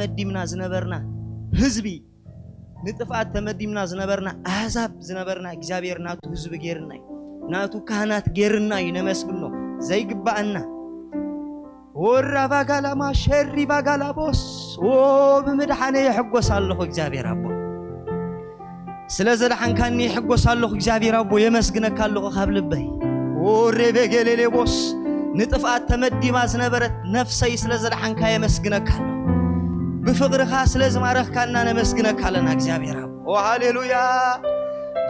ተመዲምና ዝነበርና ህዝቢ፣ ንጥፍኣት ተመዲምና ዝነበርና ኣህዛብ ዝነበርና እግዚኣብሔር ናቱ ህዝቢ ጌርና እዩ። ናቱ ካህናት ጌርና እዩ ነመስግኖ። ዘይግባኣና። ወራ ቫጋላማ ሸሪ ቫጋላቦስ። ኦ፣ ብምድሓነ ይሕጎስ ኣለኹ እግዚኣብሔር ኣቦ። ስለ ዘድሓንካኒ ይሕጎስ ኣለኹ እግዚኣብሔር ኣቦ፣ የመስግነካ ኣለኹ ካብ ልበይ። ኦ ሬቤጌሌሌቦስ፣ ንጥፍኣት ተመዲባ ዝነበረት ነፍሰይ ስለ ዘድሓንካ የመስግነካ ኣለኹ። ብፍቕርኻ ስለ ዝማረኽካና ነመስግነካ ኣለና እግዚኣብሔር ኣቦ። ኦ ሃሌሉያ።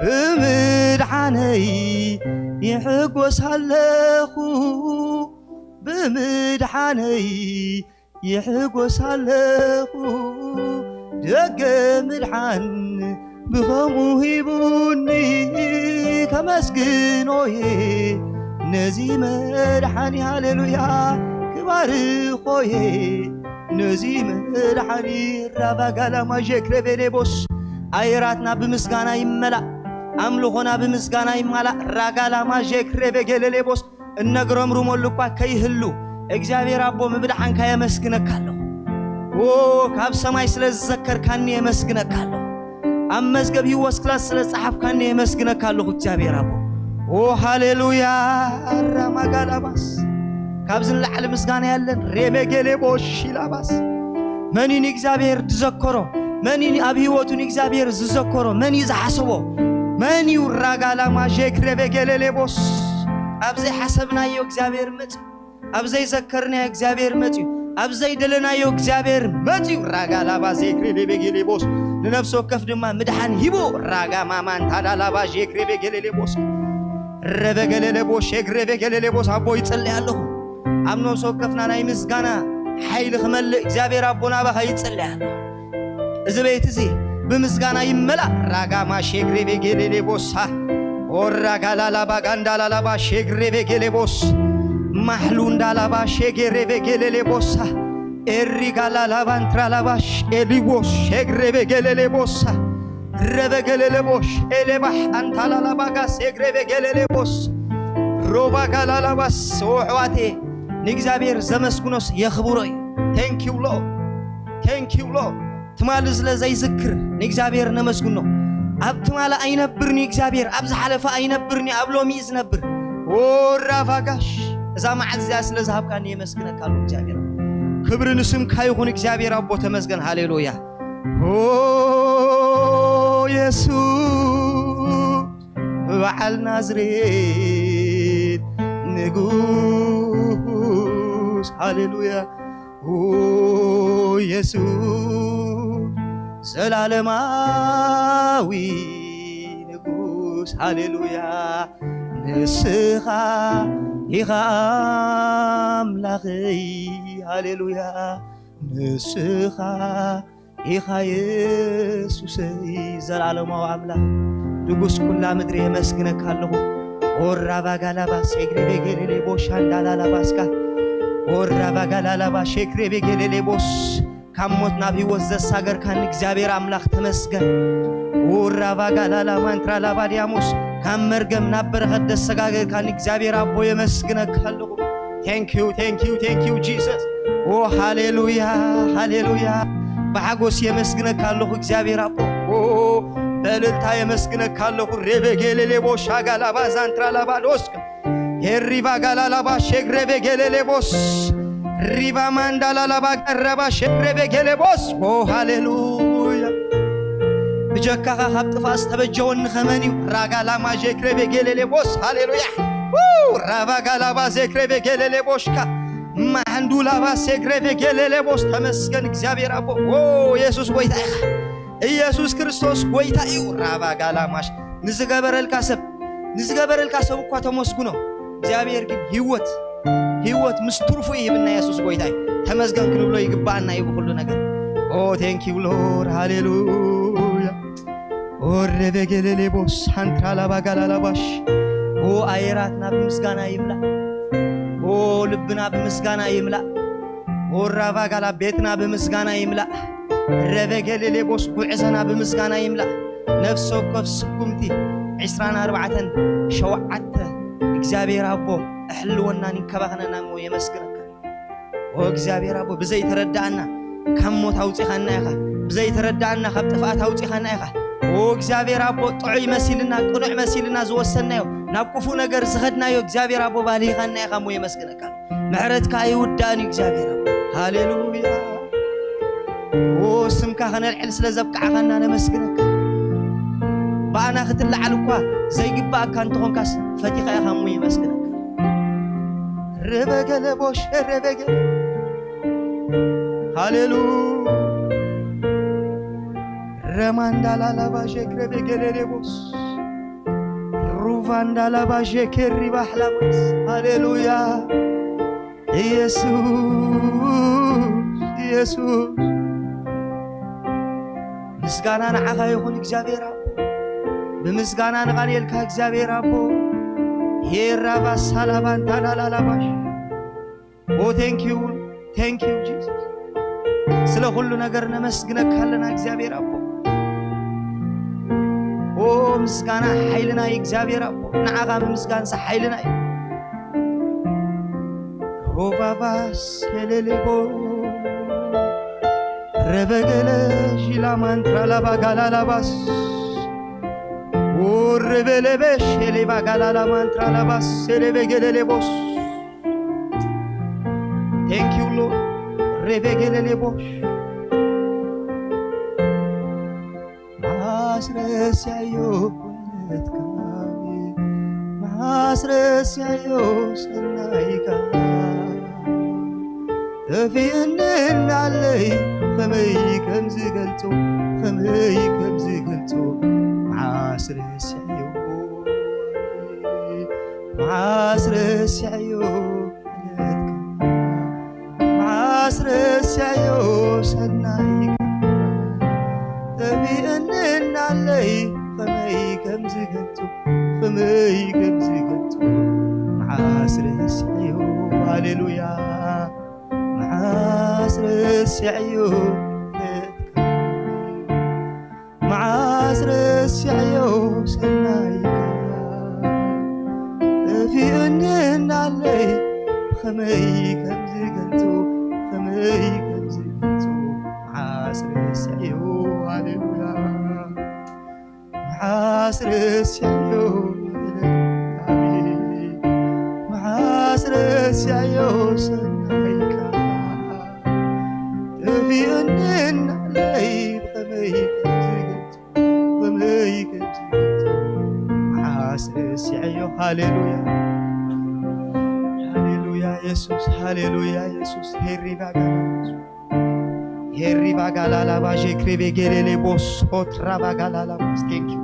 ብምድሓነይ ይሕጎስ ኣለኹ፣ ብምድሓነይ ይሕጎስ ኣለኹ፣ ደገ ምድሓን ብኸምኡ ሂቡኒ፣ ከመስግኖየ ነዚ መድሓኒ፣ ሃሌሉያ፣ ክባርኾየ ነዚ መድሓኒ። ራባጋላማ ዤክሬቤሌቦስ፣ ኣየራትና ብምስጋና ይመላእ፣ ኣምልኾና ብምስጋና ይመላእ። ራጋላማ ዤክሬቤጌሌሌቦስ፣ እነግረምርመሉ እኳ ከይህሉ፣ እግዚኣብሔር ኣቦ፣ ምብድሓንካ የመስግነካ ኣለኹ። ኦ፣ ካብ ሰማይ ስለ ዝዘከርካኒ የመስግነካ ኣለኹ። ኣብ መዝገብ ህይወት ክላስ ስለ ዝጸሓፍካኒ የመስግነካ ኣለኹ እግዚኣብሔር ኣቦ። ኦ ሃሌሉያ። ራማጋላባስ፣ ካብዚ ንላዕሊ ምስጋና የለን። ሬሜጌሌቦ ሺላባስ፣ መን እዩ ንእግዚኣብሔር ዝዘከሮ? መን እዩ ኣብ ህይወቱ ንእግዚኣብሔር ዝዘከሮ? መን እዩ ዝሓሰቦ? መን እዩ? ራጋላማ ዤክሬቤጌሌሌቦስ፣ ኣብ ዘይሓሰብናዮ እግዚኣብሔር መጽ ኣብ ዘይዘከርናዮ እግዚኣብሔር መጽዩ፣ ኣብ ዘይደለናዮ እግዚኣብሔር መጽዩ። ራጋ ላባ ዜክሬ ቤቤጌሌቦስ፣ ንነፍሲ ወከፍ ድማ ምድሓን ሂቡ። ራጋ ማማን ታዳ ላባ ዜክሬ ቤጌሌሌቦስ፣ ረበገሌሌቦስ ሼግሬ ቤጌሌሌቦስ። ኣቦ ይጸልይ ኣለኹ፣ ኣብ ነፍሲ ወከፍና ናይ ምስጋና ሓይሊ ክመልእ እግዚኣብሔር ኣቦ ናባኻ ይጸልይ ኣለኹ። እዚ ቤት እዚ ብምስጋና ይመላእ። ራጋማ ሼግሬ ቤጌሌሌቦሳ፣ ኦራጋላላባ ጋንዳላላባ ሼግሬ ቤጌሌቦስ፣ ማሕሉ እንዳላባ ሼጌሬ ቤጌሌሌቦሳ፣ ኤሪጋላላባ እንትራላባ ሼሊቦስ ሼግሬ ቤጌሌሌቦሳ፣ ረበጌሌሌቦሽ ኤሌባሕ ኣንታላላባጋ ሴግሬ ቤጌሌሌቦስ፣ ሮባጋላላባስ። ኦ ኣሕዋቴ፣ ንእግዚኣብሔር ዘመስግኖስ የኽብሮ እዩ። Thank you Lord፣ thank you Lord። ትማሊ ስለ ዘይዝክር ንእግዚኣብሔር ነመስግኖ። ኣብ ትማሊ ኣይነብርን እዩ እግዚኣብሔር፣ ኣብ ዝሓለፈ ኣይነብርን እዩ፣ ኣብ ሎሚ እዩ ዝነብር። ኦ ራቫጋሽ፣ እዛ መዓልቲ እዚኣ ስለ ዝሃብካኒ የመስግነካ ኣለኹ እግዚኣብሔር። ክብሪ ንስምካ ይኹን እግዚኣብሔር ኣቦ፣ ተመስገን። ሃሌሉያ። ኦ የሱስ፣ በዓል ናዝሬት ንጉስ፣ ሃሌሉያ። ኦ የሱስ፣ ዘላለማዊ ንጉስ፣ ሃሌሉያ። ንስኻ ኢኻ ኣምላኸይ፣ ሃሌሉያ። ንስኻ ኢኻ የሱሰይ፣ ዘላለማዊ ኣምላኽ፣ ንጉስ ኩላ ምድሪ የመስግነካ ኣለኹ። ኦራ ቫጋላባ ሴግሬ ቤጌሌሌ ቦሻ እንዳላላባስካ፣ ኦራ ቫጋላላባ ሼክሬ ቤጌሌሌ ቦስ፣ ካብ ሞት ናብ ህይወት ዘሳገርካኒ እግዚኣብሔር ኣምላኽ ተመስገን። ኡራ ቫጋላላ ማንትራ ላባ ዲያሞስ፣ ካብ መርገም ናብ በረኸት ዘሰጋገርካኒ እግዚኣብሔር ኣቦ የመስግነካ ኣለኹ። Thank you, thank you, thank you Jesus። ኦ ሃሌሉያ፣ ሃሌሉያ። ብሓጎስ የመስግነካ ኣለኹ እግዚኣብሔር ኣቦ። ኦ በእልልታ የመስግነካ ኣለኹ። ሬቤጌሌሌቦ ሻጋላባ ዛንትራ ላባ ዶስክ፣ ሄሪቫ ጋላላባ ሼግሬቤ ጌሌሌቦስ፣ ሪቫ ማንዳላላባ ቀረባ ሼግሬቤ ጌሌቦስ። ኦ ሃሌሉያ። ብጀካኻ ካብ ጥፋ ዝተበጀወኒ ኸመን እዩ? ራጋላማ ሼግሬቤ ጌሌሌቦስ። ሃሌሉያ። ው ራቫ ጋላባ ዜግሬቤ ጌሌሌቦሽካ፣ ማሕንዱ ላባ ሴግሬቤ ጌሌሌቦስ። ተመስገን እግዚኣብሔር ኣቦ። ኦ የሱስ ጎይታ ኢኻ። ኢየሱስ ክርስቶስ ጎይታ እዩ። ራባ ጋላማሽ፣ ንዝገበረልካ ሰብ፣ ንዝገበረልካ ሰብ እኳ ተመስግኖ። እግዚኣብሔር ግን ህይወት፣ ህይወት ምስ ትርፉ ይህብና። የሱስ ጎይታ እዩ። ተመስገን ክንብሎ ይግባኣና እዩ ብኩሉ ነገር። ኦ thank you Lord፣ ሃሌሉያ። ኦሬ ቤጌሌሌቦስ ሃንትራ ላባ ጋላላባሽ። ኦ ኣየራትና ብምስጋና ይምላእ። ኦ ልብና ብምስጋና ይምላእ። ኦራቫ ጋላ ቤትና ብምስጋና ይምላእ። ረበጌሌሌቦስ ጉዕዘና ብምስጋና ይምላእ። ነፍሲ ወከፍ ስጉምቲ ዕስራን ኣርባዕተን ሸውዓተ እግዚኣብሔር ኣቦ ኣሕልወናን ይንከባኸነና እሞ የመስግነካ። ኦ እግዚኣብሔር ኣቦ ብዘይተረዳእና ካብ ሞት ኣውጺኻና ኢኻ። ብዘይተረዳእና ካብ ጥፍኣት ኣውጺኻና ኢኻ። ኦ እግዚኣብሔር ኣቦ፣ ጥዑይ መሲልና፣ ቅኑዕ መሲልና ዝወሰንናዮ፣ ናብ ክፉእ ነገር ዝኸድናዮ እግዚኣብሔር ኣቦ፣ ባልሂኻና ኢኻ እሞ የመስግነካ። ምሕረትካ ኣይውዳእን እዩ እግዚኣብሔር ኣቦ። ሃሌሉያ። ኦ ስምካ ከነልዕል ስለ ዘብቃዕኻና ነመስግነካ። ብኣና ክትለዓል እኳ ዘይግባኣካ እንተኾንካስ ፈቲኻ ኢኻ እሞ የመስግነካ። ረበገለ ቦሸ ረበገለ። ሃሌሉ። ረማንዳላላባሼ ክረቤገሌሌቦስ። ሩቫንዳላባሼ ኬሪባሕላባስ። ሃሌሉያ። ኢየሱስ፣ ኢየሱስ። ምስጋና ንዓኻ ይኹን እግዚኣብሔር ኣቦ። ብምስጋና ንቓልየልካ እግዚኣብሔር ኣቦ። ሄራባስ ሳላባንታላላላባሽ። ኦ፣ thank you፣ thank you Jesus። ስለ ኩሉ ነገር ነመስግነካ ኣለና እግዚኣብሔር ኣቦ። ኦ፣ ምስጋና ሓይልና እዩ እግዚኣብሔር ኣቦ። ንዓኻ ምምስጋንስ ሓይልና እዩ። ሮባባስ ሄሌሌቦ ረበገለ ሺላማንትራ ላባጋላላባስ ኦ ረበለበሽ ሄሌባጋላላማንትራ ላባስ ሄሌበገለሌቦስ። Thank you Lord። ረበገለሌቦሽ ማስረስያዮ ውለትካ ማስረስያዮ ሰናይካ ጠፊእኒ እናለይ ከመይ ከም ዝገልጾ ከመይ ከም ዝገልጾ ማስረስያዮ ማስረስያዮ ውለትካ ማስረስያዮ ሰናይካ ጠፊእኒ እናለይ ከመይ ከም ዝገልጾ ከመይ ከም ዝገልጾ ማስረስያዮ ሃሌሉያ ማስረስያዮ ውለትካ መዓስ ረሲዐዮ ሰናይካ ጠፊኡኒ እናለይ ብኸመይ ከም ዝገልጾ ብኸመይ ከም ዝገልጾ መዓስ ረሲዐዮ ሃሌሉያ መዓስ ረሲዐዮ ኣቤት መዓስ ረሲዐዮ ሰናይካ ጠፊኡኒ እናለይ ብኸመይ ከም ዝገልጾ ብኸመይ ከም ዝገልጾ መዓስ ረሲዐዮ ሃሌሉያ ሃሌሉያ የሱስ ሃሌሉያ የሱስ ሄሪባጋ ሄሪባጋላላባ ዤክሬቤጌሌሌ ቦሶ ትራባጋላላባስ thank you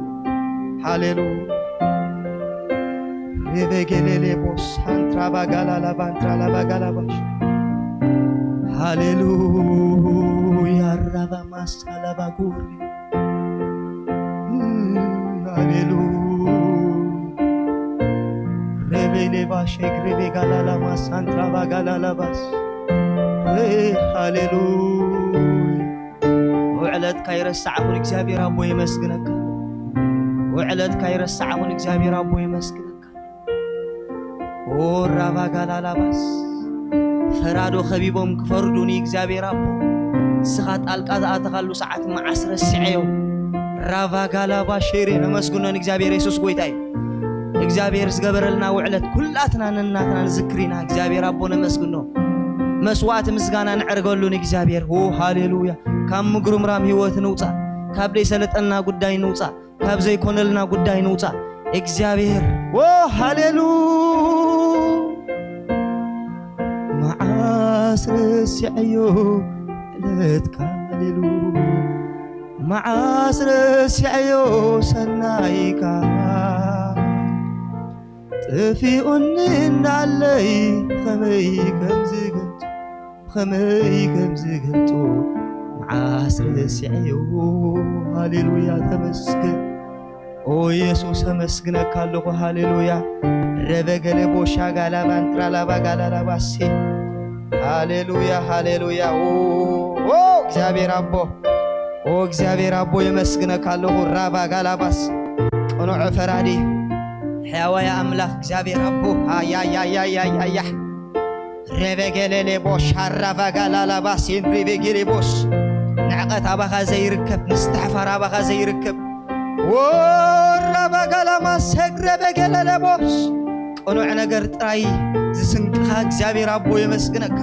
ሃሌሉያ ሬቤጌሌሌ ቦስ ሃንትራባጋላላባ ሃንትራላባጋላባሽ ሃሌሉያ ራባማስ አላባጉሪ ሃሌሉ ሬቤሌ ባሼ ግሬቤ ጋላላማስ አንትራባ ጋላላባስ ሃሌሉ ውዕለትካ ይረሳዕኹን እግዚኣብሔር ኣቦ የመስግነካ። ውዕለትካ ይረሳዕኹን እግዚኣብሔር ኣቦ የመስግነካ። ኦ ራቫጋላላባስ ፈራዶ ከቢቦም ክፈርዱኒ እግዚኣብሔር ኣቦ ንስኻ ጣልቃ ዝኣተኻሉ ሰዓት መዓስ ረሲዐዮም። ራቫጋላባ ሼሬ ነመስግኖ ንእግዚኣብሔር የሱስ ጎይታ እዩ። እግዚኣብሔር ዝገበረልና ውዕለት ኩላትና ነናትና ንዝክር ኢና እግዚኣብሔር ኣቦ ነመስግኖ። መስዋዕቲ ምስጋና ንዕርገሉ ንእግዚኣብሔር ኦ ሃሌሉያ። ካብ ምጉርምራም ህይወት ንውፃእ ካብ ደይሰለጠና ጉዳይ ንውፃእ ካብ ዘይኮነልና ጉዳይ ንውፃእ እግዚኣብሔር ዎ ሃሌሉ መዓስ ረሲዐዮ ዕለትካ ሃሌሉ መዓስ ረሲዐዮ ሰናይካ ጠፊኡኒ እናለይ ከመይ ከም ዝገልጾ ከመይ ከም ዝገልጾ መዓስ ረሲዐዮ ሃሌሉያ ተመስገን ኦ የሱስ ኣመስግነካ ኣለኹ ሃሌሉያ ረበገለ ቦሻ ጋላባን ትራላባ ጋላላባሴ ሃሌሉያ ሃሌሉያ ኦ ኦ እግዚኣብሔር ኣቦ ኦ እግዚኣብሔር ኣቦ የመስግነካ ኣለኹ ራባ ጋላባስ ቅኑዕ ፈራዲ ሕያዋይ ኣምላኽ እግዚኣብሔር ኣቦ ኣያያያያያያ ረበገለሌቦ ሻራቫጋላላባ ሴንሪቬጌሌቦስ። ንዕቐት ኣባኻ ዘይርከብ፣ ምስትሕፋር ኣባኻ ዘይርከብ። ወራባጋላማ ሰግረበገለሌቦስ። ቅኑዕ ነገር ጥራይ ዝስንቅኻ እግዚኣብሔር ኣቦ የመስግነካ።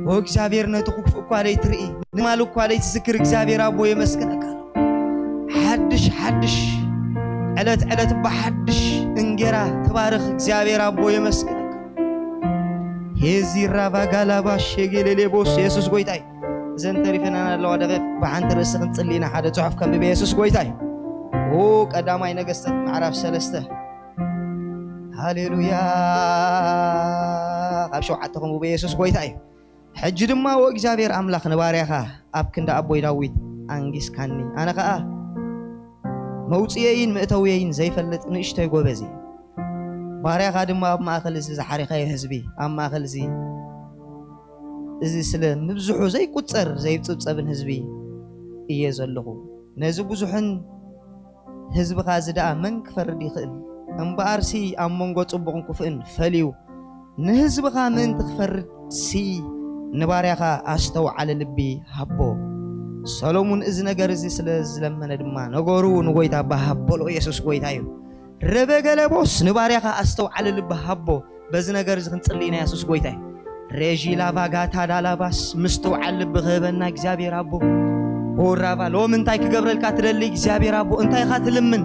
ወእግዚኣብሔር ነቲ ክፉእ እኳ ለይትርኢ፣ ንማል እኳ ለይትዝክር እግዚኣብሔር ኣቦ የመስግነካ። ሓድሽ ሓድሽ ዕለት ዕለት ብሓድሽ እንጌራ ትባርኽ እግዚኣብሔር ኣቦ የመስግነካ። ሄዚ ራቫጋላባ ሸጌሌሌቦስ የሱስ ጎይታይ። እዘን ተሪፈናን ኣለዋ ደቂቕ ብሓንቲ ርእሲ ክንጽሊ ኢና። ሓደ ጽሑፍ ከንብብ የሱስ ጎይታይ። ኦ ቀዳማይ ነገስታት ምዕራፍ ሰለስተ። ሃሌሉያ። ካብ ሸውዓተ ከንብብ የሱስ ጎይታይ። ሕጂ ድማ ወእግዚኣብሔር ኣምላኽ ንባርያኻ ኣብ ክንዲ ኣቦይ ዳዊት ኣንጊስካኒ። ኣነ ኸኣ መውጽኤይን መእተውየይን ዘይፈልጥ ንእሽቶይ ጎበዝ እየ። ባርያኻ ድማ ኣብ ማእከል እዚ ዝሓሪኻዮ ህዝቢ፣ ኣብ ማእከል እዚ፣ እዚ ስለ ምብዝሑ ዘይቁጸር ዘይጽብጸብን ህዝቢ እየ ዘለኹ። ነዚ ብዙሕን ህዝብኻ እዚ ደኣ መን ክፈርድ ይኽእል? እምበኣርሲ ኣብ መንጎ ጽቡቕን ክፉእን ፈልዩ ንህዝብኻ ምእንቲ ክፈርድሲ ንባርያኻ ኣስተውዓሊ ልቢ ሃቦ። ሰሎሙን እዚ ነገር እዚ ስለ ዝለመነ ድማ ነገሩ ንጎይታ ባህ ኣበሎ። የሱስ ጎይታ እዩ። ረበገለቦስ ንባርያኻ ኣስተውዓሊ ልቢ ሃቦ። በዚ ነገር እዚ ክንጽሊ ኢና። የሱስ ጎይታ እዩ። ሬዢ ላቫጋታ ዳላባስ ምስትውዓል ልቢ ክህበና እግዚኣብሔር ኣቦ። ኦራባ ሎም እንታይ ክገብረልካ ትደሊ እግዚኣብሔር ኣቦ? እንታይ ኢኻ ትልምን?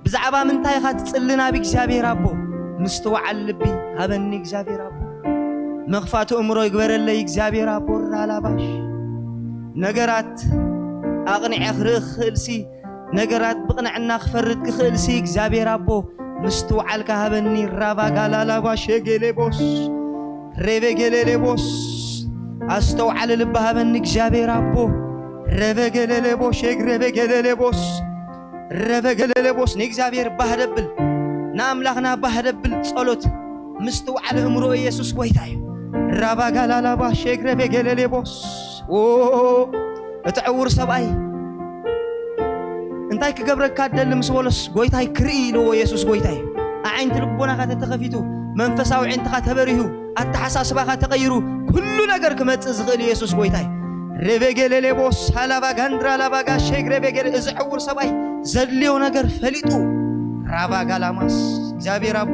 ብዛዕባ ምንታይ ኢኻ ትጽሊ ናብ እግዚኣብሔር ኣቦ? ምስትውዓል ልቢ ሃበኒ እግዚኣብሔር ኣቦ። መኽፋቱ እምሮ ይግበረለይ እግዚኣብሔር ኣቦ። ራላባሽ ነገራት ኣቕኒዐ ክርኢ ክኽእልሲ ነገራት ብቕንዕና ክፈርድ ክኽእልሲ እግዚኣብሔር ኣቦ ምስትውዓልካ ሃበኒ። ራቫጋላላባ ሸጌሌቦስ ሬቬጌሌሌቦስ ኣስተውዓሊ ልቢ ሃበኒ እግዚኣብሔር ኣቦ። ረቨገለለቦ ሼግ ረቨገለለቦስ ረቨገለለቦስ ንእግዚኣብሔር ባህ ደብል ንኣምላኽና ባህ ደብል ጸሎት ምስትውዓል እምሮ ኢየሱስ ጎይታ እዩ። ራቫጋላላባ ሼግ ረቨገለሌቦስ ኦ እቲ ዕውር ሰብኣይ እንታይ ክገብረካ ደሊ ምስ በሎስ ጎይታይ ክርኢ ኢልዎ ኢየሱስ ጎይታይ ኣዒንቲ ልቦናኻ ተተኸፊቱ መንፈሳዊ ዒንትኻ ተበሪሁ ኣተሓሳስባኻ ተቐይሩ ኩሉ ነገር ክመጽእ ዝኽእል ኢየሱስ ጎይታይ። ሬቤጌሌሌቦስ ሃላባ ጋንድራ ላባጋ ሼግ ሬቤጌሌ እዚ ዕውር ሰብኣይ ዘድልዮ ነገር ፈሊጡ ራባ ጋላማስ እግዚኣብሔር ኣቦ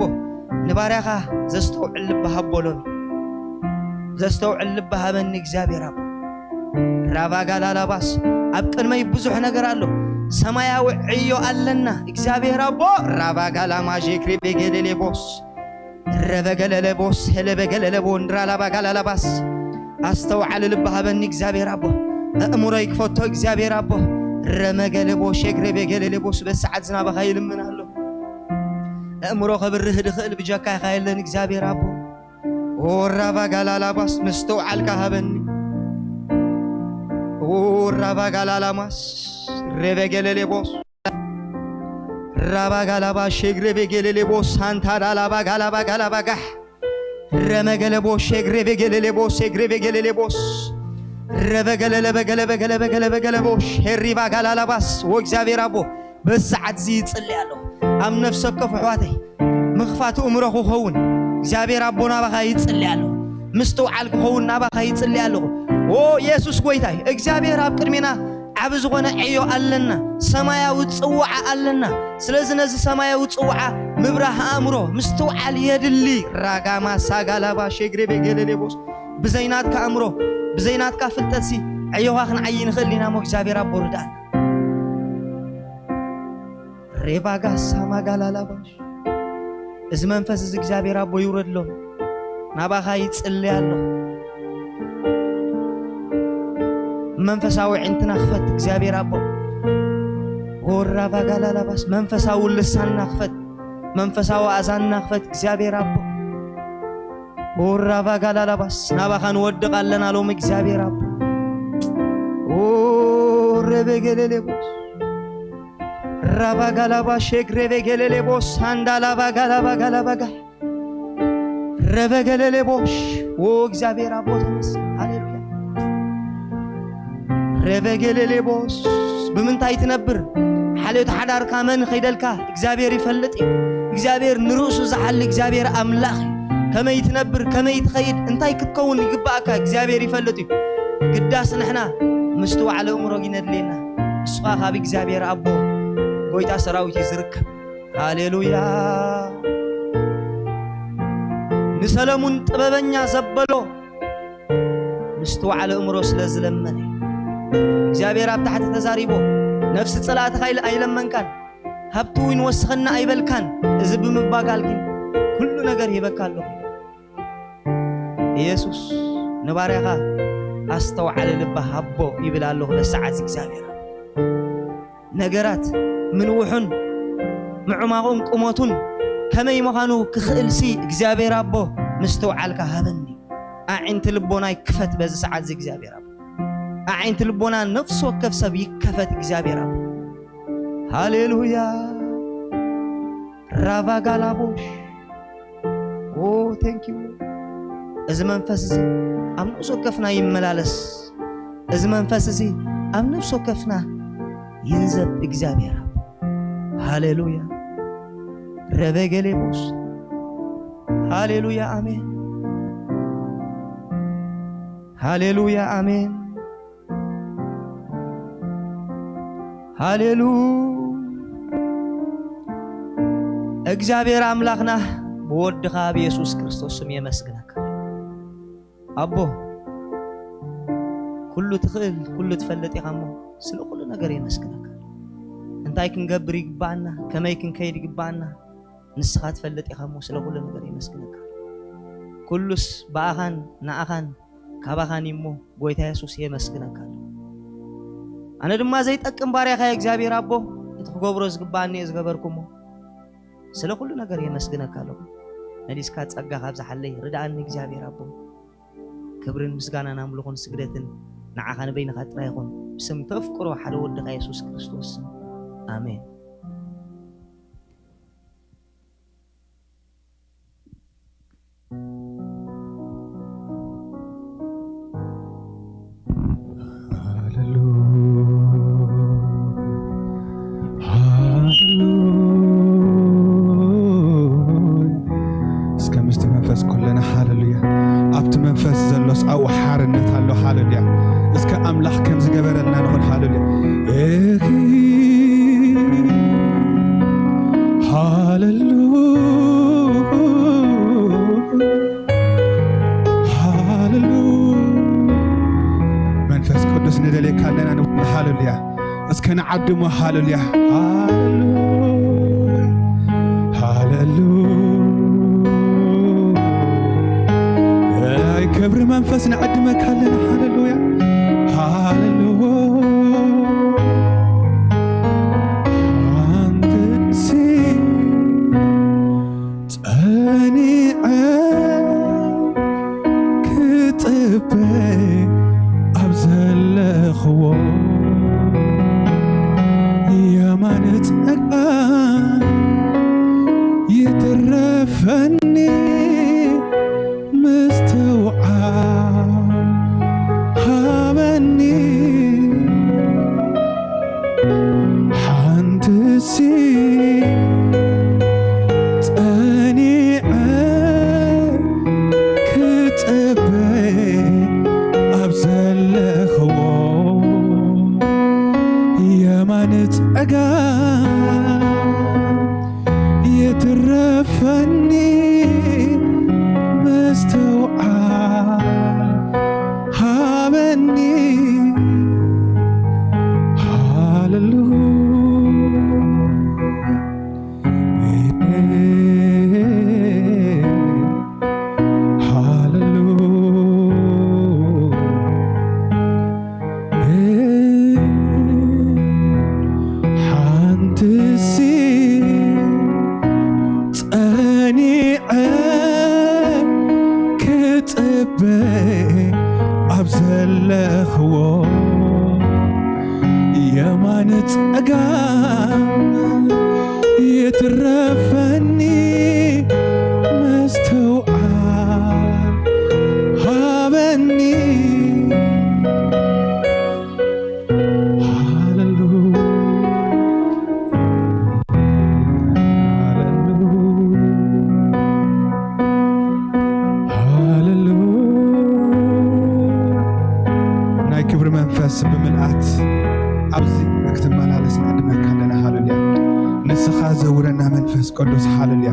ንባርያኻ ዘስተውዕል ልቢ ሃቦ ሎሚ ዘስተውዕል ልቢ ሃበኒ እግዚኣብሔር ኣቦ። ራቫጋላላባስ ኣብ ቅድመይ ብዙሕ ነገር ኣሎ። ሰማያዊ ዕዮ ኣለና እግዚኣብሔር ኣቦ። ራቫጋላማ ዤክሪ ቤጌሌሌቦስ ረበገለለቦስ ሄለበገለለቦ እንድራላባጋላላባስ ኣስተውዓሊ ልቢ ሃበኒ እግዚኣብሔር ኣቦ። ኣእምሮይ ክፈቶ እግዚኣብሔር ኣቦ። ረመገለቦ ሼግሬ ቤጌሌሌቦስ በሰዓት ዝናባኻ ይልምን ኣሎ። ኣእምሮ ከብርህ ድኽእል ብጀካ ኢኻ የለን እግዚኣብሔር ኣቦ። ኦራቫ ጋላላባስ ምስትውዓልካ ሃበኒ። ኦራቫ ጋላላማስ ሬበጌሌሌቦስ ራባ ጋላባ ሼግ ሬቤጌሌሌቦስ ሳንታ ዳላባ ጋላባ ጋላባ ጋሕ ረመገለቦ ሼግ ሬቤጌሌሌቦስ ሼግ ሬቤጌሌሌቦስ ረበገለለበገለበገለበገለበገለቦ ሼሪባ ጋላላባስ ወእግዚኣብሔር ኣቦ በዚ ሰዓት እዚ ይጽሊ ኣለኹ። ኣብ ነፍሲ ወከፍ ኣሕዋተይ ምኽፋት እምሮ ክኸውን እግዚኣብሔር ኣቦ ናባኻ ይጽሊ ኣለኹ። ምስትውዓል ክኸውን ናባኻ ይጽሊ ኣለኹ። ኦ የሱስ ጎይታይ እግዚኣብሔር ኣብ ቅድሜና ዓቢ ዝኾነ ዕዮ ኣለና። ሰማያዊ ጽውዓ ኣለና። ስለዚ ነዚ ሰማያዊ ጽውዓ ምብራህ ኣእምሮ ምስትውዓል የድሊ። ራጋማ ሳጋላባ ሼግሬ ቤጌሌሌቦስ ብዘይናትካ ኣእምሮ ብዘይናትካ ፍልጠትሲ ዕዮኻ ክንዓዪ ንኽእል ኢና እሞ እግዚኣብሔር ኣቦ ርድኣና። ሬቫጋ ሳማጋላላባሽ እዚ መንፈስ እዚ እግዚኣብሔር ኣቦ ይውረድሎም ናባኻ ይጽልይ ኣሎ። መንፈሳዊ ዕንትና ክፈት እግዚኣብሔር ኣቦ። ወራቫጋላላባስ መንፈሳዊ ልሳንና ክፈት መንፈሳዊ ኣዛንና ክፈት እግዚኣብሔር ኣቦ። ኦራቫጋላላባስ ናባኻ ንወድቕ ኣለና ሎም እግዚኣብሔር ኣቦ። ኦረበገለሌቦስ ራቫጋላባ ሼግ ሬበገለሌቦስ ሳንዳላቫጋላቫጋላቫጋ ረበገለሌቦሽ ኦ እግዚኣብሔር ኣቦ ተመስ ሃሌሉያ። ረበገለሌቦስ ብምንታይ ትነብር ሓልዮት ሓዳርካ መን ኸይደልካ እግዚኣብሔር ይፈልጥ እዩ። እግዚኣብሔር ንርእሱ ዝሓሊ እግዚኣብሔር ኣምላኽ እዩ። ከመይ ትነብር፣ ከመይ ትኸይድ፣ እንታይ ክትከውን ይግባእካ እግዚኣብሔር ይፈልጥ እዩ። ግዳስ ንሕና ምስትውዓል ኣእምሮ ግን የድልየና። ንሱ ኸኣ ካብ እግዚኣብሔር ኣቦ ጎይታ ሰራዊት እዩ ዝርከብ። ሃሌሉያ። ንሰለሙን ጥበበኛ ዘበሎ ምስትውዓል ኣእምሮ ስለ ዝለመነ እግዚኣብሔር ኣብ ታሕቲ ተዛሪቦ። ነፍሲ ጸላእትኻ ኣይለ-፣ ኣይለመንካን። ሃብቲ እውን ወስኸና ኣይበልካን። እዚ ብምባል ግን ኩሉ ነገር ሂበካ ኣለኹ። ኢየሱስ ንባርያኻ ኣስተውዓሊ ልቢ ሃቦ ይብል ኣለኹ። በሰዓት እግዚኣብሔር ነገራት ምንውሑን ምዕማቑን ቁመቱን ከመይ ምዃኑ ክኽእልሲ እግዚኣብሔር ኣቦ ምስትውዓልካ ሃበኒ። ኣዒንቲ ልቦናይ ክፈት በዚ ሰዓት እዚ እግዚኣብሔር ኣቦ። ኣዒንቲ ልቦና ነፍሲ ወከፍ ሰብ ይከፈት እግዚኣብሔር ኣቦ። ሃሌሉያ። ራቫጋላቦሽ። ኦ፣ thank you። እዚ መንፈስ እዚ ኣብ ነፍሲ ወከፍና ይመላለስ። እዚ መንፈስ እዚ ኣብ ነፍሲ ወከፍና ይንዘብ እግዚኣብሔር ኣቦ። ሃሌሉያ። ረበገሌቦስ። ሃሌሉያ፣ ኣሜን። ሃሌሉያ፣ ኣሜን። ሃሌሉ-፣ እግዚኣብሔር ኣምላኽና ብወድኻ ብየሱስ ክርስቶስ ስም የመስግነካ። ኣቦ፣ ኩሉ ትኽእል፣ ኩሉ ትፈልጥ ኢኻ እሞ፣ ስለ ኩሉ ነገር የመስግነካ። እንታይ ክንገብር ይግባኣና፣ ከመይ ክንከይድ ይግባኣና፣ ንስኻ ትፈልጥ ኢኻ እሞ፣ ስለ ኩሉ ነገር የመስግነካ። ኩሉስ ብኣኻን ንኣኻን ካባኻን እዩ እሞ፣ ጎይታ የሱስ የመስግነካ ኣለኹ። ኣነ ድማ ዘይጠቅም ባርያኻ እየ፣ እግዚኣብሔር ኣቦ፣ እቲ ክገብሮ ዝግባኣኒ እየ ዝገበርኩ እሞ፣ ስለ ኩሉ ነገር የመስግነካ ኣለኹ። መሊስካ ጸጋኻ ኣብዝሓለይ፣ ርድኣኒ እግዚኣብሔር ኣቦ። ክብርን ምስጋናን ኣምልኾን ስግደትን ንዓኻ ንበይንኻ ጥራይ ይኹን። ብስም ተፍቅሮ ሓደ ወድኻ የሱስ ክርስቶስ ስም። ኣሜን። ሃሌሉያ፣ ሃሌሉያ። እስከ ምስቲ መንፈስ ኩለና ሃሌሉያ። ኣብቲ መንፈስ ዘሎስ ኣብኡ ሓርነት ኣሎ። ሃሌሉያ። እስከ ኣምላኽ ከም ዝገበረልና ንኹን። ሃሌሉያ። ኤሂ፣ ሃሌሉያ። ሃሌሉያ። መንፈስ ቅዱስ ንደልየካ ኣለና፣ ንውዕል። ሃሌሉያ። እስከ ንዓድሞ። ሃሌሉያ። ሃሌሉያ። ሃሌሉያ። ኣይ፣ ክብሪ መንፈስ ንዓድመካ ኣለና። ሃሌሉያ። ሃሌሉያ። ሓንቲ ሲ ጸኒዐ ክጽበ ኣብ ዘለኽዎ የማን ጸጋም ይትረፈኒ ምስትውዓል ሃበኒ። ሓንትሲ ጸኒዐ ክጽበ ኣብ ዘለኽዎ የማን ጸጋም ይትረፈኒ ምስትውዓል ሃበኒ። ሃሌሉያ። ሃሌሉያ። ሓንትሲ ጸኒዐ ክጽበ ኣብ ዘለኽዎ የማን ጸጋም ይትረፈኒ ምስትውዓል ሃበኒ። ሃሌሉያ፣ ሃሌሉያ። መንፈስ ብምልኣት ኣብዚ ክትመላለስ ንዕድመካ ኣለና። ሃሌሉያ። ንስኻ ዘውረና መንፈስ ቅዱስ። ሃሌሉያ።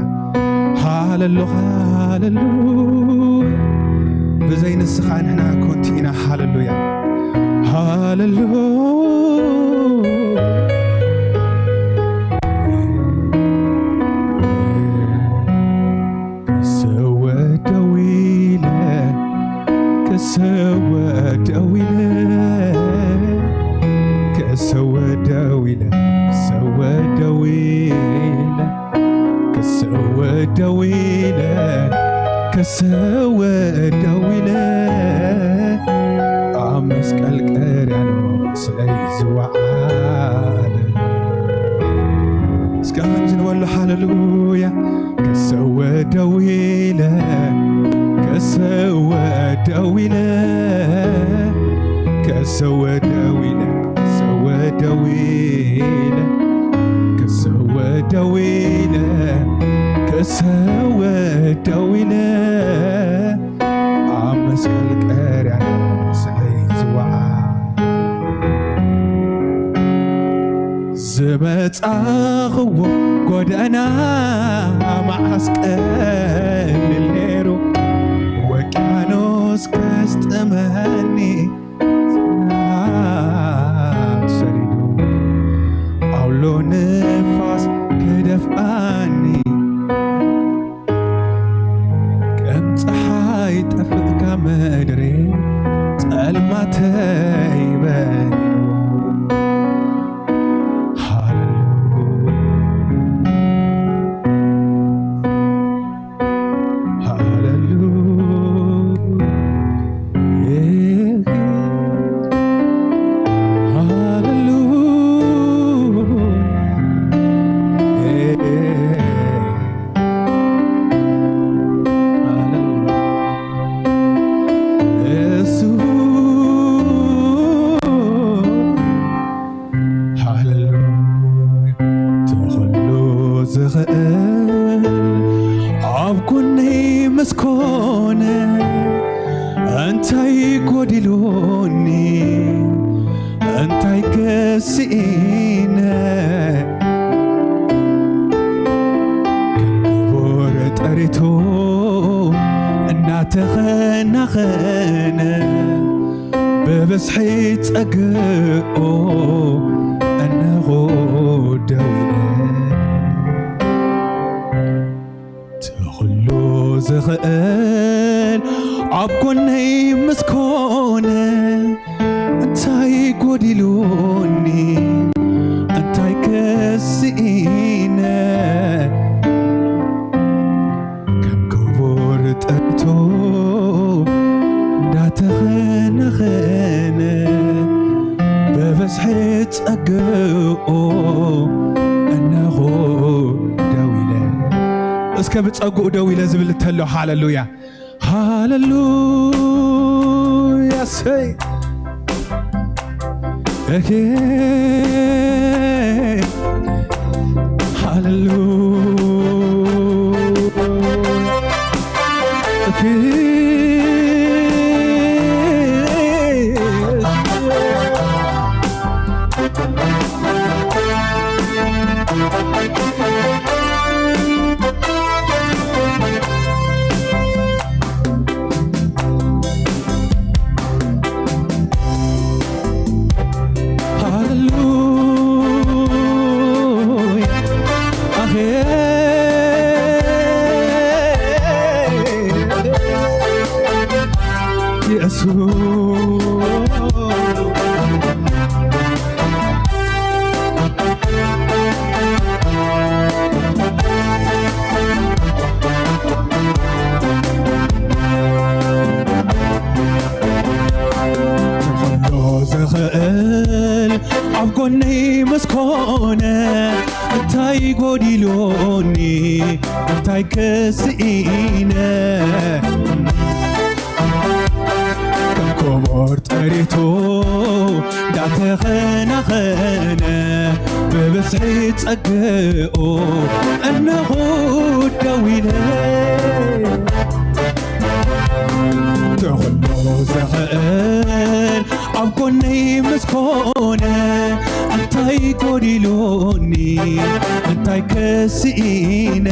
ሃሌሉያ፣ ሃሌሉያ። ብዘይ ንስኻ ንሕና ኮንቲ ኢና። ሃሌሉያ፣ ሃሌሉያ። ክሰወ ደው ኢለ፣ ክሰወ ደው ኢለ፣ ክሰወ ደው ኢለ፣ ክሰወ ደው ኢለ፣ ክሰወ ደው ኢለ፣ ክሰወ ደው ኢለ፣ ኣብ መስቀል ቀርያኖ ስለይ ዝወዓለ። እስከ ከምዚ ንበሎ፣ ሃሌሉያ። ከሰወ ደዊለ፣ ከሰወ ደዊለ፣ ከሰወ ደዊለ፣ ከሰወ ደዊለ፣ ከሰወ ደዊለ፣ ከሰወ ደዊለ፣ ኣብ መስቀል ቀርያኖ ስለይ ዝወዓ። ዝመጻኽዎ ጎደና መዓስ ቀሊል ነይሩ፣ ወቅያኖስ ከስጥመኒ ዝናብ ሰዲዱ፣ ኣውሎ ንፋስ ክደፍኣኒ። ከም ጸሓይ ጠፍእካ ምድሪ ጸልማተይ በሪዱ። ሃሌሉያ፣ ሃሌሉያ፣ ሃሌሉያ። ሃሌሉያ። ትኽሉ ዝኽእል ኣብ ጎነይ ምስ ኮነ፣ እንታይ ጎዲሉኒ? እንታይ ከስኢነ? ክቡር ጠሪቱ እናተኸናኸነ፣ ብብዝሒ ጸግኡ እነሆ ደው ኢለ። እቲ ኹሉ ዝኽእል ኣብ ጎነይ ምስ ኮነ፣ እንታይ ጎዲሉኒ? እንታይ ከስኢነ? ከም ክቡር ጠሪቱ እንዳተኸናኸነ፣ ብብዝሒ ጸግኡ እነሆ ደው ኢለ። እስከ ብጸግኡ ደው ኢለ ዝብል እንተሎ፣ ሃሌሉያ፣ ሃሌሉያ፣ ሰይ። እሄ፣ ሃሌሉያ። እሄ። ሃሌሉያ፣ ኣሄ፣ የሱስ። ንኹሉ ዝኽእል ኣብ ጎነይ ምስ ኮነ፣ እንታይ ጎዲሉኒ? እንታይ ከስኢነ? ከም ክቡር ጠሪቱ እንዳተኸናኸነ፣ ብብዝሒ ጸግኡ እነሆ ደው ኢለ። እቲ ኹሉ ዝኽእል ጎነይ ምስ ኮነ እንታይ ጎዲሉኒ እንታይ ከስኢነ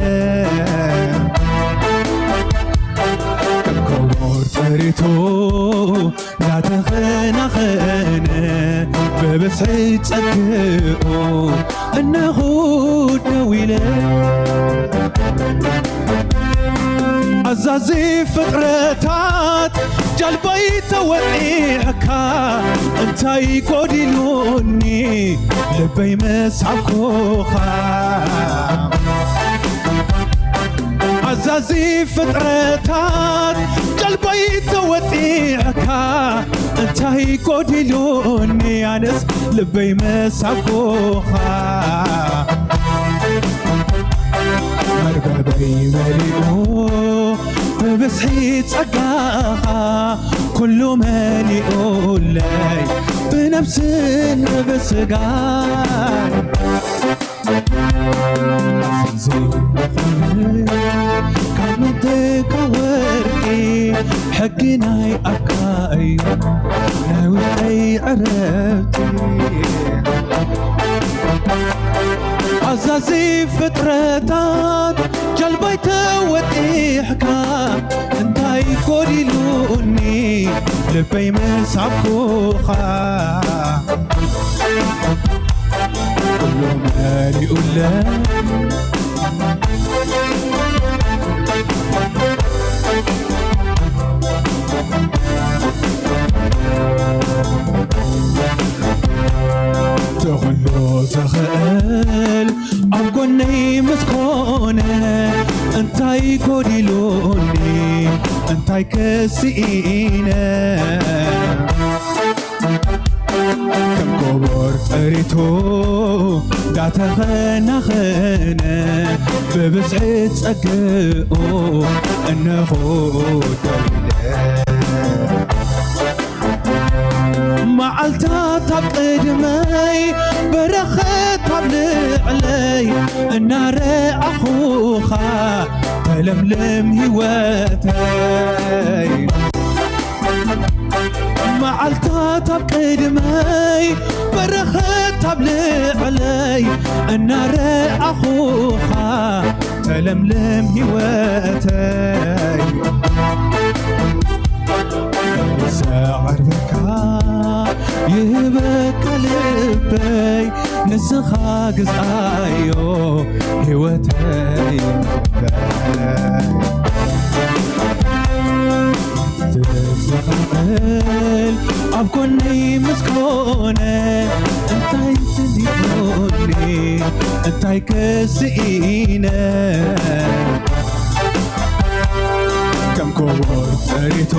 ከቦር ጥሪቱ ዳተኸናኸነ ብብዝሒ ጸግኡ እነኹ ደው ኢለ ኣዛዚ ፍጥረታት ጃልባይ ተወጢሕካ እንታይ ጎዲሉኒ ልበይ መሳብኩኻ ኣዛዚ ፍጥረታት ጃልባይ ተወጢሕካ እንታይ ጎዲሉኒ ኣነስ ልበይ መሳብኩኻ መርበበይ መሊኡ ብብዝሒ ጸጋኻ ኩሉ መሊኡለይ ብነብስን ብስጋን ካብ ምድካ ወርቂ ሕጊ ናይ ኣፍካ እዩ ናይ ውሽጠይ ዕረፍቲ ኣዛዚ ፍጥረታት ጀልባይ ተወጢሕካ እንታይ ጎዲሉኒ ልበይ መሳብኩኻ ኩሉ መሊኡለ ተኽሎ ዘኽእል ኣብ ጎነይ ምስ ኮነ እንታይ ጎዲሉኒ እንታይ ከስኢነ ከም ጎቦር ጠሪቱ ዳተኸናኸነ ብብዝሒ ጸግኡ እነኹ ደው ኢለ መዓልታት ኣብ ቅድመይ በረኸት ኣብ ልዕለይ እናረኣኹኻ ተለምልም ህይወተይ መዓልታት ኣብ ቅድመይ በረኸት ኣብ ልዕለይ እናረኣኹኻ ተለምልም ህይወተይ ዘቐርበካ ይህበካ ልበይ ንስኻ ግዝኣዮ ህይወተይ ንኽበይ ትዝኻእል ኣብ ጎነይ ምስ ኮነ እንታይ ስኒኡኒ እንታይ ከስኢነ ከም ኮቦር ጸሪቱ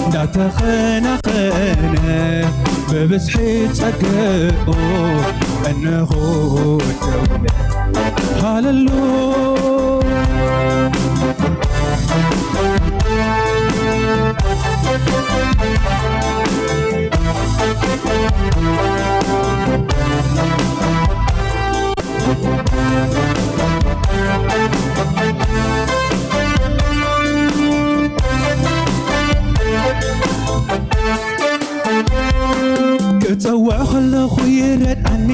እንዳተኸናኸነ ብብዝሒ ጸግኡ እነኹ ደውለ ሃለሉ ክጸውዕ ከለኹ ይረድኣኒ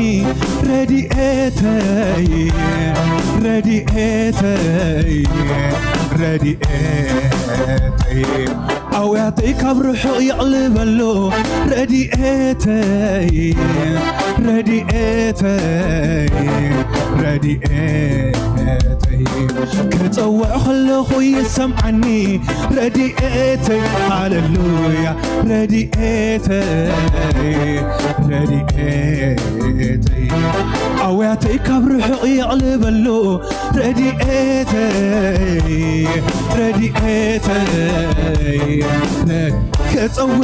ረድኤተይ ረድኤተይ ረድኤተይ ኣውያተይ ካብ ርሑቕ የቕልበሉ ረድኤተይ ረድኤተይ ረድኤተይ ክጸውዕ ከለኹ ይሰምዓኒ ረድኤተይ ሃለሉያ ረድኤተይ ረድኤተይ ኣውያተይ ካብ ርሑቕ የቕልበሉ ረድኤተይ ረድኤተይ ከጸውዕ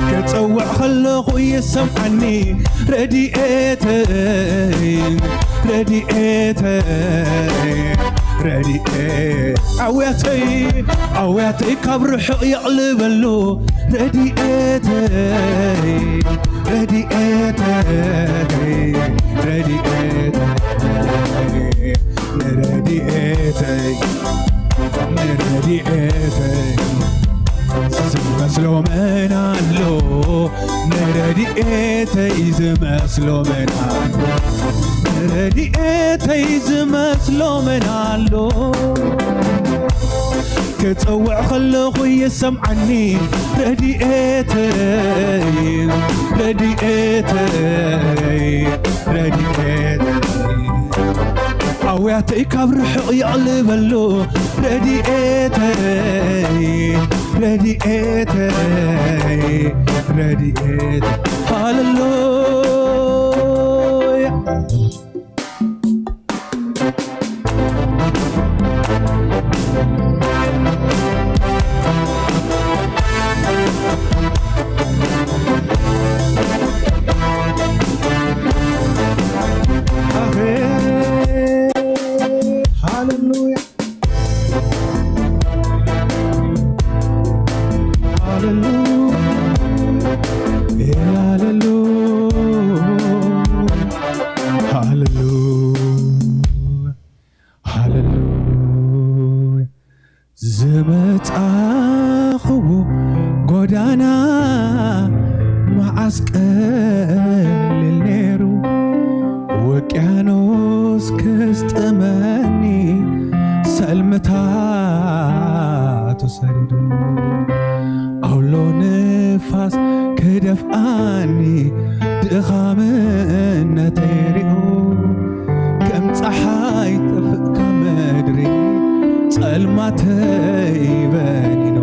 ከጸውዕ ከለኹ ይሰምዓኒ ረድኤተይ ረድኤተይ ረድኤ ኣውያተይ ኣውያተይ ካብ ርሑቕ የቕልበሉ ረድኤተይ ረድኤተይ ረድኤተይ ንረድኤተይ ንረድኤተይ ዝመስሎ መን ኣሎ ረድኤተይ ዝመስሎ መን ኣሎ? ረድኤተይ ዝመስሎ መን ኣሎ? ክጸውዕ ከለኹ ይሰምዓኒ። ረድኤተይ፣ ረድኤተይ፣ ረድኤተይ። ኣውያተይ ካብ ርሑቕ የቕልበሉ። ረድኤተይ፣ ረድኤተይ፣ ረድኤተይ። ሃሌሉያ። ሃሌሉያ። ሃሌሉያ። ሃሌሉያ። ሃሌሉያ። ዝመጻኽዎ ጎዳና መዓስ ቀሊል ነይሩ፣ ውቅያኖስ ክስጥመኒ ሰልምታቱ ሰሪዱ፣ ኣውሎ ንፋስ ክደፍኣኒ ድኻምነተይ ሪኡ፣ ከም ጸሓይ ጠፍእካ ምድሪ፣ ጸልማተይ በኒኑ።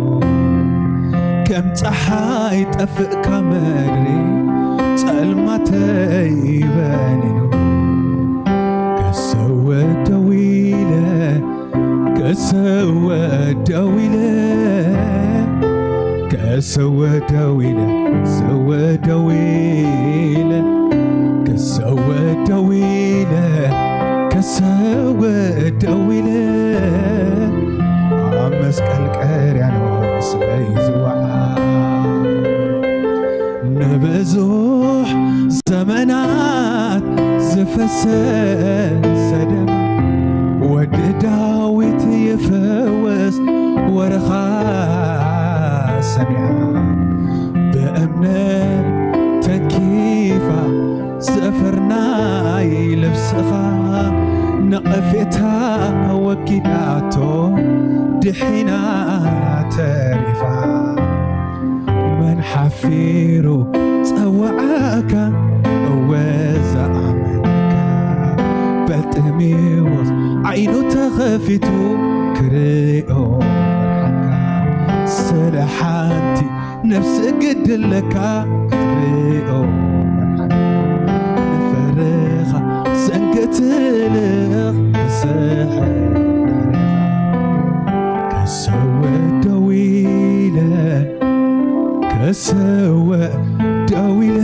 ከም ጸሓይ ጠፍእካ ምድሪ፣ ጸልማተይ በኒኑ። ክሰወ ደው ኢለ፣ ክሰወ ደው ኢለ፣ ክሰወ ደው ኢለ፣ ክሰወ ደው ኢለ፣ ክሰወ ደው ኢለ፣ ክሰወ ደው ኢለ፣ ኣብ መስቀል ቀርያኖስ ለይ ዝወዓ። ንብዙሕ ዘመናት ዝፈሰሰ ደም፣ ወዲ ዳዊት ይፍወስ ወረኻ ሰሚዓ፣ ብእምነት ተንኪፋ ዘፈር ናይ ልብስኻ፣ ነቐፌታ ወጊዳቶ ድሒና ተሪፋ። መን ሓፊሩ ጸዋዓካ? እወ ዝኣመነካ። በርጢሜዎስ ዓይኑ ተኸፊቱ ክርእዮ መርሓካ። ስለ ሓንቲ ነፍሲ ግድለካ ክትርእዮ መርሓካ። ንፈረኻ ዘንግትልኽ ብስሕር ዳርኻ። ክሰወ ደው ኢለ፣ ክሰወ ደው ኢለ፣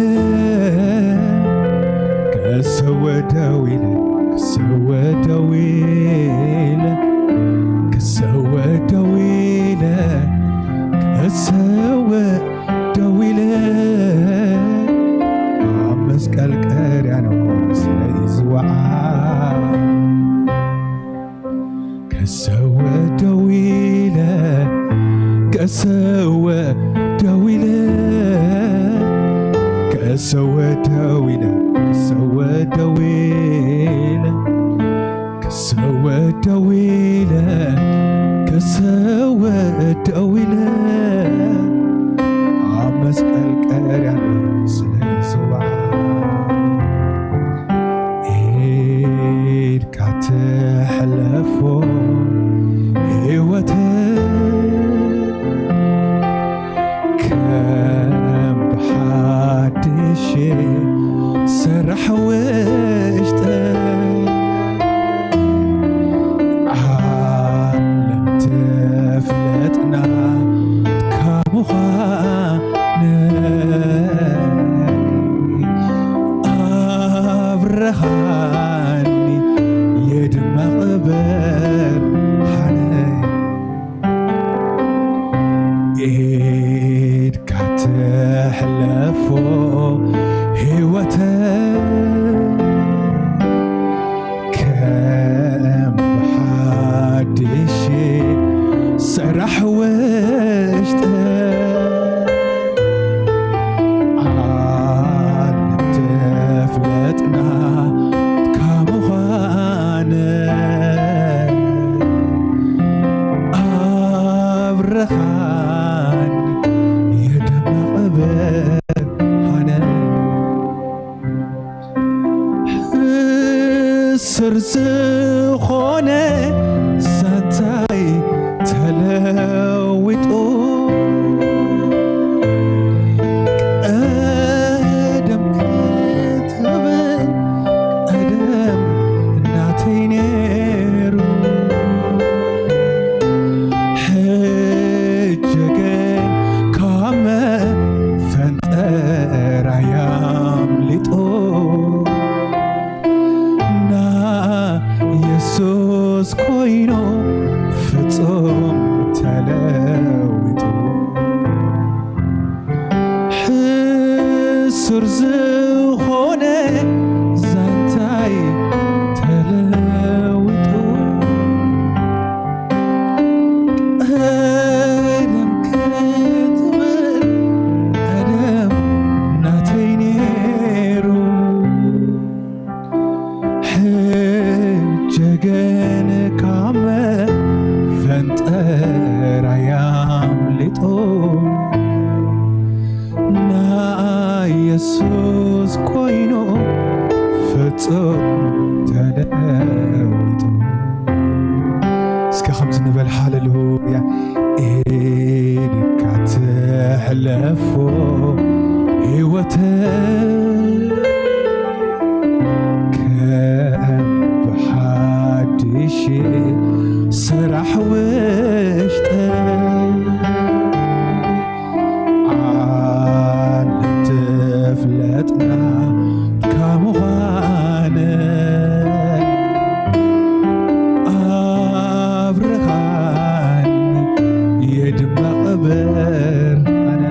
ክሰወ ደው ኢለ፣ ክሰወ ደው ኢለ፣ ክሰወ ደው ኢለ፣ ክሰወ ደው ኢለ፣ ኣብ መስቀል ቀርያኖስ ለይ ዝወዓ። ክሰወ ደው ኢለ፣ ክሰወ ደው ኢለ፣ ክሰወ ደው ኢለ፣ ክሰወ ደው ኢለ፣ ክሰወ ደው ኢለ፣ ክሰወ ደው ኢለ፣ ኣብ መስቀል ቀርያኖስ ለይ ዝወዓ። ኢድካ ትሕለፎ ህይወተይ ከም ብሓድሽ ሰራሕ ውሽጠይ። ዓለም ትፍለጥና ካብ ምዃነይ ኣብርሃኒ የድመቕ ብርሃነይ። ኢድካ ትሕለፎ ዝኾነ ዛንታይ ተለዊጡ፣ ቀደም ክትብል ቀደም ናተይ ነይሩ፣ ሕጂ ግን ካብ መፈንጠራይ ኣምሊጡ። ናይ የሱስ ኮይኑ ፍጹም ተለዊጡ፣ ሕሱር ዝኾነ ዛንታይ ተለዊጡ፣ ቀደም ክትብል ቀደም ናተይ ነይሩ። ሕጂ ግን ካብ መፈንጠራይ ኣምሊጡ፣ ናይ የሱስ ኮይኑ ፍጹም ተለዊጡ። እስከ ከምዚ ንበል፣ ሃሌሉያ። ኢድካ ትሕለፎ ህይወት ከም ብሓድሽ ስራሕ ውሽጠይ። ዓለም ትፍለጥና ካብ ምዃነ ኣብርኻኒ የድመቕ ብርሃነ።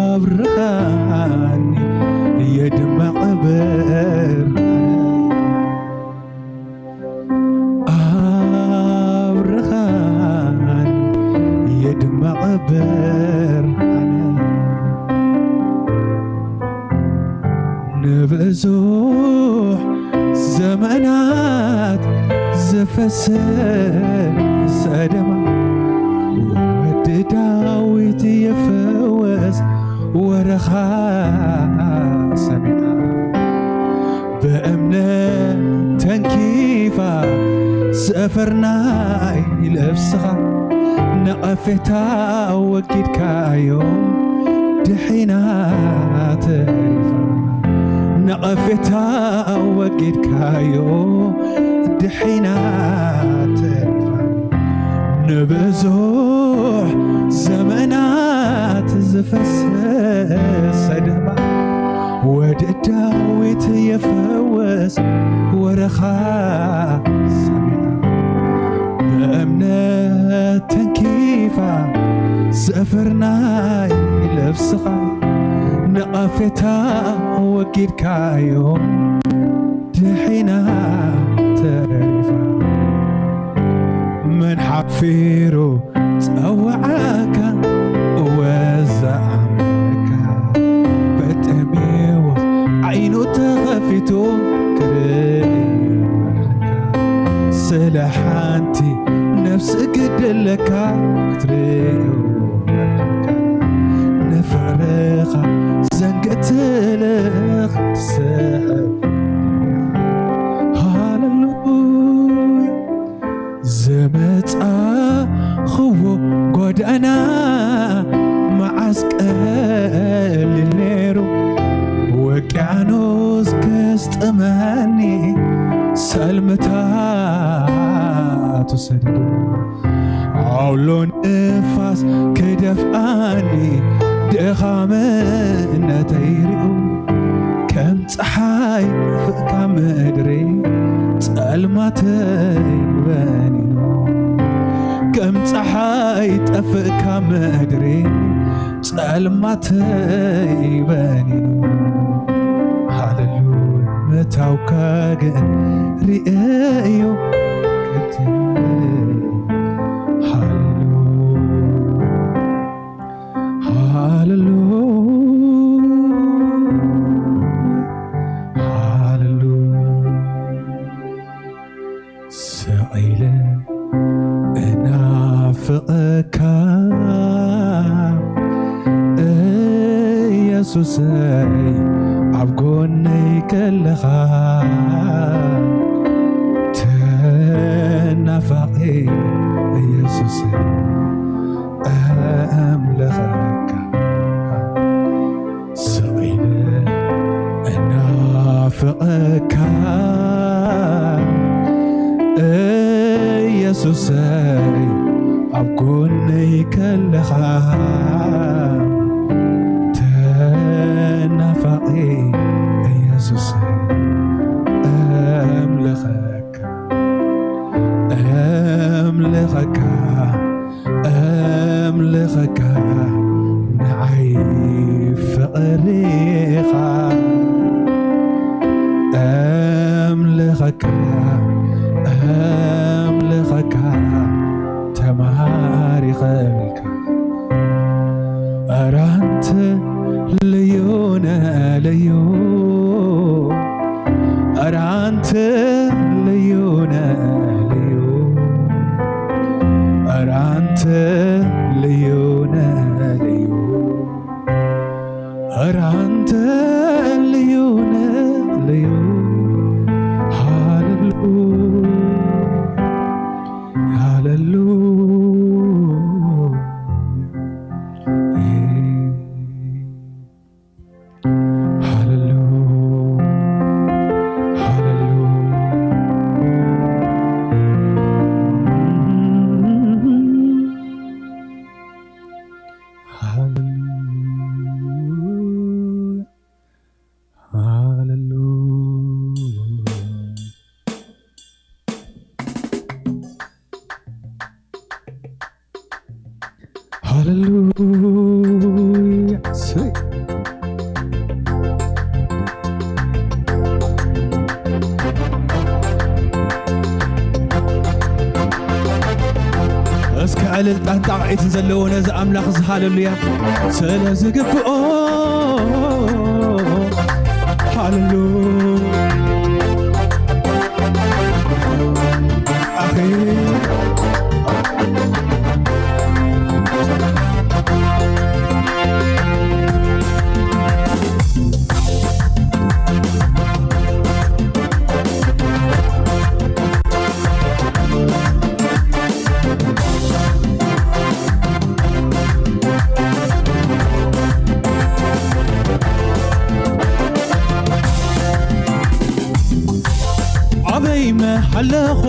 ኣብርኻኒ የድመቕ ብርሃነ። ኣብርኻኒ የድመቕ ብርሃነ። ንብዙሕ ዘመናት ዝፈሰሰ ደማ ወዲ ዳዊት ይፍወስ ወረኻ ሰሚዓ። ብእምነት ተንኪፋ ዘፈር ናይ ልብስኻ ነቐፌታ ወጊድካዮ ድሒና ተሪፋ። ነቐፌታ ወጊድካዮ ድሒና ተሪፋ። ንብዙሕ ዘመናት ዝፈሰሰ ደማ ወዲ ዳዊት ይፍወስ ወረኻ ሰሚዓ። ብእምነት ተንኪፋ ዘፈር ናይ ልብስኻ ነቐፌታ ወጊድካዮ ድሒና ተሪፋ። መን ሓፊሩ ጸዋዓካ ወዘኣመካ በርጤሜዎስ ዓይኑ ተኸፊቱ ክርኢ ብርሃንካ። ስለ ሓንቲ ነፍሲ ግድለካ ክትርእዮ ብርሃንካ። ንፍቕርኻ ዘንግትልኽ ትስሕብ ሃሌሉያ። ዝመጻኽዎ ጎዳና መዓስ ቀሊል ነይሩ፣ ውቅያኖስ ከስጥመኒ ሰልምታቱ ሰዲዱ፣ ዓውሎ ንፋስ ክደፍኣኒ ድኻምነተይ ሪኡ፣ ከም ጸሓይ ጠፍእካ ምድሪ ጸልማተይ በኒኑ። ከም ጸሓይ ጠፍእካ ምድሪ ጸልማተይ በኒኑ። ሃሌሉያ ምታውካ ግን ርእዮ። ሃሌሉያ። ሃሌሉያ፣ ሃሌሉያ። ስቕ ኢለ እናፍቐካ ኢየሱሰይ፣ ጎነይ ከለኻ ተናፋቂ ኢየሱስ ኣምልኸካ ስቕ ኢለ እናፍቐካ ኢየሱሰይ ኣብ ጎነይ ከለኻ ተናፋቂ ኢየሱሰይ ኣምልኸካ ኣምልኸካ ኣምልኸካ ንዓይ ፍቕሪኻ ኣምልኸካ ኣምልኸካ ተማሪኸ እብልካ ኧረ ኣንተ ልዩ ነህ ልዩ ኧረ ኣንተ ልዩ ነህ ልዩ ኧረ ኣንተ ልዩ ነህ ልዩ ኧረ ኣንተ ልዩ ነህ ልዩ ሃሌሉያ ሃሌሉያ ሃሌሉያ ሃሌሉያ ሃሌሉያ ሃሌሉያ ሃሌሉያ ሰይ እስከ ዕልልታን ጣቕዒትን ዘለዎ ነዚ ኣምላኽ እዚ ሃሌሉያ ስለ ዝግብኦ ሃሌሉያ ኣኺ ኣበይ ምሃለኹ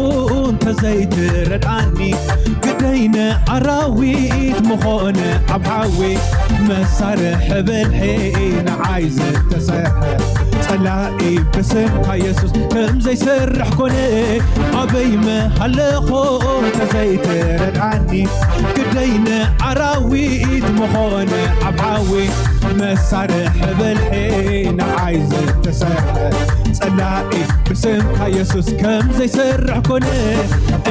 እንተዘይትረድኣኒ ግደይ ንኣራዊት ምኾነ ኣብ ሓዊ መሳርሒ ብልሒ ንዓይ ዝተሰርሐ ጸላኢ ብስምካ የሱስ ከም ዘይሰርሕ ኮነ ኣበይ ምሃለኹ እንተዘይትረድኣኒ ግደይ ንኣራዊት ምኾነ ኣብ ሓዊ መሳርሒ ብልሒ ንዓይ ዝተሰርሐ ጸላኢ ብስምካ የሱስ ከም ዘይሰርሕ ኮነ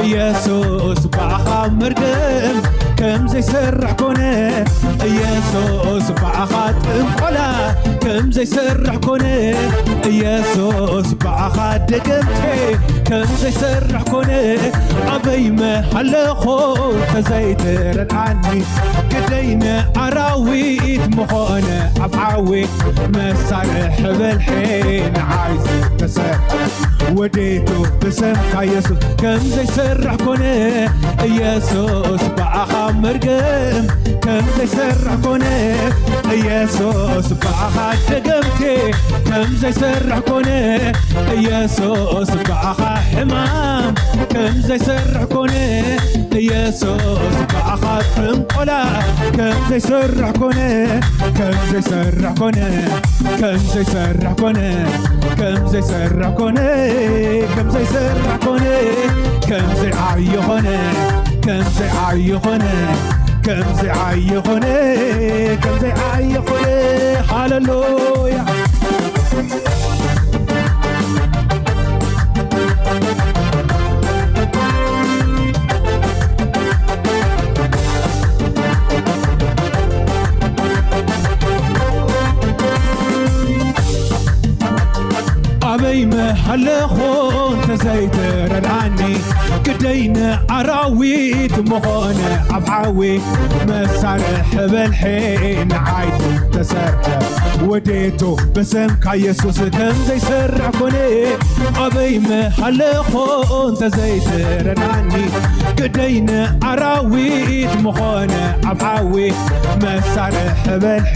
ኢየሱስ ብኣኻ መርገም ከም ዘይሰርሕ ኮነ ኢየሱስ ብኣኻ ጥንቆላ ከም ዘይሰርሕ ኮነ ኢየሱስ ብኣኻ ደገምቴ ከም ዘይሰርሕ ኮነ ኣበይ መሃለኾ ተዘይትረድኣኒ ግደይ ንኣራዊት ምኾነ ኣብ ሓዊ መሳርሒ ብልሒ ንዓይ ዝተሰርሐ ወዴቱ ብስምካ የሱስ ከም ዘይሰርሕ ኮነ ኢየሱስ ብኣኻ መርገም ከም ዘይሰርሕ ኮነ ኢየሱስ ብኣኻ ደገምቴ ከም ዘይሰርሕ ኮነ ኢየሱስ ብኣኻ ሕማም ከም ዘይሰርሕ ኮነ ኢየሱስ ብኣኻ ጥንቆላ ከም ዘይሰርሕ ኮነ ከም ዘይሰርሕ ኮነ ከም ዘይሰርሕ ኮነ ከም ዘይሰርሕ ኮነ ከም ዘይሰርሕ ኮነ ከም ዘይዓብይ ኮነ ከም ዘይዓብይ ኮነ ከም ዘይዓብይ ኮነ ከም ዘይዓብይ ኮነ ሃሌሉያ ኣበይ ምሃለኹ እንተዘይትረድኣኒ፣ ግደይ ንኣራዊት ምኾነ ኣብ ሓዊ፣ መሳርሒ በልሒ ንዓይ ተሰርሐ። ወዴቱ ብስምካ የሱስ ከም ዘይሰርሕ ኮነ። ኣበይ ምሃለኹ እንተዘይትረድኣኒ፣ ግደይ ንኣራዊት ምኾነ ኣብ ሓዊ፣ መሳርሒ በልሒ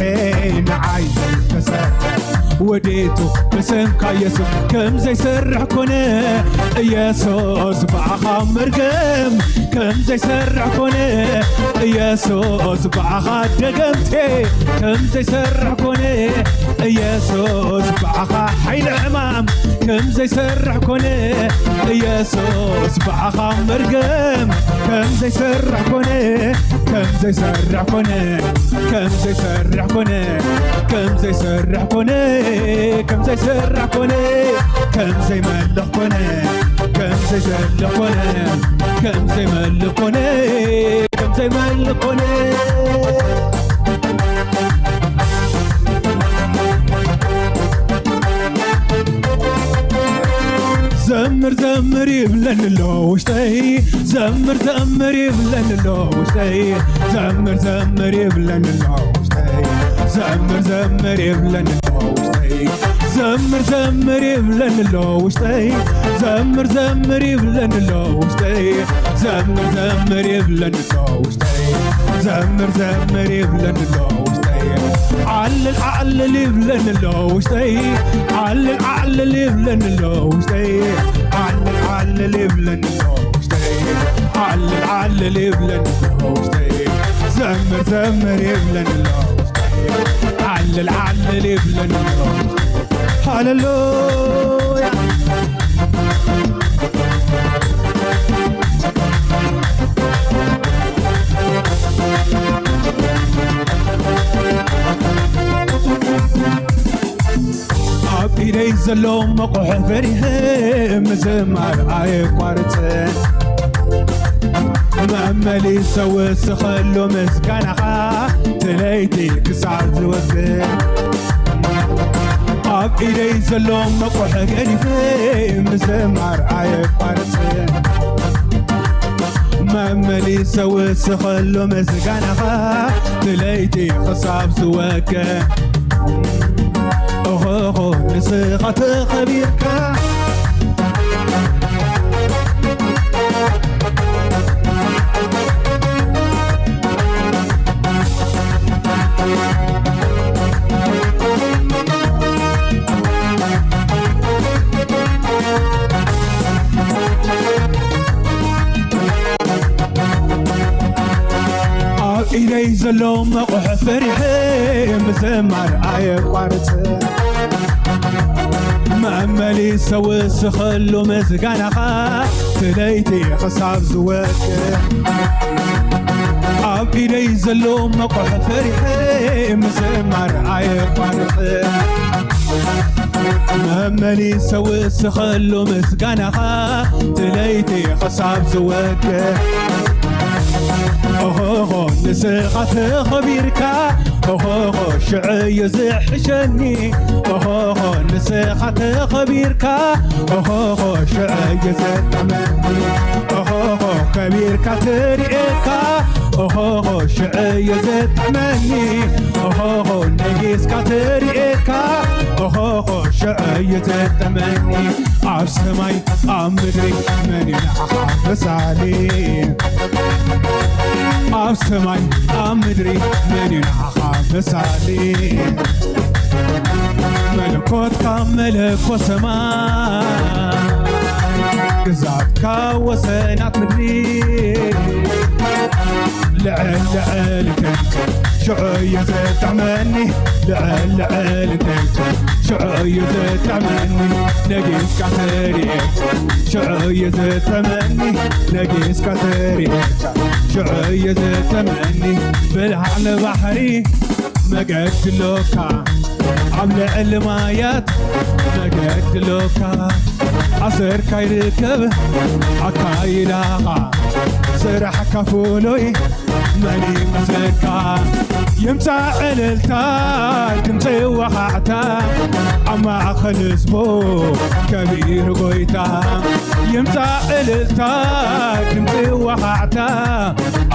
ንዓይ ተሰርሐ። ወዴቱ ብስምካ የሱስ ከም ዘይሰርሕ ኮነ። ኢየሱስ ብኣኻ መርገም ከም ዘይሰርሕ ኮነ። ኢየሱስ ብኣኻ ደገምቴ ከም ዘይሰርሕ ኮነ። ኢየሱስ ብኣኻ ሓይሊ ሕማም ከም ዘይሰርሕ ኮነ። ኢየሱስ ብኣኻ መርገም ከም ዘይሰርሕ ኮነ። ከም ዘይሰርሕ ኮነ። ከም ዘይሰርሕ ኮነ። ከም ዘይሰርሕ ኮነ። ከም ዘይሰርሕ ኮነ። ከም ዘይመልኽ ኮነ። ከም ዘይዘልቕ ኮነ። ከም ዘይመልኽ ኮነ። ከም ዘይመልኽ ኮነ። ዘምር ዘምር ይብለኒ ኣሎ ውሽጠይ። ዘምር ዘምር ይብለኒ ኣሎ ውሽጠይ። ዘምር ዘምር ይብለኒ ኣሎ ውሽጠይ። ዘምር ዘምር ይብለኒ ኣሎ ውሽጠይ። ዘምር ዘምር ይብለኒ ኣሎ ውሽጠይ። ዘምር ዘምር ይብለኒ ኣሎ ውሽጠይ። ዘምር ዘምር ይብለኒ ኣሎ ውሽጠይ። ዘምር ዘምር ይብለኒ ኣሎ ውሽጠይ። ዓልል ዓልል ይብለኒ ኣሎ ውሽጠይ። ዓልል ዓልል ይብለኒ ኣሎ ውሽጠይ። ዓልል ዓልል ይብለኒ ኣሎ ውሽጠይ። ዓልል ዓልል ይብለኒ ኣሎ ውሽጠይ። ዘምር ዘምር ይብለኒ ኣሎ ውሽጠይ። ዓልል ዓልል ይብለኒ ኣሎ ውሽጠይ። ሃሌሉያ። ኣብ ኢደይ ዘሎ መቑሕ ፈሪሐ ምዝማር ኣየቋርጽን። መመሊሰ ወስኸሉ ምስጋናኻ ትለይቲ ክሳብ ዝወስድ። ኣብ ኢደይ ዘሎ መቑሕ ገዲፈ ምዝማር ኣየቋርጽን። መመሊሰ ወስኸሉ ምስጋናኻ ትለይቲ ክሳብ ዝወቅዕ። ኦሆሆ ንስኻ ተኸቢርካ። ኣብ ኢደይ ዘሎ መቑሕ ፈሪሐ ምዝማር ኣየቋርጽ። መመሊሰ ወስኸሉ ምስጋናኻ ትለይቲ ክሳብ ዝወቅዕ። ኣብ ኢደይ ዘሎ መቑሕ ፈሪሐ ምዝማር ኣየቋርጽ። መመሊሰ ወስኸሉ ምስጋናኻ ትለይቲ ክሳብ ዝወቅዕ። ኦሆሆ ንስኻ ተኸቢርካ። ኦሆሆ ሽዑ እዩ ዝሕሸኒ። ኦሆሆ ንስኻ ተኸቢርካ። ኦሆሆ ሽዑ እዩ ዘጥዕመኒ። ኦሆሆ ከቢርካ ትርእየካ። ኦሆሆ ሽዑ እዩ ዘጥዕመኒ። ኦሆሆ ነጊስካ ትርእየካ። ኦሆሆ ሽዑ እዩ ዘጥዕመኒ። ኣብ ሰማይ ኣብ ምድሪ መን እዩ ንዓኻ መሳሊ? ኣብ ሰማይ ኣብ ምድሪ መን እዩ ንዓኻ መሳሊ? መለኮትካ መለኮት ሰማይ፣ ግዛትካ ወሰናት ምድሪ። ልዕል ልዕል ክንከ ሽዑ እዩ ዘጥዕመኒ። ልዕል ልዕል ክንከ ሽዑ እዩ ዘጥዕመኒ። ነጊስካ ተሪኤካ ሽዑ እዩ ዘጥዕመኒ። ነጊስካ ተሪኤካ ሽዑ እዩ ዘጥዕመኒ። ብልሃዕ ንባሕሪ መገዲ ኣሎካ፣ ኣብ ልዕሊ ማያት መገዲ ኣሎካ። ኣሰርካ ይርከብ ኣካይዳኻ፣ ስራሕካ ፍሉይ መን ይመስለካ? ይምጻእ ዕልልታ፣ ድምጺ ወኻዕታ፣ ኣብ ማእከል ህዝቡ ከቢሩ ጎይታ። ይምጻእ ዕልልታ፣ ድምጺ ወኻዕታ፣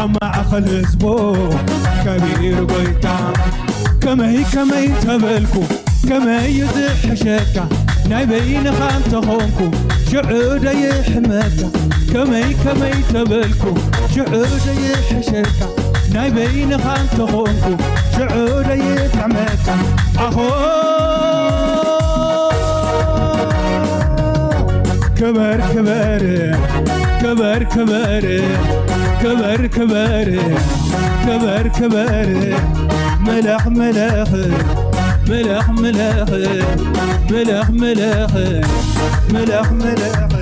ኣብ ማእከል ህዝቡ ከቢሩ ጎይታ። ከመይ ከመይ ተበልኩ፣ ከመይ እዩ ዝሕሸካ፣ ናይ በይንኻ እንተኾንኩ፣ ሽዑ ደይሕመካ። ከመይ ከመይ ተበልኩ፣ ሽዑ ደይሕሸካ፣ ናይ በይንኻ እንተኾንኩ፣ ሽዑ ደይጥዕመካ። ኣኾ ክበር ክበር፣ ክበር ክበር፣ ክበር ክበር፣ ክበር ክበር። ምለኽ ምለኽ፣ ምለኽ ምለኽ፣ ምለኽ ምለኽ፣ ምለኽ ምለኽ፣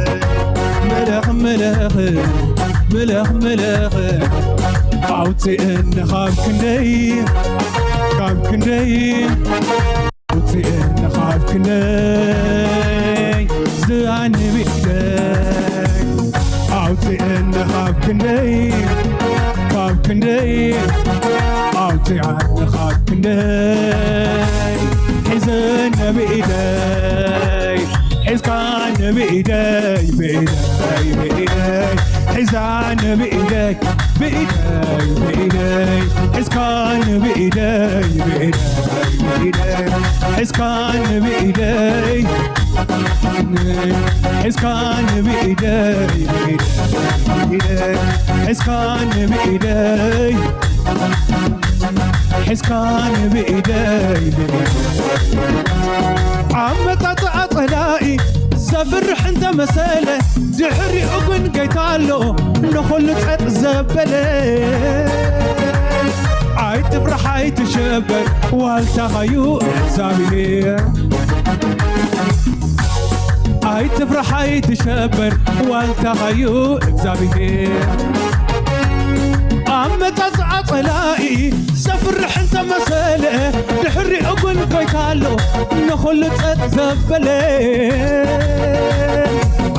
ምለኽ ምለኽ፣ ምለኽ ምለኽ። ኣውፅእኒ ካብ ክንደይ፣ ካብ ክንደይ፣ ኣውፅእኒ ካብ ክንደይ፣ ዝኣኒ ብኢደይ። ኣውፅእኒ ካብ ክንደይ፣ ካብ ክንደይ፣ ኣውፅኣኒ ካብ ክንደይ፣ ሒዘኒ ብኢደይ። ሒዝካኒ ብኢደይ፣ ብኢደይ፣ ብኢደይ፣ ሒዛኒ ብኢደይ፣ ብኢደይ፣ ብኢደይ፣ ሒዝካኒ ብኢደይ፣ ብኢደይ፣ ብኢደይ፣ ሒዝካኒ ብኢደይ፣ ሒዝካኒ ብኢደይ፣ ብኢደይ፣ ብኢደይ፣ ሒዝካኒ ብኢደይ። ሒዝካኒ ብኢደይ፣ ብኢደይ። ኣመጻጽኣ ጸላኢ ዘፍርሕ እንተመሰለ፣ ድሕሪኡ ግን ጌታ ኣሎ፣ ንኹሉ ጸጥ ዘበለ። ኣይትፍራሕ ኣይትሸበር፣ ዋልታኻዩ እግዚኣብሔር። ኣይትፍራሕ ኣይትሸበር፣ ዋልታኻዩ እግዚኣብሔር። ኣመጻጽኣ ጸላኢ ዘፍርሕ እንተመሰለ፣ ድሕሪኡ ግን ጎይታ ኣሎ፣ ንኹሉ ጸጥ ዘበለ።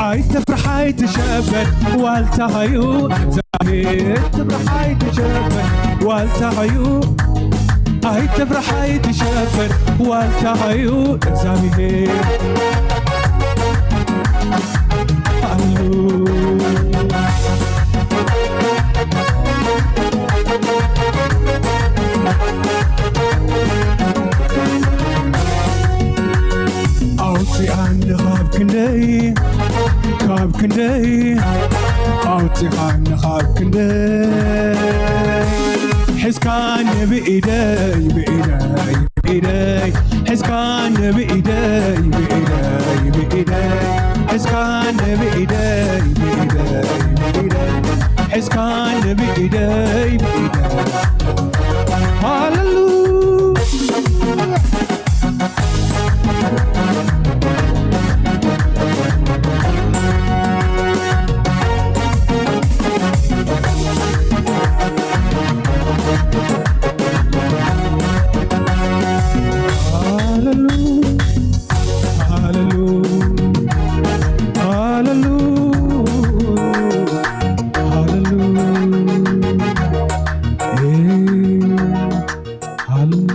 ኣይትፍራሕ ኣይትሸበር፣ ዋልታኻዩ እግዚኣብሔር። ኣይትፍራሕ ኣይትሸበር፣ ዋልታኻዩ። ኣይትፍራሕ ኣይትሸበር፣ ዋልታኻዩ እግዚኣብሔር። ኣውፅኣኒ ካብ ክንደይ፣ ካብ ክንደይ፣ ኣውፅኣኒ ካብ ክንደይ፣ ሒዝካኒ ብኢደይ፣ ብኢደይ፣ ብኢደይ፣ ሒዝካኒ ብኢደይ፣ ብኢደይ፣ ብኢደይ፣ ሒዝካኒ ብኢደይ፣ ብኢደይ፣ ብኢደይ፣ ሒዝካኒ ብኢደይ፣ ብኢደይ። ሃሌሉያ። ሃሌሉ፣ ሃሌሉ፣ ሃሌሉ፣ ሃሌሉ። ኤ፣ ሃሌሉ።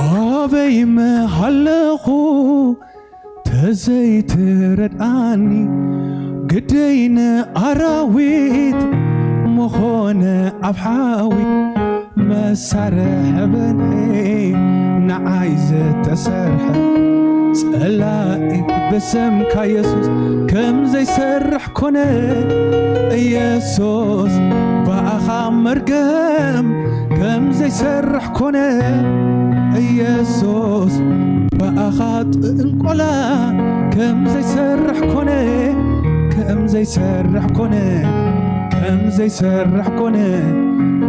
ኣበይ ምሃለኹ ተዘይትረድኣኒ፣ ግደይ ንኣራዊት ምኾነ ኣብ ሓዊ፣ መሳርሒ በንሒ ንዓይ ዝተሰርሐ፣ ጸላኢ ብስምካ የሱስ ከም ዘይሰርሕ ኮነ። ኢየሱስ ብኣኻ መርገም ከም ዘይሰርሕ ኮነ። ኢየሱስ ብኣኻ ጥንቆላ ከም ዘይሰርሕ ኮነ፣ ከም ዘይሰርሕ ኮነ፣ ከም ዘይሰርሕ ኮነ፣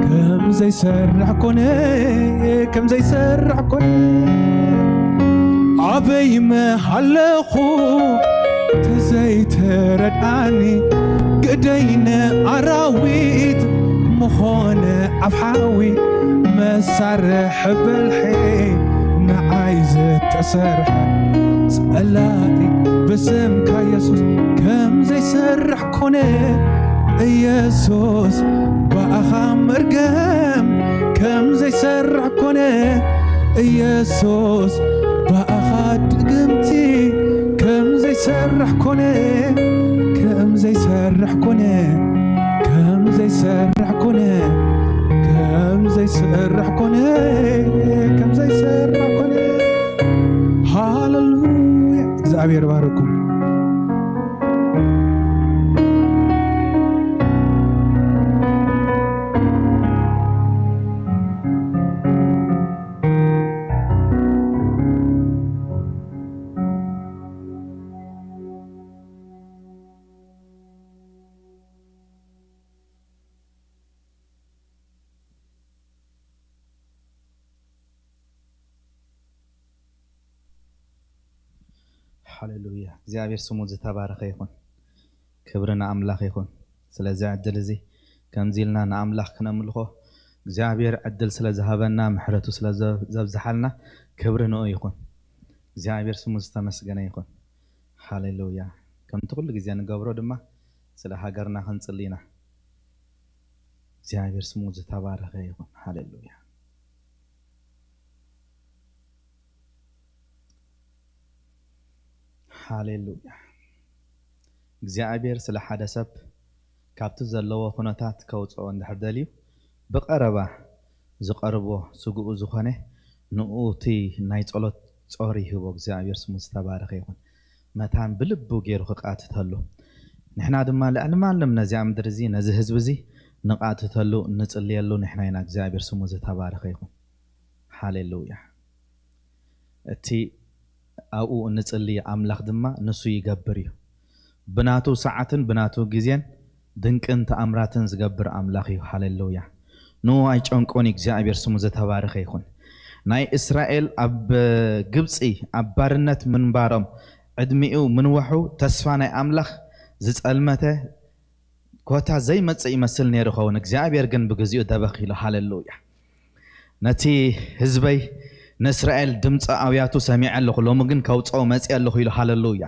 ከም ዘይሰርሕ ኮነ፣ ከም ዘይሰርሕ ኮነ። ኣበይ ምሃለኹ ተዘይተረድኣኒ፣ ግደይ ንኣራዊት ምኾነ ኣብ ሓዊ፣ መሳርሒ በልሒ ንዓይ ዝተሰርሐ፣ ጸላኢ ብስምካ የሱስ ከም ዘይሰርሕ ኮነ። ኢየሱስ ብኣኻ መርገም ከም ዘይሰርሕ ኮነ ኢየሱስ ብኣኻ ድግምቲ ከም ዘይሰርሕ ኮነ ከም ዘይሰርሕ ኮነ ከም ዘይሰርሕ ኮነ ከም ዘይሰርሕ ኮነ ከም ዘይሰርሕ ኮነ። ሃሌሉያ። እግዚኣብሔር ባርኩም። ሃሌሉያ። እግዚኣብሔር ስሙ ዝተባረኸ ይኹን። ክብሪ ንኣምላኽ ይኹን። ስለዚ ዕድል እዚ ከምዚ ኢልና ንኣምላኽ ክነምልኾ እግዚኣብሔር ዕድል ስለ ዝሃበና፣ ምሕረቱ ስለ ዘ-፣ ዘብዝሓልና ክብሪ ንኡ ይኹን። እግዚኣብሔር ስሙ ዝተመስገነ ይኹን። ሃሌሉያ። ከምቲ ኩሉ ግዜ ንገብሮ ድማ ስለ ሃገርና ክንጽሊ ኢና። እግዚኣብሔር ስሙ ዝተባረኸ ይኹን። ሃሌሉያ። ሃሌሉያ። እግዚኣብሔር ስለ ሓደ ሰብ ካብቲ ዘለዎ ኩነታት ከውፅኦ እንድሕር ደልዩ፣ ብቐረባ ዝቐርቦ ስግኡ ዝኾነ ንኡ እቲ ናይ ጸሎት ጾር ይህቦ። እግዚኣብሔር ስሙ ዝተባረኸ ይኹን። መታን ብልቡ ገይሩ ክቃትተሉ፣ ንሕና ድማ ልዕሊ ማንም ነዚኣ ምድሪ እዚ፣ ነዚ ህዝቢ እዚ ንቃትተሉ፣ ንጽልየሉ ንሕና ኢና። እግዚኣብሔር ስሙ ዝተባረኸ ይኹን። ሃሌሉያ። እቲ ኣብኡ እንጽሊ ኣምላኽ ድማ ንሱ ይገብር እዩ። ብናቱ ሰዓትን ብናቱ ግዜን ድንቅን ተኣምራትን ዝገብር ኣምላኽ እዩ። ሃሌሉያ። ንኡ ኣይጨንቆን እዩ። እግዚኣብሔር ስሙ ዝተባረኸ ይኹን። ናይ እስራኤል ኣብ ግብፂ ኣብ ባርነት ምንባሮም፣ ዕድሚኡ ምንወሑ፣ ተስፋ ናይ ኣምላኽ ዝጸልመተ ኮታ ዘይመጽእ ይመስል ነይሩ ኸውን። እግዚኣብሔር ግን ብግዚኡ ደበኽ ኢሉ። ሃሌሉያ። ነቲ ህዝበይ ንእስራኤል ድምፂ ኣውያቱ ሰሚዐ ኣለኹ፣ ሎሚ ግን ከውፅኦ መፅእ ኣለኹ ኢሉ። ሃሌሉያ።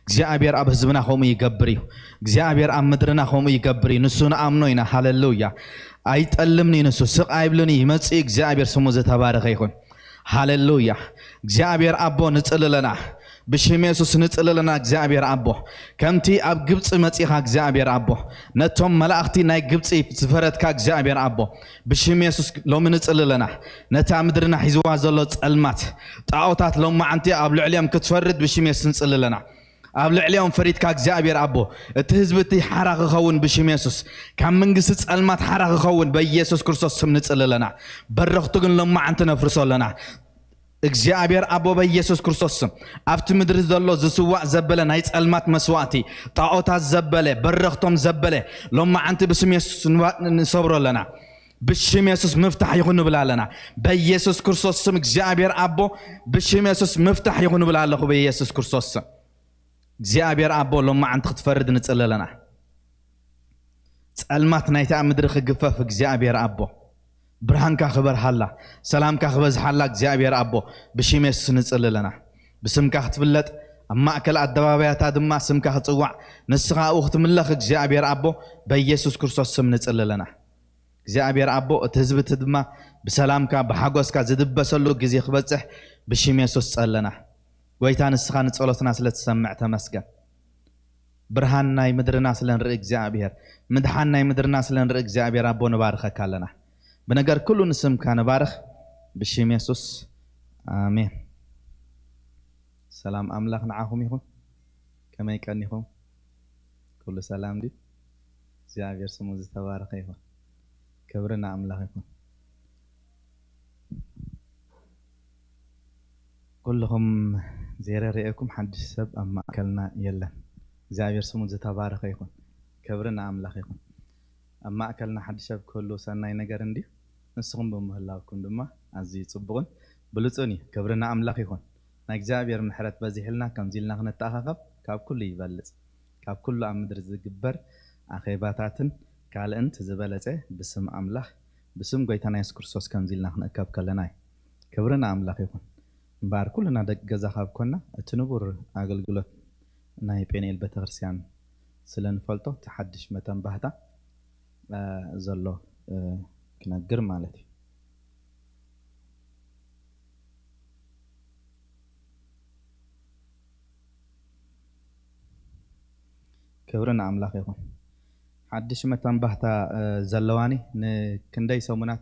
እግዚኣብሔር ኣብ ህዝብና ከምኡ ይገብር እዩ። እግዚኣብሔር ኣብ ምድርና ከምኡ ይገብር እዩ። ንሱ ንኣምኖ ኢና። ሃሌሉያ። ኣይጠልምን እዩ ንሱ፣ ስቕ ኣይብልን እዩ፣ ይመጽእ እዩ። እግዚኣብሔር ስሙ ዝተባረኸ ይኹን። ሃሌሉያ። እግዚኣብሔር ኣቦ ንጽልለና፣ ብሽም የሱስ ንጽልለና። እግዚኣብሔር ኣቦ፣ ከምቲ ኣብ ግብፂ መጺኻ እግዚኣብሔር ኣቦ ነቶም መላእኽቲ ናይ ግብፂ ዝፈረድካ እግዚኣብሔር ኣቦ፣ ብሽም የሱስ ሎሚ ንጽልለና። ነታ ምድርና ሒዝዋ ዘሎ ጸልማት፣ ጣዖታት ሎማዓንቲ ኣብ ልዕሊኦም ክትፈርድ ብሽም የሱስ ንጽልለና። ኣብ ልዕሊኦም ፈሪድካ እግዚኣብሔር ኣቦ፣ እቲ ህዝቢ እቲ ሓራ ክኸውን ብሽም የሱስ፣ ካብ መንግስቲ ጸልማት ሓራ ክኸውን በኢየሱስ ክርስቶስ ስም ንጽልለና። በረኽቱ ግን ሎማዓንቲ ነፍርሶ ኣለና። እግዚኣብሔር ኣቦ በኢየሱስ ክርስቶስ ስም፣ ኣብቲ ምድሪ ዘሎ ዝስዋእ ዘበለ ናይ ጸልማት መስዋእቲ፣ ጣዖታት ዘበለ፣ በረኽቶም ዘበለ፣ ሎማዓንቲ ብስም የሱስ ንባ-፣ ንሰብሮ ኣለና። ብሽም የሱስ ምፍታሕ ይኹን ንብል ኣለና። በኢየሱስ ክርስቶስ ስም እግዚኣብሔር ኣቦ፣ ብሽም የሱስ ምፍታሕ ይኹን ንብል ኣለኹ። በኢየሱስ ክርስቶስ ስም እግዚኣብሔር ኣቦ፣ ሎማዓንቲ ክትፈርድ ንጽሊ ኣለና። ጸልማት ናይታ ምድሪ ክግፈፍ እግዚኣብሔር ኣቦ፣ ብርሃንካ ክበርሃላ፣ ሰላምካ ክበዝሓላ እግዚኣብሔር ኣቦ፣ ብሽም የሱስ ንጽሊ ኣለና። ብስምካ ክትፍለጥ፣ ኣብ ማእከል ኣደባባያታ ድማ ስምካ ክጽዋዕ፣ ንስኻ ኣብኡ ክትምለኽ እግዚኣብሔር ኣቦ፣ በኢየሱስ ክርስቶስ ስም ንጽሊ ኣለና። እግዚኣብሔር ኣቦ፣ እቲ ህዝቢ እቲ ድማ ብሰላምካ ብሓጎስካ ዝድበሰሉ ግዜ ክበጽሕ ብሽም የሱስ ጸለና። ጎይታ፣ ንስኻ ንጸሎትና ስለ ትሰምዕ ተመስገን። ብርሃን ናይ ምድርና ስለ ንርኢ እግዚኣብሔር፣ ምድሓን ናይ ምድርና ስለ ንርኢ እግዚኣብሔር ኣቦ፣ ንባርኸካ ኣለና። ብነገር ኩሉ ንስምካ ንባርኽ ብሽም የሱስ፣ ኣሜን። ሰላም ኣምላኽ ንዓኹም ይኹን። ከመይ ቀኒኹም? ኩሉ ሰላም ድዩ? እግዚኣብሔር ስሙ ዝተባረኸ ይኹን። ክብሪ ንኣምላኽ ይኹን። ኩልኹም ዘይረረኤኩም ሓድሽ ሰብ ኣብ ማእከልና የለን። እግዚኣብሔር ስሙ ዝተባረኸ ይኹን። ክብሪ ንኣምላኽ ይኹን። ኣብ ማእከልና ሓድሽ ሰብ ክህሉ ሰናይ ነገር እንድዩ። ንስኹም ብምህላውኩም ድማ ኣዝዩ ጽቡቕን ብሉጽን እዩ። ክብሪ ንኣምላኽ ይኹን። ናይ እግዚኣብሔር ምሕረት በዚሕልና ከምዚ ኢልና ክንተኣኻኸብ ካብ ኩሉ ይበልጽ። ካብ ኩሉ ኣብ ምድሪ ዝግበር ኣኼባታትን ካልእን እቲ ዝበለጸ ብስም ኣምላኽ፣ ብስም ጎይታና የሱስ ክርስቶስ ከምዚ ኢልና ክንእከብ ከለና እዩ። ክብሪ ንኣምላኽ ይኹን። እምበኣር ኩልና ደቂ ገዛ ካብ ኮና፣ እቲ ንቡር ኣገልግሎት ናይ ጴንኤል ቤተክርስትያን ስለ ንፈልጦ፣ እቲ ሓድሽ መተንባህታ፣ እ፣ ዘሎ፣ እ፣ ክነግር ማለት እዩ። ክብሪ ንኣምላኽ ይኹን። ሓድሽ መተንባህታ ዘለዋኒ ንክንደይ ሰሙናት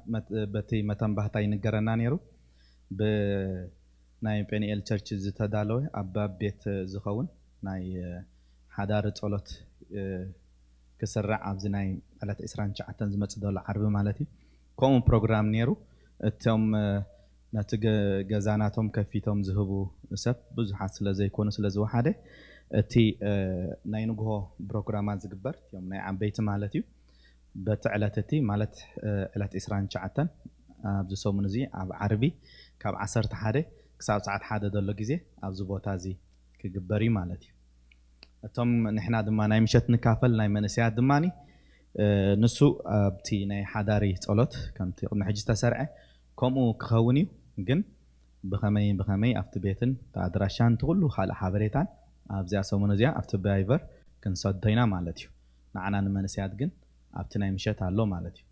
በቲ መተንባህታ ይንገረና ነይሩ። ብናይ ጴንኤል ቸርች ዝተዳለወ ኣብ ባብ ቤት ዝኸውን ናይ ሓዳሪ ጸሎት ክስራዕ ኣብዚ ናይ ዕለት ዕስራን ትሽዓተን ዝመጽእ ዘሎ ዓርቢ ማለት እዩ። ከምኡ ፕሮግራም ነይሩ። እቶም ነቲ ገዛናቶም ከፊቶም ዝህቡ ሰብ ብዙሓት ስለ ዘይኮኑ ስለ ዝወሓደ እቲ ናይ ንግሆ ፕሮግራማት ዝግበር እቲኦም ናይ ዓበይቲ ማለት እዩ። በቲ ዕለት እቲ ማለት ዕለት ዕስራን ትሽዓተን ኣብዚ ሰሙን እዚ ኣብ ዓርቢ ካብ ዓሰርተ ሓደ ክሳብ ሰዓት ሓደ ዘሎ ግዜ ኣብዚ ቦታ እዚ ክግበር እዩ ማለት እዩ። እቶም ንሕና ድማ ናይ ምሸት ንካፈል ናይ መንእሰያት ድማ ንሱ ኣብቲ ናይ ሓዳሪ ጸሎት ከምቲ ቅድሚ ሕጂ ዝተሰርዐ ከምኡ ክኸውን እዩ። ግን ብኸመይ ብኸመይ ኣብቲ ቤትን ኣድራሻን እቲ ኩሉ ካልእ ሓበሬታን ኣብዚኣ ሰሙን እዚኣ ኣብቲ ቫይበር ክንሰዶ ኢና ማለት እዩ። ንዓና ንመንእሰያት ግን ኣብቲ ናይ ምሸት ኣሎ ማለት እዩ።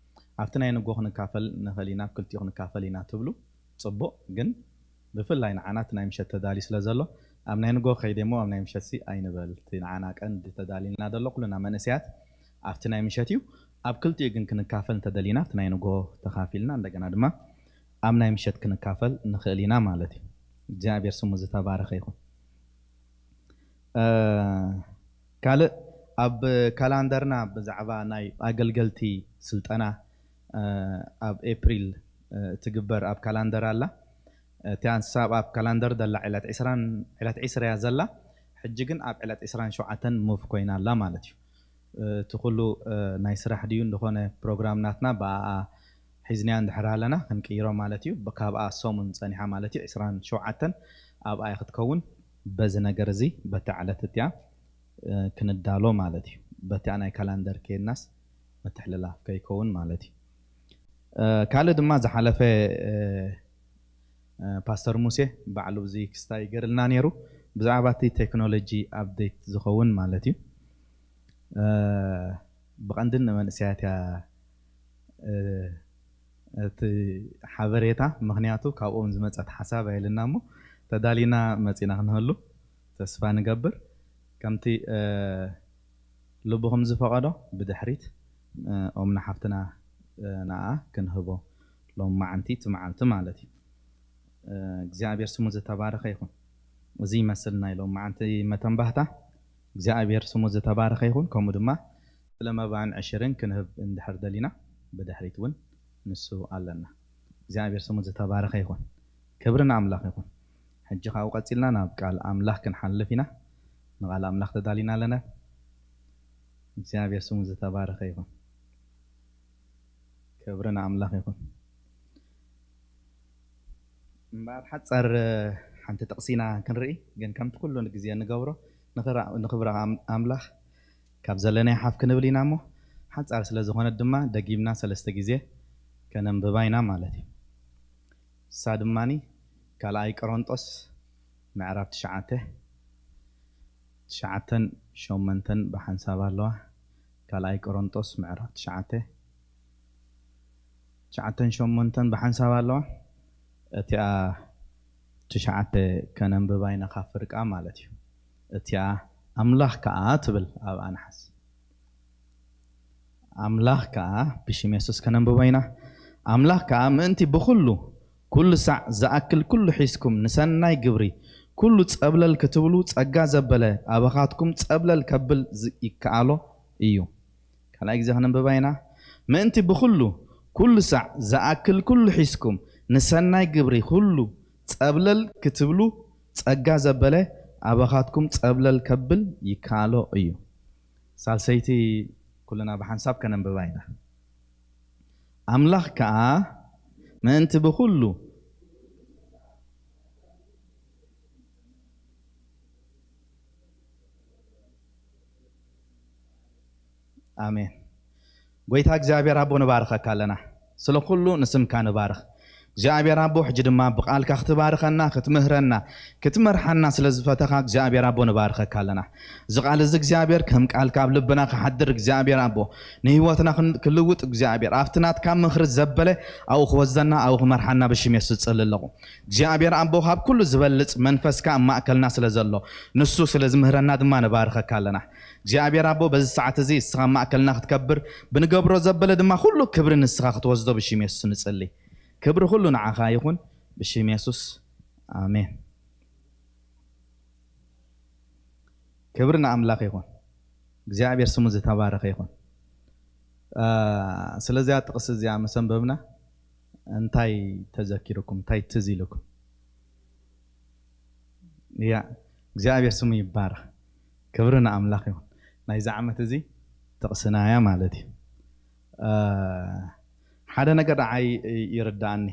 ኣብቲ ናይ ንጎ ክንካፈል ንኽእል ኢና፣ ኣብ ክልቲኡ ክንካፈል ኢና ትብሉ ጽቡቕ፣ ግን ብፍላይ ንዓና እቲ ናይ ምሸት ተዳልዩ ስለ ዘሎ ኣብ ናይ ንጎ ከይደ እሞ ኣብ ናይ ምሸት ሲ ኣይንበል። እቲ ንዓና ቀንዲ ተዳልዩልና ዘሎ ኩልና መንእሰያት ኣብቲ ናይ ምሸት እዩ። ኣብ ክልቲኡ ግን ክንካፈል እንተደሊና ኣብቲ ናይ ንጎ ተኻፊልና እንደገና ድማ ኣብ ናይ ምሸት ክንካፈል ንኽእል ኢና ማለት እዩ። እግዚኣብሔር ስሙ ዝተባረኸ ይኹን። ካልእ ኣብ ካላንደርና ብዛዕባ ናይ ኣገልገልቲ ስልጠና ኣብ ኤፕሪል ትግበር ኣብ ካላንደር ኣላ። እቲኣ ንሳ ኣብ ካላንደር ዘላ ዕለት ዕስራን ዕለት ዕስራ እያ ዘላ። ሕጂ ግን ኣብ ዕለት ዕስራን ሸውዓተን ሙቭ ኮይና ኣላ ማለት እዩ። እቲ ኩሉ ናይ ስራሕ ድዩ እንደኾነ ፕሮግራም ናትና ብኣኣ ሒዝናያ እንድሕር ኣለና ክንቅይሮ ማለት እዩ። ካብኣ ሰሙን ጸኒሓ ማለት እዩ ዕስራን ሸውዓተን ኣብኣ ክትከውን በዚ ነገር እዚ በታ ዕለት እቲኣ ክንዳሎ ማለት እዩ። በቲኣ ናይ ካላንደር ከየድናስ ምትሕልላፍ ከይከውን ማለት እዩ። ካልእ ድማ ዝሓለፈ ፓስተር ሙሴ ባዕሉ እዚ ክስታይ ገርልና ነይሩ ብዛዕባ እቲ ቴክኖሎጂ ኣፕዴት ዝኸውን ማለት እዩ። ብቐንድን ንመንእሰያት እያ እቲ ሓበሬታ፣ ምኽንያቱ ካብኦም ዝመጸት ሓሳብ ኣይልና እሞ ተዳሊና መጺና ክንህሉ ተስፋ ንገብር። ከምቲ ልቡ ከም ዝፈቐዶ ብድሕሪት ኦምና ሓፍትና ንኣ ክንህቦ ሎም መዓንቲ እቲ መዓልቲ ማለት እዩ። እግዚኣብሔር ስሙ ዝተባረኸ ይኹን። እዚ ይመስል ናይ ሎም መዓንቲ መተንባህታ። እግዚኣብሔር ስሙ ዝተባረኸ ይኹን። ከምኡ ድማ ስለ መባን ዕሽርን ክንህብ እንድሕር ደሊና ብድሕሪት እውን ንሱ ኣለና። እግዚኣብሔር ስሙ ዝተባረኸ ይኹን። ክብሪ ንኣምላኽ ይኹን። ሕጂ ካብኡ ቀጺልና ናብ ቃል ኣምላኽ ክንሓልፍ ኢና። ንቓል ኣምላኽ ተዳሊና ኣለና። እግዚኣብሔር ስሙ ዝተባረኸ ይኹን። ክብሪ ንኣምላኽ ይኹን። እምበኣር ሓጻር ሓንቲ ጥቕሲና ክንርኢ፣ ግን ከምቲ ኩሉ ግዜ እንገብሮ ንኽብሪ ኣምላኽ ካብ ዘለናዮ ሓፍ ክንብል ኢና እሞ ሓጻር ስለ ዝኾነት ድማ ደጊምና ሰለስተ ግዜ ከነንብባ ኢና ማለት እዩ። እሳ ድማኒ ካልኣይ ቆሮንጦስ ምዕራፍ ትሽዓተ ትሽዓተን ሸሞንተን ብሓንሳብ ኣለዋ። ካልኣይ ቆሮንጦስ ምዕራፍ ትሽዓተ ትሽዓተን ሸሞንተን ብሓንሳብ ኣለዋ። እቲኣ ትሽዓተ ከነንብባ ኢና ካብ ፍርቃ ማለት እዩ። እቲኣ ኣምላኽ ከኣ ትብል ኣብኣ ንሓዝ። ኣምላኽ ከኣ ብሽም የሱስ ከነንብቦ ኢና። ኣምላኽ ከኣ ምእንቲ ብኹሉ ኩሉ ሳዕ ዝኣክል ኩሉ ሒዝኩም ንሰናይ ግብሪ ኩሉ ጸብለል ክትብሉ ጸጋ ዘበለ ኣባኻትኩም ጸብለል ከብል ይከኣሎ እዩ። ካልኣይ ግዜ ከነንብባ ኢና። ምእንቲ ብኹሉ ኩሉ ሳዕ ዝኣክል ኩሉ ሒዝኩም ንሰናይ ግብሪ ኩሉ ጸብለል ክትብሉ ጸጋ ዘበለ ኣባኻትኩም ጸብለል ከብል ይከኣሎ እዩ። ሳልሰይቲ ኩልና ብሓንሳብ ከነንብባ ኢና። ኣምላኽ ከኣ ምእንቲ ብኹሉ ኣሜን። ጎይታ እግዚኣብሔር ኣቦ ንባርኸካ ኣለና። ስለ ኩሉ ንስምካ ንባርኽ። እግዚኣብሔር ኣቦ፣ ሕጂ ድማ ብቓልካ ክትባርኸና፣ ክትምህረና፣ ክትመርሓና ስለ ዝፈተኻ እግዚኣብሔር ኣቦ ንባርኸካ ኣለና። እዚ ቃል እዚ እግዚኣብሔር ከም ቃልካ ኣብ ልብና ክሓድር እግዚኣብሔር ኣቦ፣ ንህይወትና ክን-፣ ክልውጥ እግዚኣብሔር ኣብቲ ናትካ ምኽሪ ዘበለ ኣብኡ ክወስደና፣ ኣብኡ ክመርሓና ብሽም የሱስ ጸሊ ኣለኹ። እግዚኣብሔር ኣቦ፣ ካብ ኩሉ ዝበልጽ መንፈስካ ኣብ ማእከልና ስለ ዘሎ፣ ንሱ ስለ ዝምህረና ድማ ንባርኸካ ኣለና። እግዚኣብሔር ኣቦ፣ በዚ ሰዓት እዚ እስኻ ኣብ ማእከልና ክትከብር፣ ብንገብሮ ዘበለ ድማ ኩሉ ክብሪ ንስኻ ክትወስዶ ብሽም የሱስ ንጸሊ። ክብሪ ኩሉ ንዓኻ ይኹን፣ ብሽም የሱስ ኣሜን። ክብሪ ንኣምላኽ ይኹን። እግዚኣብሔር ስሙ ዝተባረኸ ይኹን። አ፣ ስለዚኣ ጥቕሲ እዚኣ ምስ ኣንበብና እንታይ ተዘኪሩኩም? እንታይ ትዝ ኢሉኩም? እያ፣ እግዚኣብሔር ስሙ ይባረኽ። ክብሪ ንኣምላኽ ይኹን። ናይዚ ዓመት እዚ ጥቕስና እያ ማለት እዩ። አ፣ ሓደ ነገር ንዓይ ይርዳኣኒ።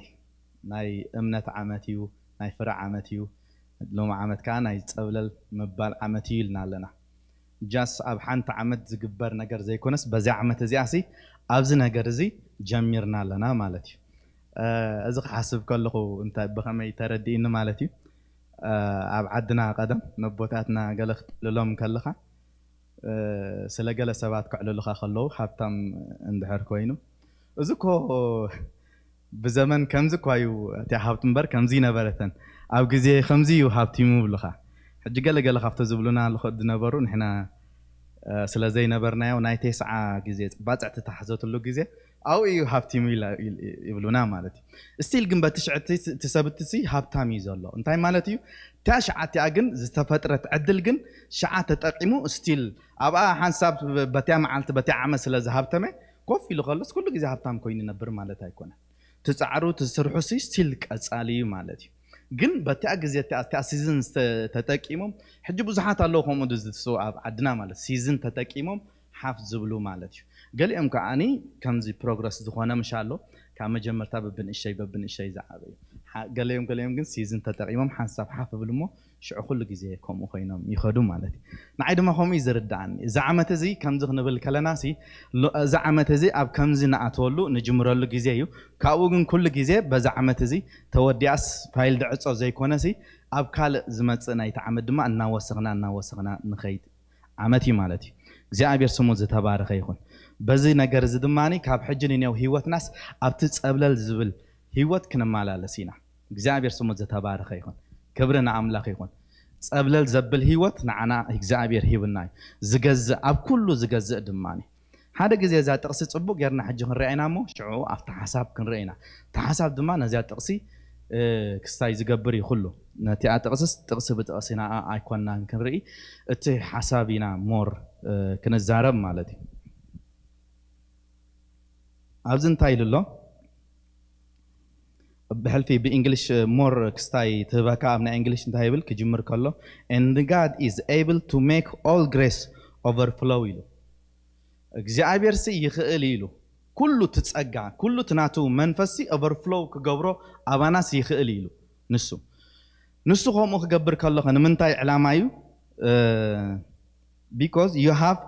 ናይ እምነት ዓመት እዩ፣ ናይ ፍረ ዓመት እዩ። ሎሚ ዓመት ከኣ ናይ ጸብለል ምባል ዓመት እዩ ኢልና ኣለና። ጃስ ኣብ ሓንቲ ዓመት ዝግበር ነገር ዘይኮነስ፣ በዚ ዓመት እዚኣ ሲ ኣብዚ ነገር እዚ ጀሚርና ኣለና ማለት እዩ። እ፣ እዚ ክሓስብ ከለኹ እንታይ ብኸመይ ተረዲእኒ ማለት እዩ። እ፣ ኣብ ዓድና ቀደም ነቦታትና ገለ ክትዕልሎም ከለኻ፣ እ፣ ስለ ገለ ሰባት ከዕልሉኻ ከለዉ ሃብታም እንድሕር ኮይኑ፣ "እዚ እኮ ብዘመን ከምዚ እኳ እዩ እቲ ሃብቲ እምበር ከምዚ ይነበረተን፣ ኣብ ግዜ ከምዚ እዩ ሃብቲሙ" ይብሉኻ። ሕጂ ገለ ገለ ካብቶ ዝብሉና ልኸ-፣ ዝነበሩ ንሕና፣ እ፣ ስለ ዘይነበርናዮ ናይ ተስዓ ግዜ ባጽዕ ተታሕዘትሉ ግዜ ኣብኡ እዩ ሃብቲሙ ኢላ-፣ ኢል-፣ ይብሉና ማለት እዩ። ስቲል ግን በቲ ሽዕቲ እቲ ሰብ እቲ ሲ ሃብታም እዩ ዘሎ። እንታይ ማለት እዩ? እታ ሽዓ እቲኣ ግን ዝተፈጥረት ዕድል ግን ሽዓ ተጠቂሙ ስቲል ኣብኣ ሓንሳብ በቲያ መዓልቲ በቲያ ዓመት ስለ ዝሃብተመ ኮፍ ኢሉ ከሎስ ኩሉ ግዜ ሃብታም ኮይኑ ይነብር ማለት ኣይኮነን። እቲ ጻዕሩ እቲ ስርሑ ሲ ስቲል ቀጻሊ እዩ ማለት እዩ። ግን በቲኣ ግዜ እቲኣ፣ እቲኣ ሲዝን ዝተ-፣ ተጠቂሞም ሕጂ ብዙሓት ኣለዉ ከምኡ ዝድሱ ኣብ ዓድና ማለት ሲዝን ተጠቂሞም ሓፍ ዝብሉ ማለት እዩ። ገሊኦም ከዓኒ ከምዚ ፕሮግረስ ዝኾነ ምሽ ኣሎ፣ ካብ መጀመርታ በብንእሸይ በብንእሸይ ዝዓበዩ። ሓ-፣ ገሊኦም ገሊኦም ግን ሲዝን ተጠቂሞም ሓንሳብ ሓፍ ይብሉ እሞ ሽዑ ኩሉ ግዜ ከምኡ ኮይኖም ይኸዱ ማለት እዩ። ንዓይ ድማ ከምኡ እዩ ዝርድኣኒ። እዚ ዓመት እዚ ከምዚ ክንብል ከለና ሲ፣ ሎ-፣ እዚ ዓመት እዚ ኣብ ከምዚ ንኣትወሉ ንጅምረሉ ግዜ እዩ። ካብኡ ግን ኩሉ ግዜ በዚ ዓመት እዚ ተወዲኣስ ፋይል ድዕጾ ዘይኮነ ሲ፣ ኣብ ካልእ ዝመጽእ ናይቲ ዓመት ድማ እናወሰኽና እናወሰኽና ንኸይድ ዓመት እዩ ማለት እዩ። እግዚኣብሔር ስሙ ዝተባረኸ ይኹን። በዚ ነገር እዚ ድማ ካብ ሕጂ ንኔው ህይወትናስ ኣብቲ ጸብለል ዝብል ህይወት ክንመላለስ ኢና። እግዚኣብሔር ስሙ ዝተባረኸ ይኹን። ክብሪ ንኣምላኽ ይኹን። ጸብለል ዘብል ህይወት ንዓና እግዚኣብሔር ሂብና እዩ። ዝገዝእ፣ ኣብ ኩሉ ዝገዝእ ድማ። ሓደ ግዜ እዛ ጥቕሲ ጽቡቕ ጌርና ሕጂ ክንሪኣ ኢና እሞ፣ ሽዑ ኣብቲ ሓሳብ ክንርኢ ኢና። እቲ ሓሳብ ድማ ነዚኣ ጥቕሲ፣ እ፣ ክስታይ ዝገብር እዩ ኩሉ። ነቲኣ ጥቕስስ ጥቕሲ ብጥቕሲ ኢና ኣይኮንናን ክንርኢ፣ እቲ ሓሳብ ኢና ሞር፣ እ፣ ክንዛረብ ማለት እዩ። ኣብዚ እንታይ ኢሉ ኣሎ? ብሕልፊ ብእንግሊሽ ሞር ክስታይ ትህበካ ኣብ ናይ እንግሊሽ እንታይ ይብል ክጅምር ከሎ፣ "And God is able to make all grace overflow" ኢሉ። እግዚኣብሔር ሲ ይኽእል ኢሉ። ኩሉ እቲ ጸጋ፣ ኩሉ እቲ ናቱ መንፈስ ሲ ኦቨርፍሎው ክገብሮ ኣባናስ ይኽእል ኢሉ። ንሱ፣ ንሱ ከምኡ ክገብር ከለኸ ንምንታይ ዕላማ እዩ? እ፣ "Because you have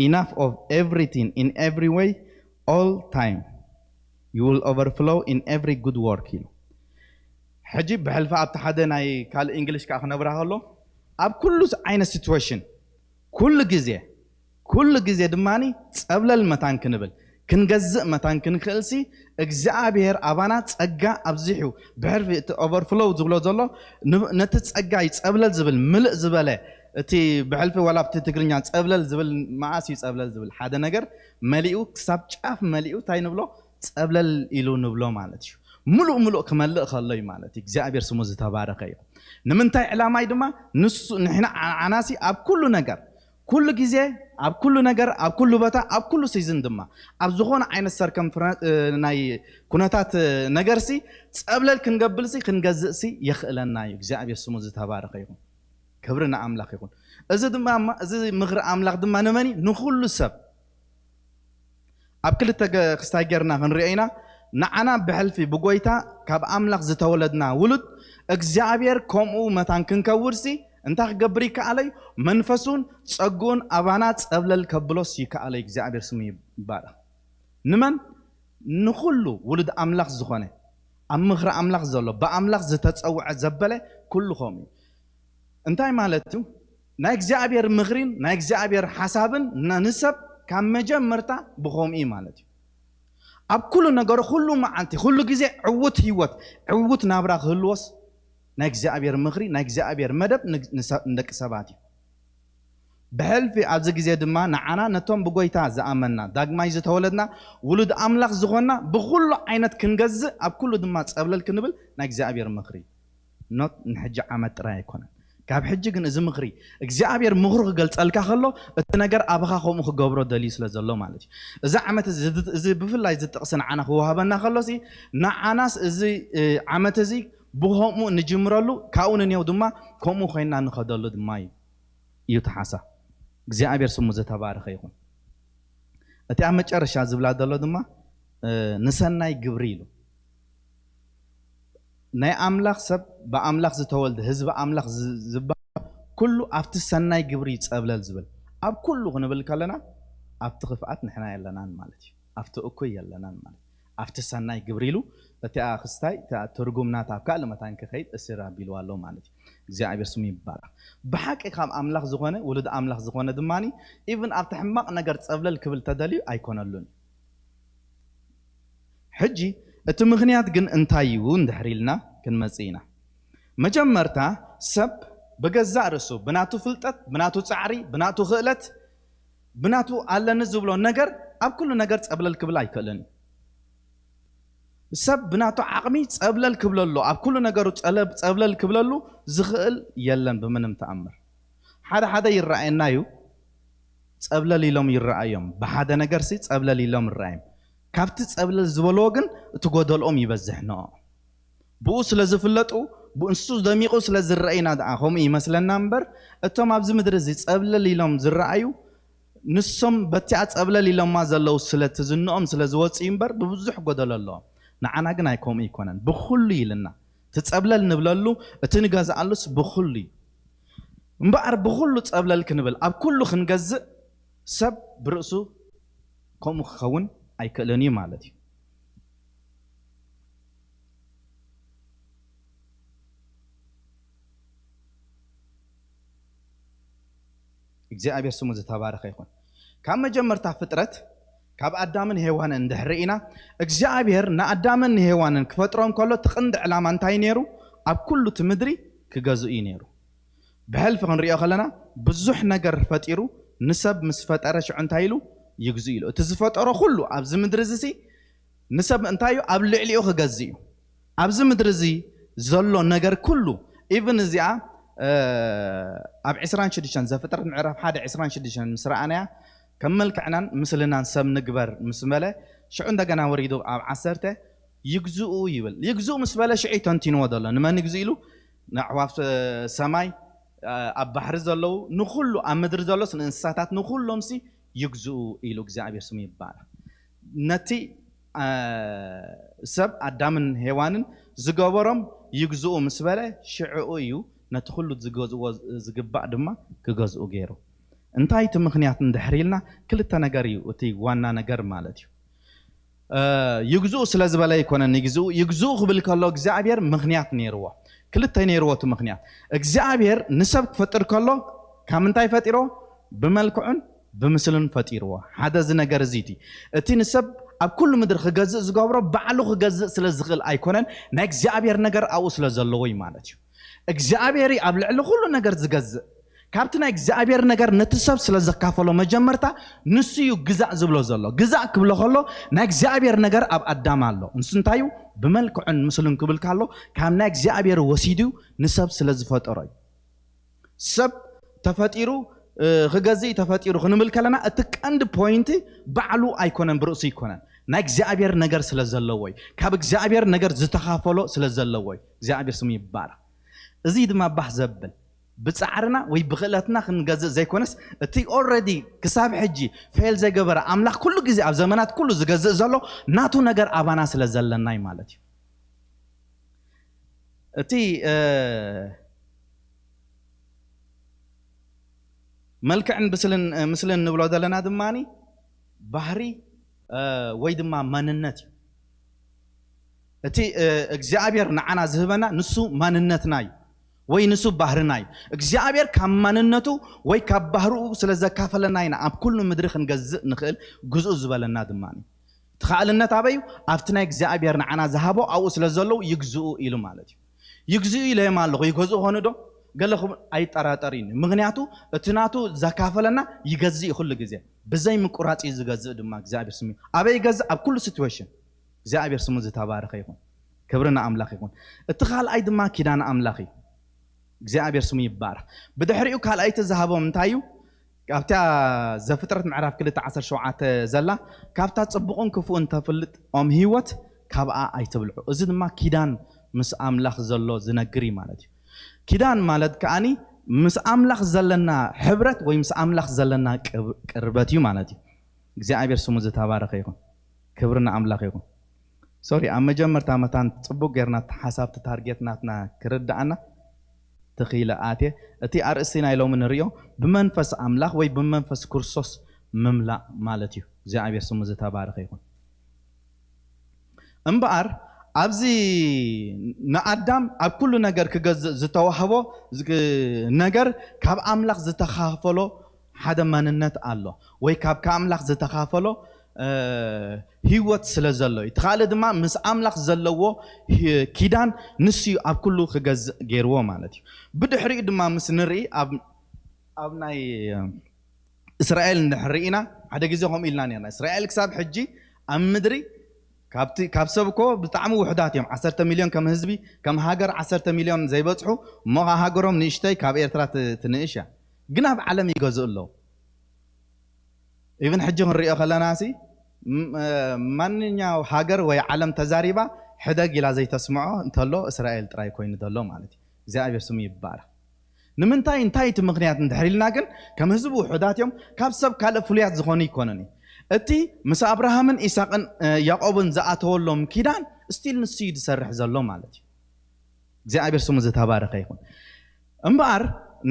enough of everything in every way all time. You will overflow in every good work" ኢሉ። ሕጂ ብሕልፊ ኣብቲ ሓደ ናይ ካልእ እንግሊሽ ከኣ ክነብራ ከሎ፣ ኣብ ኩሉ ዓይነት ሲትዌሽን፣ ኩሉ ግዜ፣ ኩሉ ግዜ ድማ ጸብለል መታን ክንብል፣ ክንገዝእ መታን ክንክእል ሲ እግዚኣብሔር ኣባና ጸጋ ኣብዚሑ ብሕልፊ እቲ ኦቨርፍሎው ዝብሎ ዘሎ ን-፣ ነቲ ጸጋ እዩ ጸብለል ዝብል ምልእ ዝበለ እቲ ብሕልፊ ዋላ ኣብቲ ትግርኛ ጸብለል ዝብል መዓስ እዩ ጸብለል ዝብል ሓደ ነገር መሊኡ ክሳብ ጫፍ መሊኡ እንታይ ንብሎ ጸብለል ኢሉ ንብሎ ማለት እዩ። ምሉእ ምሉእ ክመልእ ከሎ እዩ ማለት እዩ። እግዚኣብሔር ስሙ ዝተባረኸ እዩ። ንምንታይ ዕላማ እዩ ድማ ንሱ ንሕና ዓ-፣ ዓናሲ ኣብ ኩሉ ነገር ኩሉ ግዜ ኣብ ኩሉ ነገር ኣብ ኩሉ ቦታ ኣብ ኩሉ ሲዝን ድማ ኣብ ዝኾነ ዓይነት ሰርከምፍረ-፣ እ፣ ናይ ኩነታት፣ እ፣ ነገርሲ ጸብለል ክንገብልሲ ክንገዝእሲ የኽእለና እዩ። እግዚኣብሔር ስሙ ዝተባረኸ ይኹን። ክብሪ ንኣምላኽ ይኹን። እዚ ድማ እማ-፣ እዚ ምኽሪ ኣምላኽ ድማ ንመን እዩ? ንኹሉ ሰብ። ኣብ ክልተ ገ-፣ ክስታይ ጌርና ክንሪኦ ኢና። ንዓና ብሕልፊ ብጎይታ ካብ ኣምላኽ ዝተወለድና ውሉድ እግዚኣብሔር ከምኡ መታን ክንከውድሲ እንታይ ክገብር ይከኣለዩ? መንፈሱን ጸግኡን ኣባና ጸብለል ከብሎስ ይከኣለዩ። እግዚኣብሔር ስሙ ይባረኽ። ንመን? ንኹሉ ውሉድ ኣምላኽ ዝኾነ ኣብ ምኽሪ ኣምላኽ ዘሎ፣ ብኣምላኽ ዝተጸውዐ ዘበለ ኩሉ ከምኡ እዩ። እንታይ ማለት እዩ? ናይ እግዚኣብሔር ምኽሪን ናይ እግዚኣብሔር ሓሳብን ን-፣ ንሰብ ካብ መጀመርታ ብኸምኡ እዩ ማለት እዩ። ኣብ ኩሉ ነገሩ፣ ኩሉ መዓልቲ፣ ኩሉ ግዜ ዕዉት ህይወት፣ ዕዉት ናብራ ክህልዎስ ናይ እግዚኣብሔር ምኽሪ፣ ናይ እግዚኣብሔር መደብ ን-፣ ንሰ-፣ ንደቂ ሰባት እዩ። ብሕልፊ ኣብዚ ግዜ ድማ ንዓና ነቶም ብጎይታ ዝኣመንና፣ ዳግማይ ዝተወለድና፣ ውሉድ ኣምላኽ ዝኾንና፣ ብኹሉ ዓይነት ክንገዝእ፣ ኣብ ኩሉ ድማ ጸብለል ክንብል ናይ እግዚኣብሔር ምኽሪ። ኖት ንሕጂ ዓመት ጥራይ ኣይኮነን። ካብ ሕጂ ግን እዚ ምኽሪ፣ እግዚኣብሔር ምኽሩ ክገልጸልካ ከሎ፣ እቲ ነገር ኣባኻ ከምኡ ክገብሮ ደልዩ ስለ ዘሎ ማለት እዩ። እዚ ዓመት እዚ፣ እዚ ብፍላይ እዚ ጥቕሲ ንዓና ክወሃበና ከሎሲ፣ ንዓናስ እዚ፣ እ፣ ዓመት እዚ ብኸምኡ ንጅምረሉ፣ ካብኡ ንኔው ድማ ከምኡ ኮይንና ንኸደሉ ድማ እዩ፣ እዩ እቲ ሓሳብ። እግዚኣብሔር ስሙ ዝተባረኸ ይኹን። እቲ ኣብ መጨረሻ ዝብላ ዘሎ ድማ፣ እ፣ ንሰናይ ግብሪ ኢሉ። ናይ ኣምላኽ ሰብ፣ ብኣምላኽ ዝተወልደ፣ ህዝቢ ኣምላኽ ዝ-፣ ዝበሃል ኩሉ ኣብቲ ሰናይ ግብሪ ይጸብለል ዝብል። ኣብ ኩሉ ክንብል ከለና ኣብቲ ክፍኣት ንሕና የለናን ማለት እዩ። ኣብቲ እኩይ የለናን ማለት እዩ። ኣብቲ ሰናይ ግብሪ ኢሉ፣ እቲኣ ክስታይ፣ እቲኣ ትርጉም ናታ ኣብ ካልእ መታን ክኸይድ እስር ኣቢልዋ ኣሎ ማለት እዩ። እግዚኣብሔር ስሙ ይባረኽ። ብሓቂ ካብ ኣምላኽ ዝኾነ፣ ውሉድ ኣምላኽ ዝኾነ ድማኒ፣ ኢቭን ኣብቲ ሕማቕ ነገር ጸብለል ክብል ተደልዩ ኣይኮነሉን እዩ። ሕጂ እቲ ምኽንያት ግን እንታይ እዩ እንድሕር ኢልና ክንመጽእ ኢና። መጀመርታ ሰብ ብገዛእ ርእሱ፣ ብናቱ ፍልጠት፣ ብናቱ ጻዕሪ፣ ብናቱ ክእለት፣ ብናቱ ኣለኒ ዝብሎ ነገር ኣብ ኩሉ ነገር ጸብለል ክብል ኣይክእልን እዩ። ሰብ ብናቱ ዓቕሚ ጸብለል ክብለሉ፣ ኣብ ኩሉ ነገሩ ጸለ-፣ ጸብለል ክብለሉ ዝኽእል የለን ብምንም ተኣምር። ሓደ ሓደ ይረኣየና እዩ፣ ጸብለል ኢሎም ይረኣዮም። ብሓደ ነገርሲ ጸብለል ኢሎም ይረኣዮም። ካብቲ ጸብለል ዝበልዎ ግን እቲ ጎደልኦም ይበዝሕ ነኦ። ብኡ ስለ ዝፍለጡ፣ ብእንሱ ደሚቑ ስለ ዝረኣዩና ደኣ ከምኡ ይመስለና እምበር፣ እቶም ኣብዚ ምድሪ እዚ ጸብለል ኢሎም ዝረኣዩ፣ ንሶም በቲኣ ጸብለል ኢሎማ ዘለዉ ስለ ትዝንኦም ስለ ዝወጽኡ እምበር፣ ብብዙሕ ጎደሎ ኣለዎም። ንዓና ግን ኣይከምኡ ይኮነን። ብኹሉ ኢልና፣ እቲ ጸብለል ንብለሉ፣ እቲ ንገዝኣሉስ ብኹሉ እዩ። እምበኣር ብኹሉ ጸብለል ክንብል፣ ኣብ ኩሉ ክንገዝእ፣ ሰብ ብርእሱ ከምኡ ክኸውን ኣይክእልን እዩ ማለት እዩ። እግዚኣብሔር ስሙ ዝተባረኸ ይኹን። ካብ መጀመርታ ፍጥረት፣ ካብ ኣዳምን ሄዋንን እንድሕር ርኢና፣ እግዚኣብሔር ንኣዳምን ንሄዋንን ክፈጥሮም ከሎ እቲ ቀንዲ ዕላማ እንታይ ነይሩ? ኣብ ኩሉ እቲ ምድሪ ክገዝኡ እዩ ነይሩ። ብሕልፊ ክንሪኦ ከለና፣ ብዙሕ ነገር ፈጢሩ፣ ንሰብ ምስ ፈጠረ ሽዑ እንታይ ኢሉ? ይግዝኡ ኢሉ። እቲ ዝፈጠሮ ኩሉ ኣብዚ ምድሪ እዚ ሲ ንሰብ እንታይ እዩ? ኣብ ልዕሊኡ ክገዝእ እዩ። ኣብዚ ምድሪ እዚ ዘሎ ነገር ኩሉ፣ ኢቭን እዚኣ፣ እ፣ ኣብ ዕስራን ሽዱሽተን፣ ዘፍጥረት ምዕራፍ ሓደ ዕስራን ሽዱሽተን ምስ ረኣናያ፣ ከም መልክዕናን ምስልናን ሰብ ንግበር ምስ በለ፣ ሽዑ እንደገና ወሪዱ ኣብ ዓሰርተ፣ ይግዝኡ ይብል። ይግዝኡ ምስ በለ ሽዑ ተንቲንዎ ዘሎ። ንመን ይግዝኡ ኢሉ? ንኣዕዋፍ ሰማይ፣ ኣብ ባሕሪ ዘለዉ፣ ንኹሉ ኣብ ምድሪ ዘሎስ ንእንስሳታት ንኹሎምሲ ይግዝኡ ኢሉ እግዚኣብሔር ስሙ ይባረክ። ነቲ፣ እ፣ ሰብ ኣዳምን ሄዋንን ዝገበሮም ይግዝኡ ምስ በለ ሽዕኡ እዩ ነቲ ኩሉ ዝገዝእዎ ዝግባእ ድማ ክገዝኡ ገይሩ። እንታይ እቲ ምኽንያት እንድሕር ኢልና ክልተ ነገር እዩ እቲ ዋና ነገር ማለት እዩ። እ፣ ይግዝኡ ስለ ዝበለ ኣይኮነን ይግዝኡ። ይግዝኡ ክብል ከሎ እግዚኣብሔር ምኽንያት ነይርዎ። ክልተ ነይርዎ እቲ ምኽንያት። እግዚኣብሔር ንሰብ ክፈጥር ከሎ ካብ ምንታይ ፈጢሮ? ብመልክዑን ብምስሉን ፈጢርዎ። ሓደ እዚ ነገር እዚ እቲ፣ እቲ ንሰብ ኣብ ኩሉ ምድሪ ክገዝእ ዝገብሮ ባዕሉ ክገዝእ ስለ ዝኽእል ኣይኮነን፣ ናይ እግዚኣብሔር ነገር ኣብኡ ስለ ዘለዎ እዩ ማለት እዩ። እግዚኣብሔር እዩ ኣብ ልዕሊ ኩሉ ነገር ዝገዝእ። ካብቲ ናይ እግዚኣብሔር ነገር ነቲ ሰብ ስለ ዘካፈሎ መጀመርታ ንሱ እዩ ግዛእ ዝብሎ ዘሎ። ግዛእ ክብሎ ከሎ ናይ እግዚኣብሔር ነገር ኣብ ኣዳም ኣሎ። ንሱ እንታይ እዩ? ብመልክዑን ምስሉን ክብል ካሎ ካብ ናይ እግዚኣብሔር ወሲዱ ንሰብ ስለ ዝፈጠሮ እዩ። ሰብ ተፈጢሩ፣ እ፣ ክገዝእ ተፈጢሩ ክንብል ከለና እቲ ቀንዲ ፖይንቲ ባዕሉ ኣይኮነን፣ ብርእሱ ኣይኮነን። ናይ እግዚኣብሔር ነገር ስለ ዘለዎ እዩ። ካብ እግዚኣብሔር ነገር ዝተኻፈሎ ስለ ዘለዎ እዩ። እግዚኣብሔር ስሙ ይባረክ። እዚ ድማ ባህ ዘብል ብጻዕርና ወይ ብኽእለትና ክንገዝእ ዘይኮነስ እቲ ኦልሬዲ ክሳብ ሕጂ ፌል ዘይገበረ ኣምላኽ ኩሉ ግዜ ኣብ ዘመናት ኩሉ ዝገዝእ ዘሎ ናቱ ነገር ኣባና ስለ ዘለናይ ማለት እዩ። እቲ፣ እ፣ መልክዕን ብስልን፣ እ፣ ምስልን ንብሎ ዘለና ድማኒ ባህሪ፣ እ፣ ወይ ድማ መንነት እዩ። እቲ እግዚኣብሔር ንዓና ዝህበና ንሱ ማንነትና እዩ ወይ ንሱ ባህርና እዩ። እግዚኣብሔር ካብ ማንነቱ ወይ ካብ ባህርኡ ስለ ዘካፈለና ኢና ኣብ ኩሉ ምድሪ ክንገዝእ ንኽእል። ግዝኡ ዝበለና ድማ እዩ። እቲ ከኣልነት ኣበይ እዩ? ኣብቲ ናይ እግዚኣብሔር ንዓና ዝሃቦ ኣብኡ ስለ ዘለዉ ይግዝኡ ኢሉ ማለት እዩ። ይግዝኡ ኢለዮም ኣለኹ፣ ይገዝኡ ኾኑ ዶ? ገለ ክብል ኣይጠራጠር እዩ። ምክንያቱ እቲ ናቱ ዘካፈለና ይገዝእ እዩ ኩሉ ግዜ። ብዘይ ምቁራፅ እዩ ዝገዝእ ድማ እግዚኣብሔር ስሙ። ኣበይ ይገዝእ? ኣብ ኩሉ ሲትዌሽን። እግዚኣብሔር ስሙ ዝተባረኸ ይኹን። ክብሪ ንኣምላኽ ይኹን። እቲ ካልኣይ ድማ ኪዳን ኣምላኽ እዩ። እግዚኣብሔር ስሙ ይባረኽ። ብድሕሪኡ ካልኣይቲ ዝሃቦም እንታይ እዩ? ኣብታ ዘፍጥረት ምዕራፍ ክልተ ዓሰርተ ሸውዓተ ዘላ፣ ካብታ ጽቡቕን ክፉእን ተፍልጥ ኦም ህይወት ካብኣ ኣይትብልዑ። እዚ ድማ ኪዳን ምስ ኣምላኽ ዘሎ ዝነግር እዩ ማለት እዩ። ኪዳን ማለት ከኣኒ ምስ ኣምላኽ ዘለና ሕብረት ወይ ምስ ኣምላኽ ዘለና ቅርበት እዩ ማለት እዩ። እግዚኣብሔር ስሙ ዝተባረኸ ይኹን። ክብሪ ንኣምላኽ ይኹን። ሶሪ፣ ኣብ መጀመርታ መታን ጽቡቅ ጌርና እቲ ሓሳብ፣ እቲ ታርጌት ናትና ክርድኣና ትኽኢለ ኣትየ። እቲ ኣርእስቲ ናይ ሎሚ ንርእዮ ብመንፈስ ኣምላኽ ወይ ብመንፈስ ክርስቶስ ምምላእ ማለት እዩ። እግዚኣብሔር ስሙ ዝተባረኸ ይኹን። እምበኣር ኣብዚ ንኣዳም ኣብ ኩሉ ነገር ክገዝእ ዝተዋህቦ ነገር ካብ ኣምላኽ ዝተኻፈሎ ሓደ መንነት ኣሎ ወይ ካብ ከኣምላኽ ዝተኻፈሎ ህይወት ስለ ዘሎ እዩ። እቲ ካልእ ድማ ምስ ኣምላኽ ዘለዎ ኪዳን ንሱ እዩ ኣብ ኩሉ ክገዝእ ገይርዎ ማለት እዩ። ብድሕሪኡ ድማ ምስ ንርኢ ኣብ ናይ እስራኤል እንድሕር ርኢና ሓደ ግዜ ከምኡ ኢልና ነርና። እስራኤል ክሳብ ሕጂ ኣብ ምድሪ ካብ ሰብ እኮ ብጣዕሚ ውሕዳት እዮም። ዓሰርተ ሚልዮን ከም ህዝቢ ከም ሃገር ዓሰርተ ሚልዮን ዘይበፅሑ እሞ ሃገሮም ንእሽተይ ካብ ኤርትራ ትንእሽ እያ። ግን ኣብ ዓለም ይገዝኡ ኣለዉ። ኢቭን ሕጂ ክንሪኦ ከለና ሲ ማንኛው ሃገር ወይ ዓለም ተዛሪባ ሕደግ ኢላ ዘይተስምዖ እንተሎ እስራኤል ጥራይ ኮይኑ ዘሎ ማለት እዩ። እግዚኣብሔር ስሙ ይባረክ። ንምንታይ እንታይ እቲ ምክንያት እንድሕር ኢልና ግን ከም ህዝቢ ውሑዳት እዮም። ካብ ሰብ ካልእ ፍሉያት ዝኾኑ ይኮኑን እዩ። እቲ ምስ ኣብርሃምን ኢሳቅን ያቆብን ዝኣተወሎም ኪዳን ስቲል ንሱ እዩ ዝሰርሕ ዘሎ ማለት እዩ። እግዚኣብሔር ስሙ ዝተባረኸ ይኹን። እምበኣር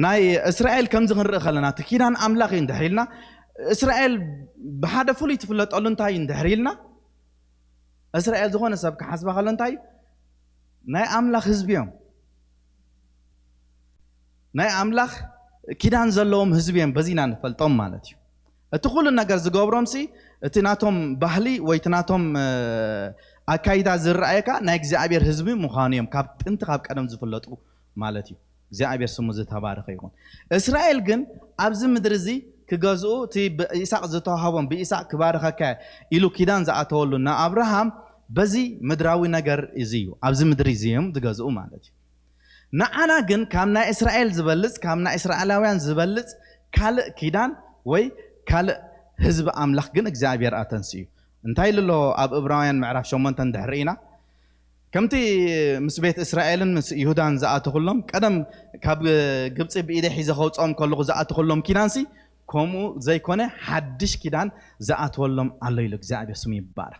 ናይ እስራኤል ከምዚ ክንርኢ ከለና እቲ ኪዳን ኣምላኽ እዩ እንድሕር ኢልና እስራኤል ብሓደ ፍሉይ ትፍለጠሉ እንታይ እዩ እንድሕር ኢልና እስራኤል ዝኾነ ሰብ ክሓስባ ከሎ እንታይ ናይ ኣምላኽ ህዝቢ እዮም። ናይ ኣምላኽ ኪዳን ዘለዎም ህዝቢ እዮም በዚና ንፈልጦም ማለት እዩ። እቲ ኩሉ ነገር ዝገብሮም ሲ እቲ ናቶም ባህሊ ወይ እቲ ናቶም ኣካይዳ ዝረኣየካ ናይ እግዚኣብሔር ህዝቢ ምዃኑ እዮም ካብ ጥንቲ ካብ ቀደም ዝፍለጡ ማለት እዩ። እግዚኣብሔር ስሙ ዝተባረኸ ይኹን። እስራኤል ግን ኣብዚ ምድሪ እዚ ክገዝኡ እቲ ብኢሳቅ ዝተዋሃቦም ብኢሳቅ ክባርኸካ ኢሉ ኪዳን ዝኣተወሉ ንኣብርሃም በዚ ምድራዊ ነገር እዚ እዩ። ኣብዚ ምድሪ እዚ እዮም ዝገዝኡ ማለት እዩ። ንዓና ግን ካብ ናይ እስራኤል ዝበልጽ ካብ ናይ እስራኤላውያን ዝበልጽ ካልእ ኪዳን ወይ ካልእ ህዝቢ ኣምላኽ ግን እግዚኣብሔር ኣተንስኡ እዩ። እንታይ ኢሉ ኣሎ ኣብ እብራውያን ምዕራፍ ሸሞንተ እንድሕር ኢና ከምቲ ምስ ቤት እስራኤልን ምስ ይሁዳን ዝኣተኹሎም ቀደም ካብ ግብፂ ብኢደ ሒዘ ከውፅኦም ከለኹ ዝኣተኹሎም ኪዳንሲ ከምኡ ዘይኮነ ሓድሽ ኪዳን ዝኣተወሎም ኣሎ ኢሉ እግዚኣብሔር ስሙ ይባረክ።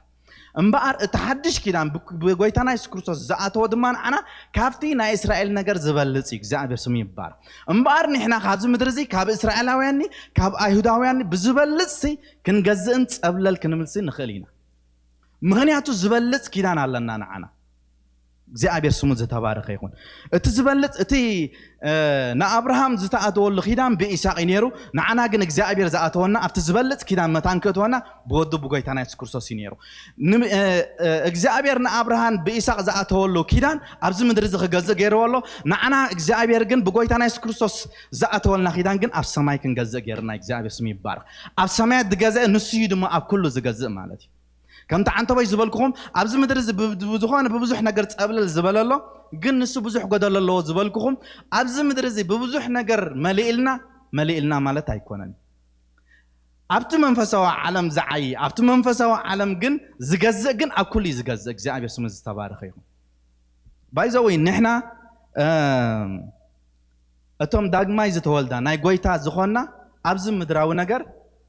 እምበኣር እቲ ሓድሽ ኪዳን ብጎይታና የሱስ ክርስቶስ ዝኣተወ ድማ ንዓና ካብቲ ናይ እስራኤል ነገር ዝበልፅ እዩ። እግዚኣብሔር ስሙ ይባረክ። እምበኣር ንሕና ካብዚ ምድሪ እዚ ካብ እስራኤላውያንኒ ካብ ኣይሁዳውያንኒ ብዝበልፅሲ ክንገዝእን ፀብለል ክንምልሲ ንኽእል ኢና። ምኽንያቱ ዝበልፅ ኪዳን ኣለና ንዓና። እግዚኣብሔር ስሙ ዝተባረኸ ይኹን። እቲ ዝበልፅ እቲ ንኣብርሃም ዝተኣተወሉ ኪዳን ብኢሳቅ እዩ ነይሩ። ንዓና ግን እግዚኣብሔር ዝኣተወና ኣብቲ ዝበልፅ ኪዳን መታን ክእተወና ብወዱ ብጎይታና የሱስ ክርስቶስ እዩ ነይሩ። እግዚኣብሔር ንኣብርሃም ብኢሳቅ ዝኣተወሉ ኪዳን ኣብዚ ምድሪ እዚ ክገዝእ ገይርዎ ኣሎ። ንዓና እግዚኣብሔር ግን ብጎይታና የሱስ ክርስቶስ ዝኣተወልና ኪዳን ግን ኣብ ሰማይ ክንገዝእ ገይርና። እግዚኣብሔር ስሙ ይባረክ። ኣብ ሰማያት ዝገዘአ ንሱ እዩ ድማ ኣብ ኩሉ ዝገዝእ ማለት እዩ። ከምቲ ዓንተቦይ ዝበልኩኹም ኣብዚ ምድሪ እዚ ብዝኾነ ብብዙሕ ነገር ፀብለል ዝበለ ኣሎ፣ ግን ንሱ ብዙሕ ጎደሎ ኣለዎ ዝበልኩኹም ኣብዚ ምድሪ እዚ ብብዙሕ ነገር መሊእልና መሊእልና ማለት ኣይኮነን። ኣብቲ መንፈሳዊ ዓለም ዝዓይ ኣብቲ መንፈሳዊ ዓለም ግን ዝገዝእ ግን ኣብ ኩሉ እዩ ዝገዝእ። እግዚኣብሔር ስሙ ዝተባረኸ ይኹን። ባይዘወይ ንሕና እቶም ዳግማይ ዝተወልዳ ናይ ጎይታ ዝኾንና ኣብዚ ምድራዊ ነገር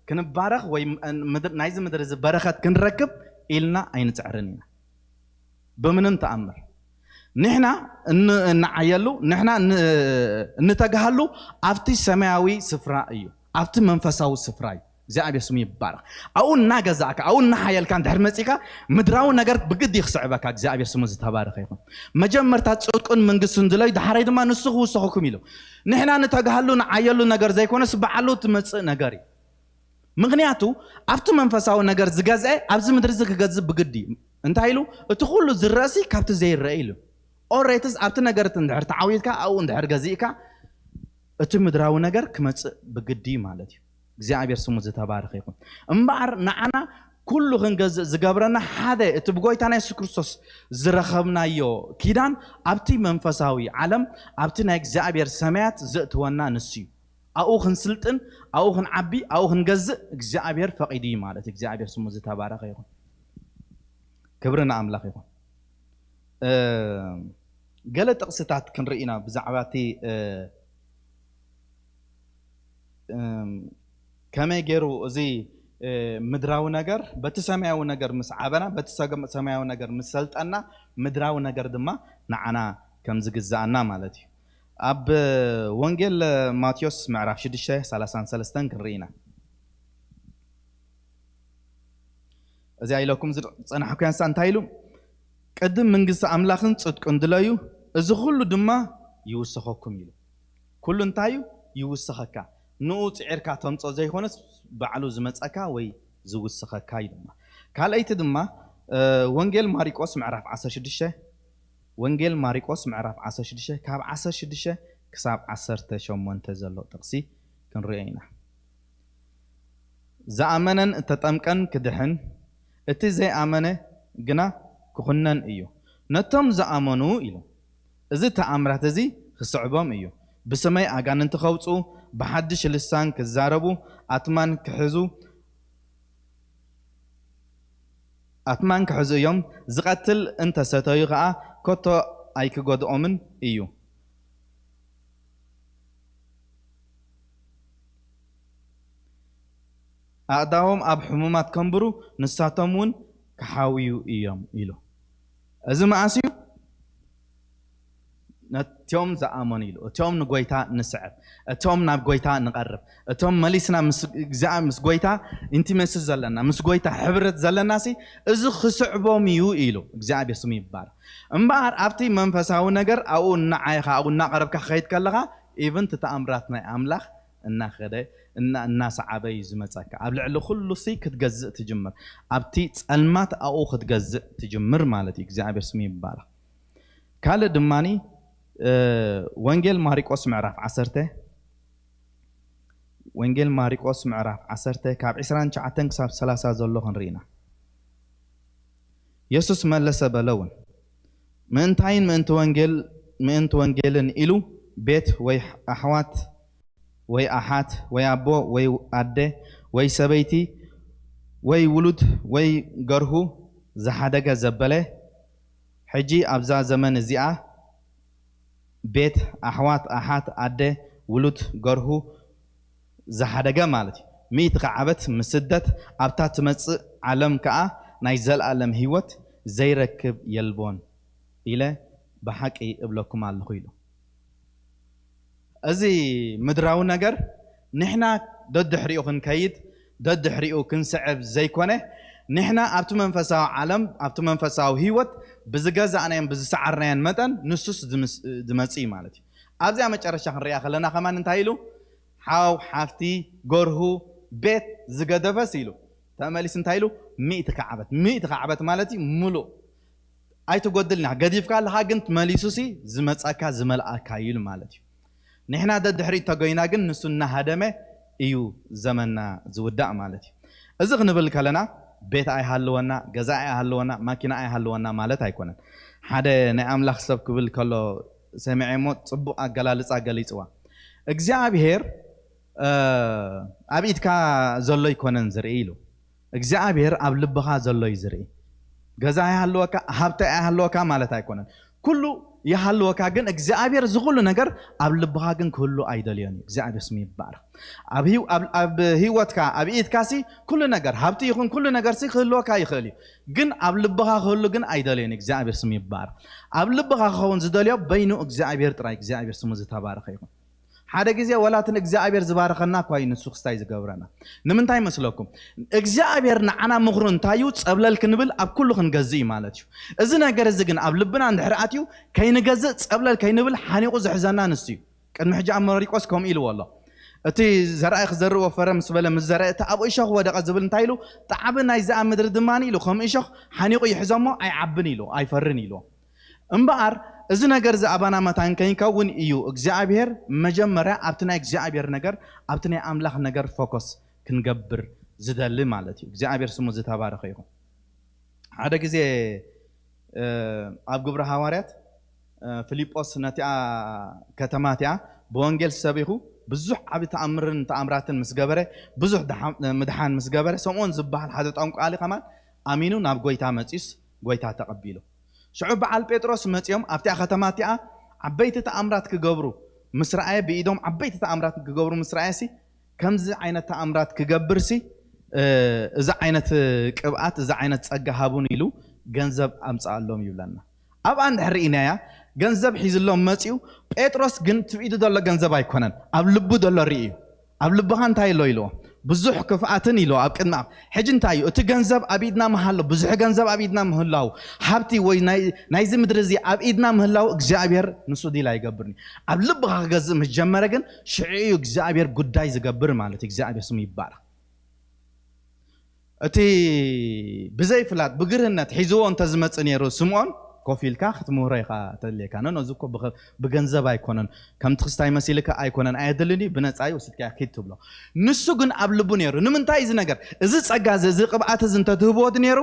ክንባረኽ ወይ ናይዚ ምድሪ እዚ በረኸት ክንረክብ ኢልና ኣይንፅዕርን ኢና ብምንም ተኣምር። ንሕና እንዓየሉ ንሕና እንተግሃሉ ኣብቲ ሰማያዊ ስፍራ እዩ፣ ኣብቲ መንፈሳዊ ስፍራ እዩ። እግዚኣብሔር ስሙ ይባረክ። ኣብኡ እናገዛእካ ኣብኡ እናሓየልካ እንድሕር መፂእካ ምድራዊ ነገር ብግዲ ክስዕበካ። እግዚኣብሔር ስሙ ዝተባረከ ይኹን። መጀመርታ ፅድቁን መንግስቱን ድለዩ፣ ድሓረይ ድማ ንሱ ክውሰኸኩም ኢሉ። ንሕና ንተግሃሉ ንዓየሉ ነገር ዘይኮነስ በዓሉ ትመፅእ ነገር እዩ። ምክንያቱ ኣብቲ መንፈሳዊ ነገር ዝገዝአ ኣብዚ ምድሪ እዚ ክገዝእ ብግዲ እዩ። እንታይ ኢሉ? እቲ ኩሉ ዝረእሲ ካብቲ ዘይረአ ኢሉ። ኦሬትስ ኣብቲ ነገር እቲ እንድሕር ተዓዊትካ ኣብኡ እንድሕር ገዚእካ እቲ ምድራዊ ነገር ክመፅእ ብግዲ ማለት እዩ። እግዚኣብሔር ስሙ ዝተባረኸ ይኹን። እምበኣር ንዓና ኩሉ ክንገዝእ ዝገብረና ሓደ እቲ ብጎይታና የሱስ ክርስቶስ ዝረኸብናዮ ኪዳን ኣብቲ መንፈሳዊ ዓለም ኣብቲ ናይ እግዚኣብሔር ሰማያት ዘእትወና ንሱ እዩ። ኣብኡ ክንስልጥን ኣብኡ ክንዓቢ ኣብኡ ክንገዝእ እግዚኣብሔር ፈቒዱ እዩ ማለት እዩ። እግዚኣብሔር ስሙ ዝተባረኸ ይኹን። ክብሪ ንኣምላኽ ይኹን። ገለ ጥቕስታት ክንርኢ ኢና ብዛዕባ እቲ ከመይ ገይሩ እዚ ምድራዊ ነገር በቲ ሰማያዊ ነገር ምስ ዓበና በቲ ሰማያዊ ነገር ምስ ሰልጠና ምድራዊ ነገር ድማ ንዓና ከም ዝግዛኣና ማለት እዩ። ኣብ ወንጌል ማቴዎስ ምዕራፍ ሽዱሽተ ሰላሳን ሰለስተን ክንርኢ ኢና። እዚኣ ኢለኩም ዝጸናሕኩ ያንሳ እንታይ ኢሉ? ቅድም መንግስቲ ኣምላኽን ጽድቁን ድለዩ፣ እዚ ኩሉ ድማ ይውሰኸኩም ኢሉ። ኩሉ እንታይ እዩ? ይውሰኸካ። ንኡ ጽዒርካ ተምጾ ዘይኮነስ ባዕሉ ዝመጸካ ወይ ዝውሰኸካ እዩ ድማ። ካልኣይቲ ድማ ወንጌል ማሪቆስ ምዕራፍ ዓሰርተ ሽዱሽተ ወንጌል ማሪቆስ ምዕራፍ ዓሰርተ ሽዱሽተ ካብ ዓሰርተ ሽዱሽተ ክሳብ ዓሰርተ ሸሞንተ ዘሎ ጥቕሲ ክንሪኦ ኢና። ዝኣመነን እተጠምቀን ክድሕን፣ እቲ ዘይኣመነ ግና ክኹነን እዩ። ነቶም ዝኣመኑ ኢሉ፣ እዚ ተኣምራት እዚ ክስዕቦም እዩ። ብስመይ ኣጋንንቲ ከውጽኡ፣ ብሓድሽ ልሳን ክዛረቡ፣ ኣትማን ክሕዙ ኣትማን ክሕዙ እዮም። ዝቐትል እንተሰተዩ ኸኣ ከቶ ኣይክጎድኦምን እዩ። ኣእዳዎም ኣብ ሕሙማት ከንብሩ ንሳቶም እውን ክሓውዩ እዮም ኢሉ። እዚ መኣስ እዩ? ነቲኦም ዝኣመኑ ኢሉ። እቲኦም ንጎይታ ንስዕብ፣ እቶም ናብ ጎይታ ንቐርብ፣ እቶም መሊስና ምስ እግዚኣብሔር ምስ ጎይታ ኢንቲመሲ ዘለና ምስ ጎይታ ሕብረት ዘለና ሲ እዚ ክስዕቦም እዩ ኢሉ። እግዚኣብሔር ስሙ ይባረክ። እምበኣር ኣብቲ መንፈሳዊ ነገር ኣብኡ እናዓየኻ ኣብኡ እናቐረብካ ክኸይድ ከለኻ ኢቭን እቲ ተኣምራት ናይ ኣምላኽ እናኸደ እና እናሰዓበ እዩ ዝመፀካ። ኣብ ልዕሊ ኩሉ ሲ ክትገዝእ ትጅምር፣ ኣብቲ ፀልማት ኣብኡ ክትገዝእ ትጅምር ማለት እዩ። እግዚኣብሔር ስሙ ይባረክ። ካልእ ድማኒ ወንጌል ማሪቆስ ምዕራፍ ዓሰርተ ወንጌል ማሪቆስ ምዕራፍ ዓሰርተ ካብ ዕስራን ትሽዓተን ክሳብ ሰላሳ ዘሎ ክንርኢና። የሱስ መለሰ በለ እውን ምእንታይን ምእንቲ ወንጌል ምእንቲ ወንጌልን ኢሉ ቤት ወይ ኣሕዋት ወይ ኣሓት ወይ ኣቦ ወይ ኣደ ወይ ሰበይቲ ወይ ውሉድ ወይ ገርሁ ዝሓደገ ዘበለ ሕጂ ኣብዛ ዘመን እዚኣ ቤት ኣሕዋት ኣሓት ኣደ ውሉድ ገርሁ ዝሓደገ ማለት እዩ። ሚእቲ ከዓበት ምስደት ኣብታ ትመጽእ ዓለም ከኣ ናይ ዘለኣለም ህይወት ዘይረክብ የልቦን ኢለ ብሓቂ እብለኩም ኣለኹ ኢሉ። እዚ ምድራዊ ነገር ንሕና ደድሕሪኡ ክንከይድ ደድሕሪኡ ክንስዕብ ዘይኮነ ንሕና ኣብቲ መንፈሳዊ ዓለም ኣብቲ መንፈሳዊ ህይወት ብዝገዛእናዮን ብዝሰዓርናዮን መጠን ንሱስ ዝምስ- ዝመጽእ እዩ ማለት እዩ። ኣብዚኣ መጨረሻ ክንሪኣ ከለና ከማን እንታይ ኢሉ ሓው ሓፍቲ ገርሁ ቤት ዝገደፈስ ኢሉ ተመሊስ እንታይ ኢሉ ሚእቲ ከዓበት ሚእቲ ከዓበት ማለት እዩ ሙሉእ ኣይትጎድልና ገዲፍካ ኣለኻ ግን መሊሱሲ ዝመጻካ ዝመልኣካ እዩ ማለት እዩ። ንሕና ደድሕሪ ተጎይና ግን ንሱ እናሃደመ እዩ ዘመንና ዝውዳእ ማለት እዩ። እዚ ክንብል ከለና ቤት ኣይሃለወና ገዛ ኣይሃለወና ማኪና ኣይሃለወና ማለት ኣይኮነን። ሓደ ናይ ኣምላኽ ሰብ ክብል ከሎ ሰሚዐ እሞ ጽቡቕ ኣገላልጻ ገሊጽዋ። እግዚኣብሔር ኣብ ኢድካ ዘሎ ኣይኮነን ዝርኢ ኢሉ። እግዚኣብሔር ኣብ ልብኻ ዘሎ እዩ ዝርኢ። ገዛ ኣይሃለወካ ሃብቲ ኣይሃለወካ ማለት ኣይኮነን። ኩሉ ይሃለወካ ግን እግዚኣብሔር እዚ ኩሉ ነገር ኣብ ልብኻ ግን ክህሉ ኣይደልዮን እዩ። እግዚኣብሔር ስሙ ይባረክ። ኣብ ህይወትካ ኣብ ኢድካ ሲ ኩሉ ነገር ሃብቲ ይኹን ኩሉ ነገር ሲ ክህልወካ ይኽእል እዩ። ግን ኣብ ልብኻ ክህሉ ግን ኣይደልዮን እዩ። እግዚኣብሔር ስሙ ይባረክ። ኣብ ልብኻ ክኸውን ዝደልዮ በይኑ እግዚኣብሔር ጥራይ እግዚኣብሔር ስሙ ዝተባረከ ይኹን። ሓደ ግዜ ወላ እቲ ንእግዚኣብሔር ዝባርኸና እኳ እዩ ንሱ ክስታይ ዝገብረና። ንምንታይ መስለኩም? እግዚኣብሔር ንዓና ምኽሩ እንታይ እዩ? ጸብለል ክንብል ኣብ ኩሉ ክንገዝእ እዩ ማለት እዩ። እዚ ነገር እዚ ግን ኣብ ልብና እንድሕር ኣትዩ፣ ከይንገዝእ ጸብለል ከይንብል ሓኒቑ ዝሕዘና ንሱ እዩ። ቅድሚ ሕጂ ኣብ መሪቆስ ከምኡ ኢልዎ ኣሎ። እቲ ዘርኣይ ክዘርእ ወፈረ ምስ በለ ምስ ዘርአ፣ እቲ ኣብ እሾኽ ወደቐ ዝብል እንታይ ኢሉ? ጣዕቢ ናይዚ ኣብ ምድሪ ድማ ኢሉ ከም እሾኽ ሓኒቑ ይሕዞ እሞ ኣይዓብን ኢሉ ኣይፈርን ኢሉ። እምበኣር እዚ ነገር እዚ ኣባና መታን ከይከውን እዩ እግዚኣብሔር መጀመርያ ኣብቲ ናይ እግዚኣብሔር ነገር፣ ኣብቲ ናይ ኣምላኽ ነገር ፎከስ ክንገብር ዝደሊ ማለት እዩ። እግዚኣብሔር ስሙ ዝተባረኸ ይኹን። ሓደ ግዜ ኣብ ግብሪ ሃዋርያት ፊልጶስ ነቲኣ ከተማ እቲኣ ብወንጌል ሰቢኹ ብዙሕ ዓቢ ተኣምርን ተኣምራትን ምስ ገበረ፣ ብዙሕ ምድሓን ምስ ገበረ፣ ሰምኦን ዝበሃል ሓደ ጠንቋሊ ከማን ኣሚኑ ናብ ጎይታ መጺኡስ ጎይታ ተቐቢሉ። ሽዑ በዓል ጴጥሮስ መጺኦም ኣብቲኣ ከተማ እቲኣ ዓበይቲ ተኣምራት ክገብሩ ምስ ረኣየ፣ ብኢዶም ዓበይቲ ተኣምራት ክገብሩ ምስ ረኣየሲ ከምዚ ዓይነት ተኣምራት ክገብርሲ እዚ ዓይነት ቅብኣት፣ እዚ ዓይነት ጸጋ ሃቡን ኢሉ ገንዘብ ኣምጽኣሎም ይብለና። ኣብኣ እንድሕር ርኢናያ፣ ገንዘብ ሒዝሎም መጺኡ። ጴጥሮስ ግን ትብኢዱ ዘሎ ገንዘብ ኣይኮነን፣ ኣብ ልቡ ዘሎ ርኢ እዩ። ኣብ ልብኻ እንታይ ኣሎ ኢልዎ? ብዙሕ ክፍኣትን ኢልዎ ኣብ ቅድሚ ኣብ ሕጂ እንታይ እዩ እቲ ገንዘብ ኣብ ኢድና ምሃሎ፣ ብዙሕ ገንዘብ ኣብ ኢድና ምህላው፣ ሃብቲ ወይ ናይ- ናይዚ ምድሪ እዚ ኣብ ኢድና ምህላው እግዚኣብሔር ንሱ ዲል ኣይገብርን እዩ። ኣብ ልብኻ ክገዝእ ምስ ጀመረ ግን ሽዑ እዩ እግዚኣብሔር ጉዳይ ዝገብር ማለት እዩ። እግዚኣብሔር ስሙ ይባረክ። እቲ ብዘይፍላጥ ብግርህነት ሒዝዎ እንተዝመጽእ ነይሩ ስምዖን ኮፍ ኢልካ ክትምህሮ ኢኻ ተድልየካ። ኖ ኖ፣ እዚ እኮ ብኸ- ብገንዘብ ኣይኮነን፣ ከምቲ ክስታይ መሲልካ ኣይኮነን፣ ኣየድልን እዩ፣ ብነጻ እዩ፣ ወሲድካ ኪድ ትብሎ። ንሱ ግን ኣብ ልቡ ነይሩ። ንምንታይ እዚ ነገር? እዚ ጸጋ እዚ፣ እዚ ቅብኣት እዚ እንተትህብዎ ነይሩ፣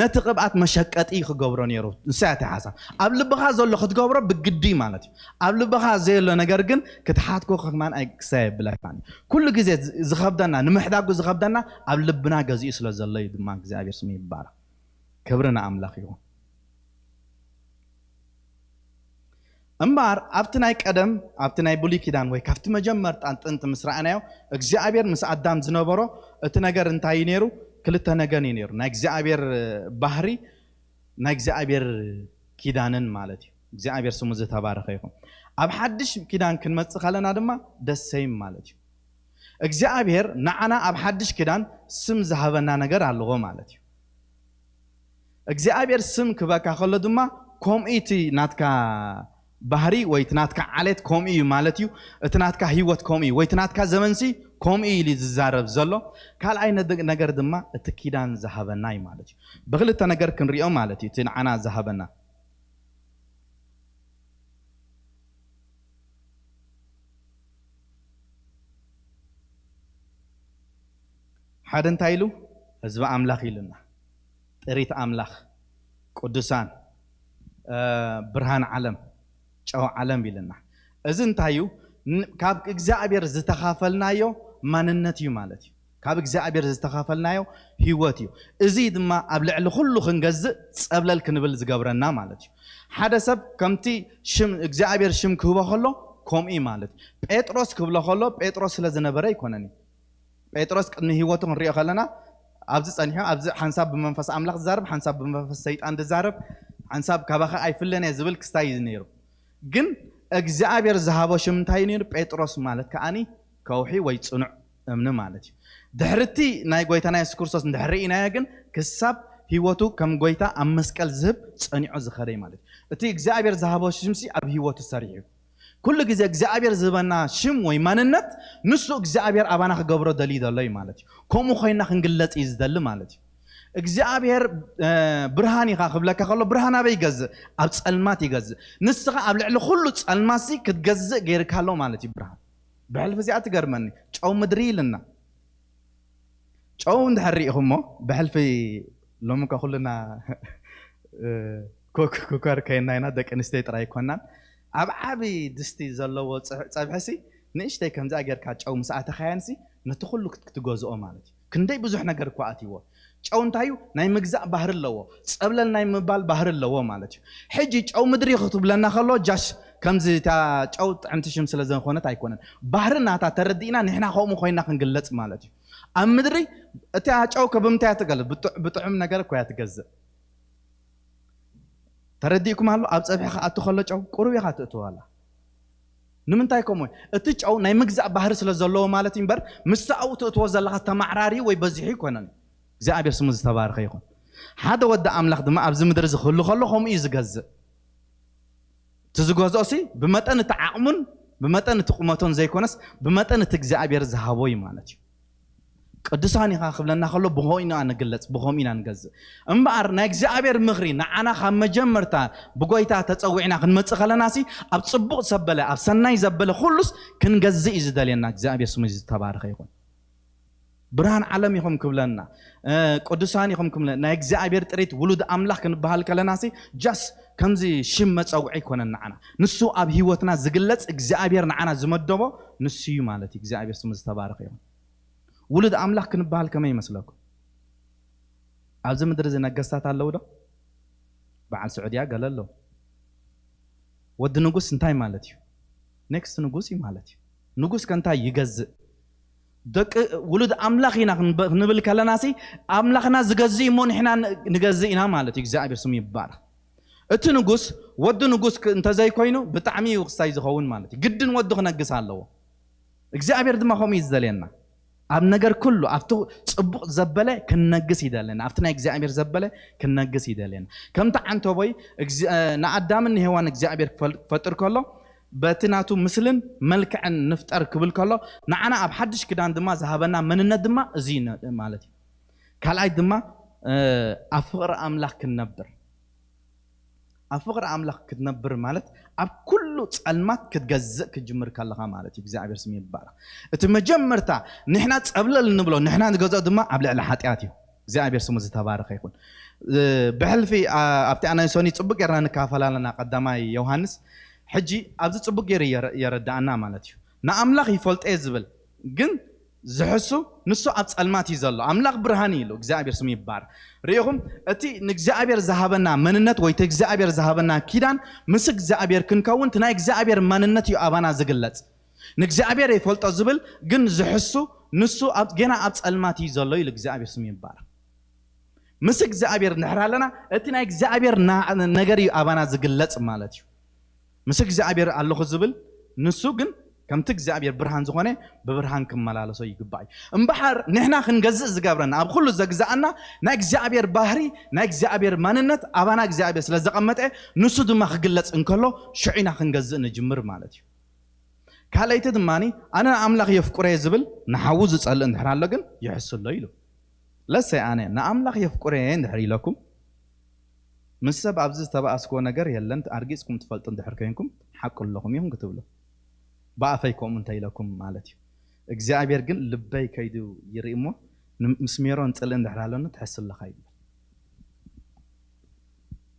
ነቲ ቅብኣት መሸቀጢ ክገብሮ ነይሩ። ንሳ እያ እታ ሓሳብ። ኣብ ልብኻ ዘሎ ክትገብሮ ብግዲ ማለት እዩ። ኣብ ልብኻ ዘየሎ ነገር ግን ክትሓትኮ ከማን ኣይ- ክሳይ የብለካን እዩ። ኩሉ ግዜ ዝ- ዝኸብደና፣ ንምሕዳጉ ዝኸብደና ኣብ ልብና ገዚኡ ስለ ዘሎ እዩ ድማ። እግዚኣብሔር ስሙ ይባረክ። ክብሪ ንኣምላኽ ይኹን። እምበኣር ኣብቲ ናይ ቀደም፣ ኣብቲ ናይ ብሉይ ኪዳን ወይ ካብቲ መጀመርታ ጥንቲ ምስ ረኣናዮ፣ እግዚኣብሔር ምስ ኣዳም ዝነበሮ እቲ ነገር እንታይ እዩ ነይሩ? ክልተ ነገር እዩ ነይሩ። ናይ እግዚኣብሔር ባህሪ፣ ናይ እግዚኣብሔር ኪዳንን ማለት እዩ። እግዚኣብሔር ስሙ ዝተባረኸ ይኹን። ኣብ ሓድሽ ኪዳን ክንመጽእ ከለና ድማ ደሰይም ማለት እዩ። እግዚኣብሔር ንዓና ኣብ ሓድሽ ኪዳን ስም ዝሃበና ነገር ኣለዎ ማለት እዩ። እግዚኣብሔር ስም ክበካ ከሎ ድማ ከምኡ እቲ ናትካ ባህሪ ወይ እቲ ናትካ ዓሌት ከምኡ እዩ ማለት እዩ። እቲ ናትካ ህይወት ከምኡ እዩ ወይ እቲ ናትካ ዘመንሲ ከምኡ እዩ ኢሉ ዝዛረብ ዘሎ። ካልኣይ ነደ- ነገር ድማ እቲ ኪዳን ዝሃበና እዩ ማለት እዩ። ብክልተ ነገር ክንሪኦ ማለት እዩ እቲ ንዓና ዝሃበና። ሓደ እንታይ ኢሉ? ህዝቢ ኣምላኽ ኢሉና። ጥሪት ኣምላኽ፣ ቅዱሳን፣ እ፣ ብርሃን ዓለም፣ ጨው ዓለም ኢልና። እዚ እንታይ እዩ? ን- ካብ እግዚኣብሔር ዝተኻፈልናዮ ማንነት እዩ ማለት እዩ። ካብ እግዚኣብሔር ዝተኻፈልናዮ ህይወት እዩ። እዚ ድማ ኣብ ልዕሊ ኩሉ ክንገዝእ ጸብለል ክንብል ዝገብረና ማለት እዩ። ሓደ ሰብ ከምቲ ሽም እግዚኣብሔር ሽም ክህቦ ከሎ ከምኡ እዩ ማለት እዩ። ጴጥሮስ ክብሎ ከሎ ጴጥሮስ ስለ ዝነበረ ኣይኮነን እዩ። ጴጥሮስ ቅድሚ ህይወቱ ክንሪኦ ከለና ኣብዚ ጸኒሑ፣ ኣብዚ ሓንሳብ ብመንፈስ ኣምላኽ ዝዛረብ፣ ሓንሳብ ብመንፈስ ሰይጣን ዝዛረብ፣ ሓንሳብ ካባኻ ኣይፍለን እየ ዝብል ክስታይ እዩ ነይሩ። ግን እግዚኣብሔር ዝሃቦ ሽም እንታይ እዩ ነይሩ? ጴጥሮስ ማለት ከኣኒ ከውሒ ወይ ጽኑዕ እምኒ ማለት እዩ። ድሕርቲ ናይ ጎይታና የሱስ ክርስቶስ እንድሕር ርኢናዮ ግን ክሳብ ህይወቱ ከም ጎይታ ኣብ መስቀል ዝህብ ጸኒዑ ዝኸደ እዩ ማለት እዩ። እቲ እግዚኣብሔር ዝሃቦ ሽምሲ ኣብ ህይወቱ ሰሪሑ እዩ። ኩሉ ግዜ እግዚኣብሔር ዝህበና ሽም ወይ ማንነት ንሱ እግዚኣብሔር ኣባና ክገብሮ ደልዩ ዘሎ እዩ ማለት እዩ። ከምኡ ኮይና ክንግለጽ እዩ ዝደሊ ማለት እዩ። እግዚኣብሔር እ፣ ብርሃን ኢኻ ክብለካ ከሎ ብርሃን ኣበይ ይገዝእ? ኣብ ጸልማት ይገዝእ። ንስኻ ኣብ ልዕሊ ኩሉ ጸልማትሲ ክትገዝእ ገይርካ ኣሎ ማለት እዩ ብርሃን። ብሕልፊ እዚኣ ትገርመኒ። ጨው ምድሪ ኢልና። ጨው እንድሕር ርኢኹሞ ብሕልፊ ሎሚ እኳ ኩልና እ፣ ኩክ ኩከር ከይና ኢና፣ ደቂ ኣንስትዮ ጥራይ ኣይኮናን። ኣብ ዓቢ ድስቲ ዘለዎ ጽሕ- ጸብሕሲ ንእሽተይ ከምዚኣ ጌርካ ጨው ምስ ኣተኻያንሲ ነቲ ኩሉ ክት- ክትገዝኦ ማለት እዩ። ክንደይ ብዙሕ ነገር እኳ ኣትይዎ። ጨው እንታይ እዩ? ናይ ምግዛእ ባህሪ ኣለዎ። ጸብለል ናይ ምባል ባህሪ ኣለዎ ማለት እዩ። ሕጂ ጨው ምድሪ ክትብለና ከሎ ጃሽ ከምዚ እታ ጨው ጥዕምቲ ሽም ስለ ዝኾነት ኣይኮነን። ባህሪ ናታ ተረዲእና ንሕና ከምኡ ኮይና ክንግለጽ ማለት እዩ። ኣብ ምድሪ እታ ጨው ከብምንታይ እያ ትገለጽ? ብጥዕ- ብጥዑም ነገር እኮ እያ ትገዝእ። ተረዲእኩም ኣሎ? ኣብ ጸብሒ ክኣቱ ከሎ ጨው ቁሩብ ኢኻ ትእትወላ። ንምንታይ ከምኡ? እቲ ጨው ናይ ምግዛእ ባህሪ ስለ ዘለዎ ማለት እዩ እምበር፣ ምስ ኣብኡ ትእትዎ ዘለኻ ተማዕራሪ ወይ በዚሑ ኣይኮነን። እግዚኣብሔር ስሙ ዝተባረኸ ይኹን። ሓደ ወዲ ኣምላኽ ድማ ኣብዚ ምድሪ እዚ ክህሉ ከሎ ከምኡ እዩ ዝገዝእ። እቲ ዝገዝኦሲ ብመጠን እቲ ዓቕሙን ብመጠን እቲ ቁመቶን ዘይኮነስ፣ ብመጠን እቲ እግዚኣብሔር ዝሃቦ እዩ ማለት እዩ። ቅዱሳን ኢኻ ክብለና ከሎ ብኸምኡ ኢና ንግለጽ፣ ብኸምኡ ኢና ንገዝእ። እምበኣር ናይ እግዚኣብሔር ምኽሪ ንዓና ካብ መጀመርታ ብጎይታ ተጸዊዕና ክንመጽእ ከለናሲ፣ ኣብ ጽቡቕ ዘበለ፣ ኣብ ሰናይ ዘበለ ኩሉስ ክንገዝእ እዩ ዝደልየና። እግዚኣብሔር ስሙ ዝተባረኸ ይኹን። ብርሃን ዓለም ኢኹም ክብለና፣ እ፣ ቅዱሳን ኢኹም ክብለና፣ ናይ እግዚኣብሔር ጥሪት ውሉድ ኣምላኽ ክንበሃል ከለናሲ፣ ጃስ ከምዚ ሽም መጸውዒ ኣይኮነን ንዓና። ንሱ ኣብ ህይወትና ዝግለጽ እግዚኣብሔር ንዓና ዝመደቦ ንሱ እዩ ማለት እዩ። እግዚኣብሔር ስሙ ዝተባረኸ ይኹን። ውሉድ ኣምላኽ ክንበሃል ከመይ ይመስለኩም? ኣብዚ ምድሪ እዚ ነገስታት ኣለዉ ዶ? በዓል ስዑድያ ገለ ኣለዉ። ወዲ ንጉስ እንታይ ማለት እዩ? ኔክስት ንጉስ እዩ ማለት እዩ። ንጉስ ከ እንታይ ይገዝእ? ደቂ ውሉድ ኣምላኽ ኢና ክንበ-፣ ክንብል ከለናሲ፣ ኣምላኽና ዝገዝእ እዩ እሞ ንሕና ን-፣ ንገዝእ ኢና ማለት እዩ። እግዚኣብሔር ስሙ ይባረኽ። እቲ ንጉስ፣ ወዲ ንጉስ ክ-፣ እንተዘይኮይኑ ብጣዕሚ እዩ ክሳይ ዝኸውን ማለት እዩ። ግድን ወዲ ክነግስ ኣለዎ። እግዚኣብሔር ድማ ከምኡ እዩ ዝደልየና። ኣብ ነገር ኩሉ፣ ኣብቲ ጽቡቕ ዘበለ ክንነግስ ይደልየና። ኣብቲ ናይ እግዚኣብሔር ዘበለ ክንነግስ ይደልየና። ከምቲ ዓንተቦይ፣ ንኣዳምን ንሄዋን እግዚኣብሔር ክፈል-፣ ክፈጥር ከሎ፣ በቲ ናቱ ምስልን መልክዕን ንፍጠር ክብል ከሎ፣ ንዓና ኣብ ሓድሽ ክዳን ድማ ዝሃበና መንነት ድማ እዚ ነ-፣ ማለት እዩ። ካልኣይ ድማ፣ እ፣ ኣብ ፍቕሪ ኣምላኽ ክንነብር። ኣብ ፍቕሪ ኣምላኽ ክትነብር ማለት ኣብ ኩሉ ጸልማት ክትገዝእ ክትጅምር ከለኻ ማለት እዩ። እግዚኣብሔር ስም ይባረኽ። እቲ መጀመርታ ንሕና ጸብለል እንብሎ፣ ንሕና ንገዝኦ ድማ ኣብ ልዕሊ ሓጢኣት እዩ። እግዚኣብሔር ስሙ ዝተባረኸ ይኹን። እ፣ ብሕልፊ፣ ኣ-፣ ኣብቲ ኣናንሶኒ ጽቡቅ ጌርና ንካፈል ኣለና፣ ቀዳማይ ዮሃንስ። ሕጂ ኣብዚ ጽቡቅ ገይሩ የረ-፣ የረድኣና ማለት እዩ። ንኣምላኽ ይፈልጦ እየ ዝብል፣ ግን ዝሕሱ ንሱ ኣብ ጸልማት እዩ ዘሎ። ኣምላኽ ብርሃን እዩ ኢሉ፣ እግዚኣብሔር ስሙ ይባረኽ። ርኢኹም፣ እቲ ንእግዚኣብሔር ዝሃበና መንነት ወይ እቲ እግዚኣብሔር ዝሃበና ኪዳን፣ ምስ እግዚኣብሔር ክንከውን፣ እቲ ናይ እግዚኣብሔር መንነት እዩ ኣባና ዝግለጽ። ንእግዚኣብሔር ይፈልጦ ዝብል ግን ዝሕሱ፣ ንሱ ኣብ፣ ገና ኣብ ጸልማት እዩ ዘሎ ኢሉ፣ እግዚኣብሔር ስሙ ይባረኽ። ምስ እግዚኣብሔር እንድሕር ኣለና፣ እቲ ናይ እግዚኣብሔር ና-፣ ነገር እዩ ኣባና ዝግለጽ ማለት እዩ። ምስ እግዚኣብሔር ኣለኹ ዝብል ንሱ ግን ከምቲ እግዚኣብሔር ብርሃን ዝኾነ ብብርሃን ክመላለሶ ይግባእ እዩ። እምበሓር ንሕና ክንገዝእ ዝገብረና፣ ኣብ ኩሉ ዘግዝኣና ናይ እግዚኣብሔር ባህሪ፣ ናይ እግዚኣብሔር መንነት ኣባና እግዚኣብሔር ስለ ዘቐመጠ፣ ንሱ ድማ ክግለጽ እንከሎ ሽዑ ኢና ክንገዝእ ንጅምር ማለት እዩ። ካልኣይቲ ድማኒ፣ ኣነ ንኣምላኽ የፍቅሮ እየ ዝብል ንሓዉ ዝጸልእ እንድሕር ኣሎ ግን ይሕሱ ኣሎ ኢሉ። ለሰይ ኣነ ንኣምላኽ የፍቅሮ እየ እንድሕር ኢለኩም፣ ምስ ሰብ ኣብዚ ዝተባኣስክዎ ነገር የለን፣ ኣርጊጽኩም ትፈልጡ እንድሕር ኮይንኩም፣ ሓቂ ኣለኹም ኢኹም ክትብሉ። ብኣፈይ ከምኡ እንተ ኢለኩም ማለት እዩ። እግዚኣብሔር ግን ልበይ ከይዱ ይርኢ እሞ፣ ን-፣ ምስ ሜሮን ጽልኢ እንድሕር ኣሎኒ ትሕሱ ኣለኻ ይብል።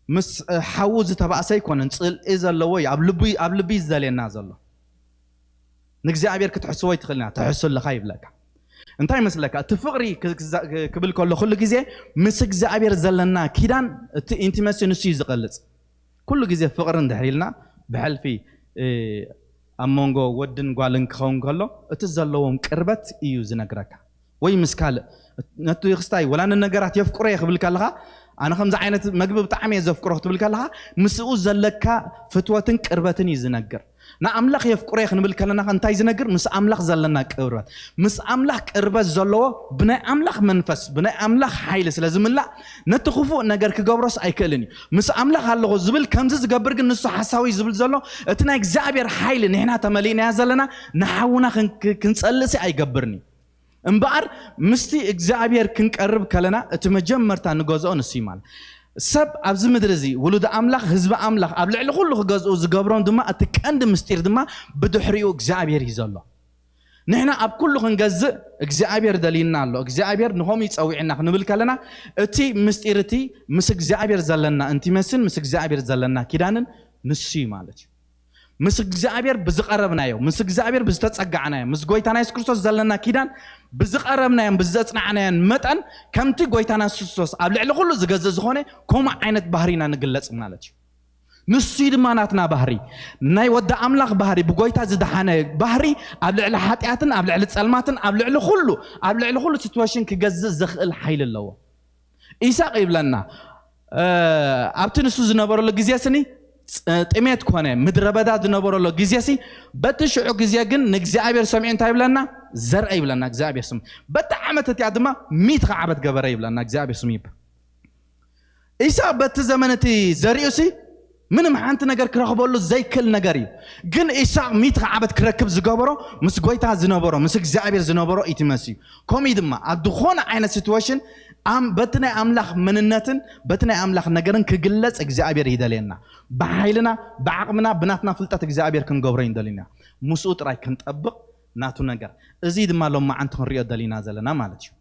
ምስ፣ እ፣ ሓዉ ዝተባእሰ ኣይኮነን፣ ጽልኢ ዘለዎ እዩ። ኣብ ልቡ፣ ኣብ ልቢ እዩ ዝደልየና ዘሎ። ንእግዚኣብሔር ክትሕስዎ ይትኽእል ኢና፣ ትሕሱ ኣለኻ ይብለካ። እንታይ ይመስለካ? እቲ ፍቕሪ ክ-፣ ክዛ-፣ ክ-፣ ክብል ከሎ ኩሉ ግዜ ምስ እግዚኣብሔር ዘለና ኪዳን፣ እቲ ኢንቲመሲ ንሱ እዩ ዝቐልጽ። ኩሉ ግዜ ፍቕሪ እንድሕር ኢልና ብሕልፊ፣ እ፣ ኣብ መንጎ ወድን ጓልን ክኸውን ከሎ እቲ ዘለዎም ቅርበት እዩ ዝነግረካ። ወይ ምስ ካልእ፣ ነቲ ክስታይ ወላ ንነገራት የፍቅሮ እየ ክብል ከለኻ፣ ኣነ ከምዚ ዓይነት መግቢ ብጣዕሚ እየ ዘፍቅሮ ክትብል ከለኻ፣ ምስኡ ዘለካ ፍትወትን ቅርበትን እዩ ዝነግር። ንኣምላኽ የፍቅሮ እየ ክንብል ከለና ከ እንታይ ዝነግር? ምስ ኣምላኽ ዘለና ቅርበት። ምስ ኣምላኽ ቅርበት ዘለዎ ብናይ ኣምላኽ መንፈስ፣ ብናይ ኣምላኽ ሓይሊ ስለ ዝምላእ፣ ነቲ ክፉእ ነገር ክገብሮስ ኣይክእልን እዩ። ምስ ኣምላኽ ኣለኹ ዝብል ከምዚ ዝገብር ግን ንሱ ሓሳዊ እዩ ዝብል ዘሎ፣ እቲ ናይ እግዚኣብሔር ሓይሊ ንሕና ተመሊእናዮ ዘለና ንሓውና ክን-፣ ክ-፣ ክንጸልእሲ ኣይገብርን እዩ። እምበኣር ምስቲ እግዚኣብሔር ክንቀርብ ከለና እቲ መጀመርታ ንገዝኦ ንሱ እዩ ማለት። ሰብ ኣብዚ ምድሪ እዚ፣ ውሉድ ኣምላኽ፣ ህዝቢ ኣምላኽ ኣብ ልዕሊ ኩሉ ክገዝኡ ዝገብሮም ድማ እቲ ቀንዲ ምስጢር ድማ ብድሕሪኡ እግዚኣብሔር እዩ ዘሎ። ንሕና ኣብ ኩሉ ክንገዝእ እግዚኣብሔር ደልዩና ኣሎ። እግዚኣብሔር ንኸምኡ እዩ ጸዊዕና ክንብል ከለና እቲ ምስጢር እቲ ምስ እግዚኣብሔር ዘለና ኢንቲመሲን ምስ እግዚኣብሔር ዘለና ኪዳንን ንሱ እዩ ማለት እዩ። ምስ እግዚኣብሔር ብዝቐረብናዮ፣ ምስ እግዚኣብሔር ብዝተጸጋዕናዮ፣ ምስ ጎይታና የሱስ ክርስቶስ ዘለና ኪዳን ብዝቐረብናዮን ብዘጽናዕናዮን መጠን ከምቲ ጎይታና የሱስ ክርስቶስ ኣብ ልዕሊ ኩሉ ዝገዝእ ዝኾነ ከምኡ ዓይነት ባህሪ ኢና ንግለጽ ማለት እዩ። ንሱ እዩ ድማ ናትና ባህሪ። ናይ ወዲ ኣምላኽ ባህሪ፣ ብጎይታ ዝደሓነ ባህሪ ኣብ ልዕሊ ሓጢኣትን ኣብ ልዕሊ ጸልማትን ኣብ ልዕሊ ኩሉ፣ ኣብ ልዕሊ ኩሉ ሲትዌሽን ክገዝእ ዝኽእል ሓይሊ ኣለዎ። ኢሳቕ ይብለና፣ እ፣ ኣብቲ ንሱ ዝነበረሉ ግዜ ስኒ ጥሜት ኮነ ምድረ በዳ ዝነበረሎ ግዜ ሲ በቲ ሽዑ ግዜ ግን ንእግዚኣብሔር ሰሚዑ እንታይ ይብለና? ዘርአ ይብለና እግዚኣብሔር ስሙ። በቲ ዓመት እቲኣ ድማ ሚእቲ ዓመት ገበረ ይብለና እግዚኣብሔር ስሙ ይባል። ኢሳቅ በቲ ዘመን እቲ ዘሪኡ ሲ ምንም ሓንቲ ነገር ክረኽበሉ ዘይክእል ነገር እዩ። ግን ኢሳቅ ሚእቲ ዓመት ክረክብ ዝገበሮ ምስ ጎይታ ዝነበሮ ምስ እግዚኣብሔር ዝነበሮ ኢቲመስ እዩ። ከምኡ ድማ ኣብ ዝኾነ ዓይነት ሲትዌሽን በቲ ናይ ኣምላኽ መንነትን በቲ ናይ ኣምላኽ ነገርን ክግለጽ እግዚኣብሔር ይደልየና። ብሓይልና ብዓቕምና ብናትና ፍልጠት እግዚኣብሔር ክንገብሮ ይደልየና። ምስኡ ጥራይ ክንጠብቕ ናቱ ነገር። እዚ ድማ ሎማዓንቲ ክንሪኦ ደሊና ዘለና ማለት እዩ።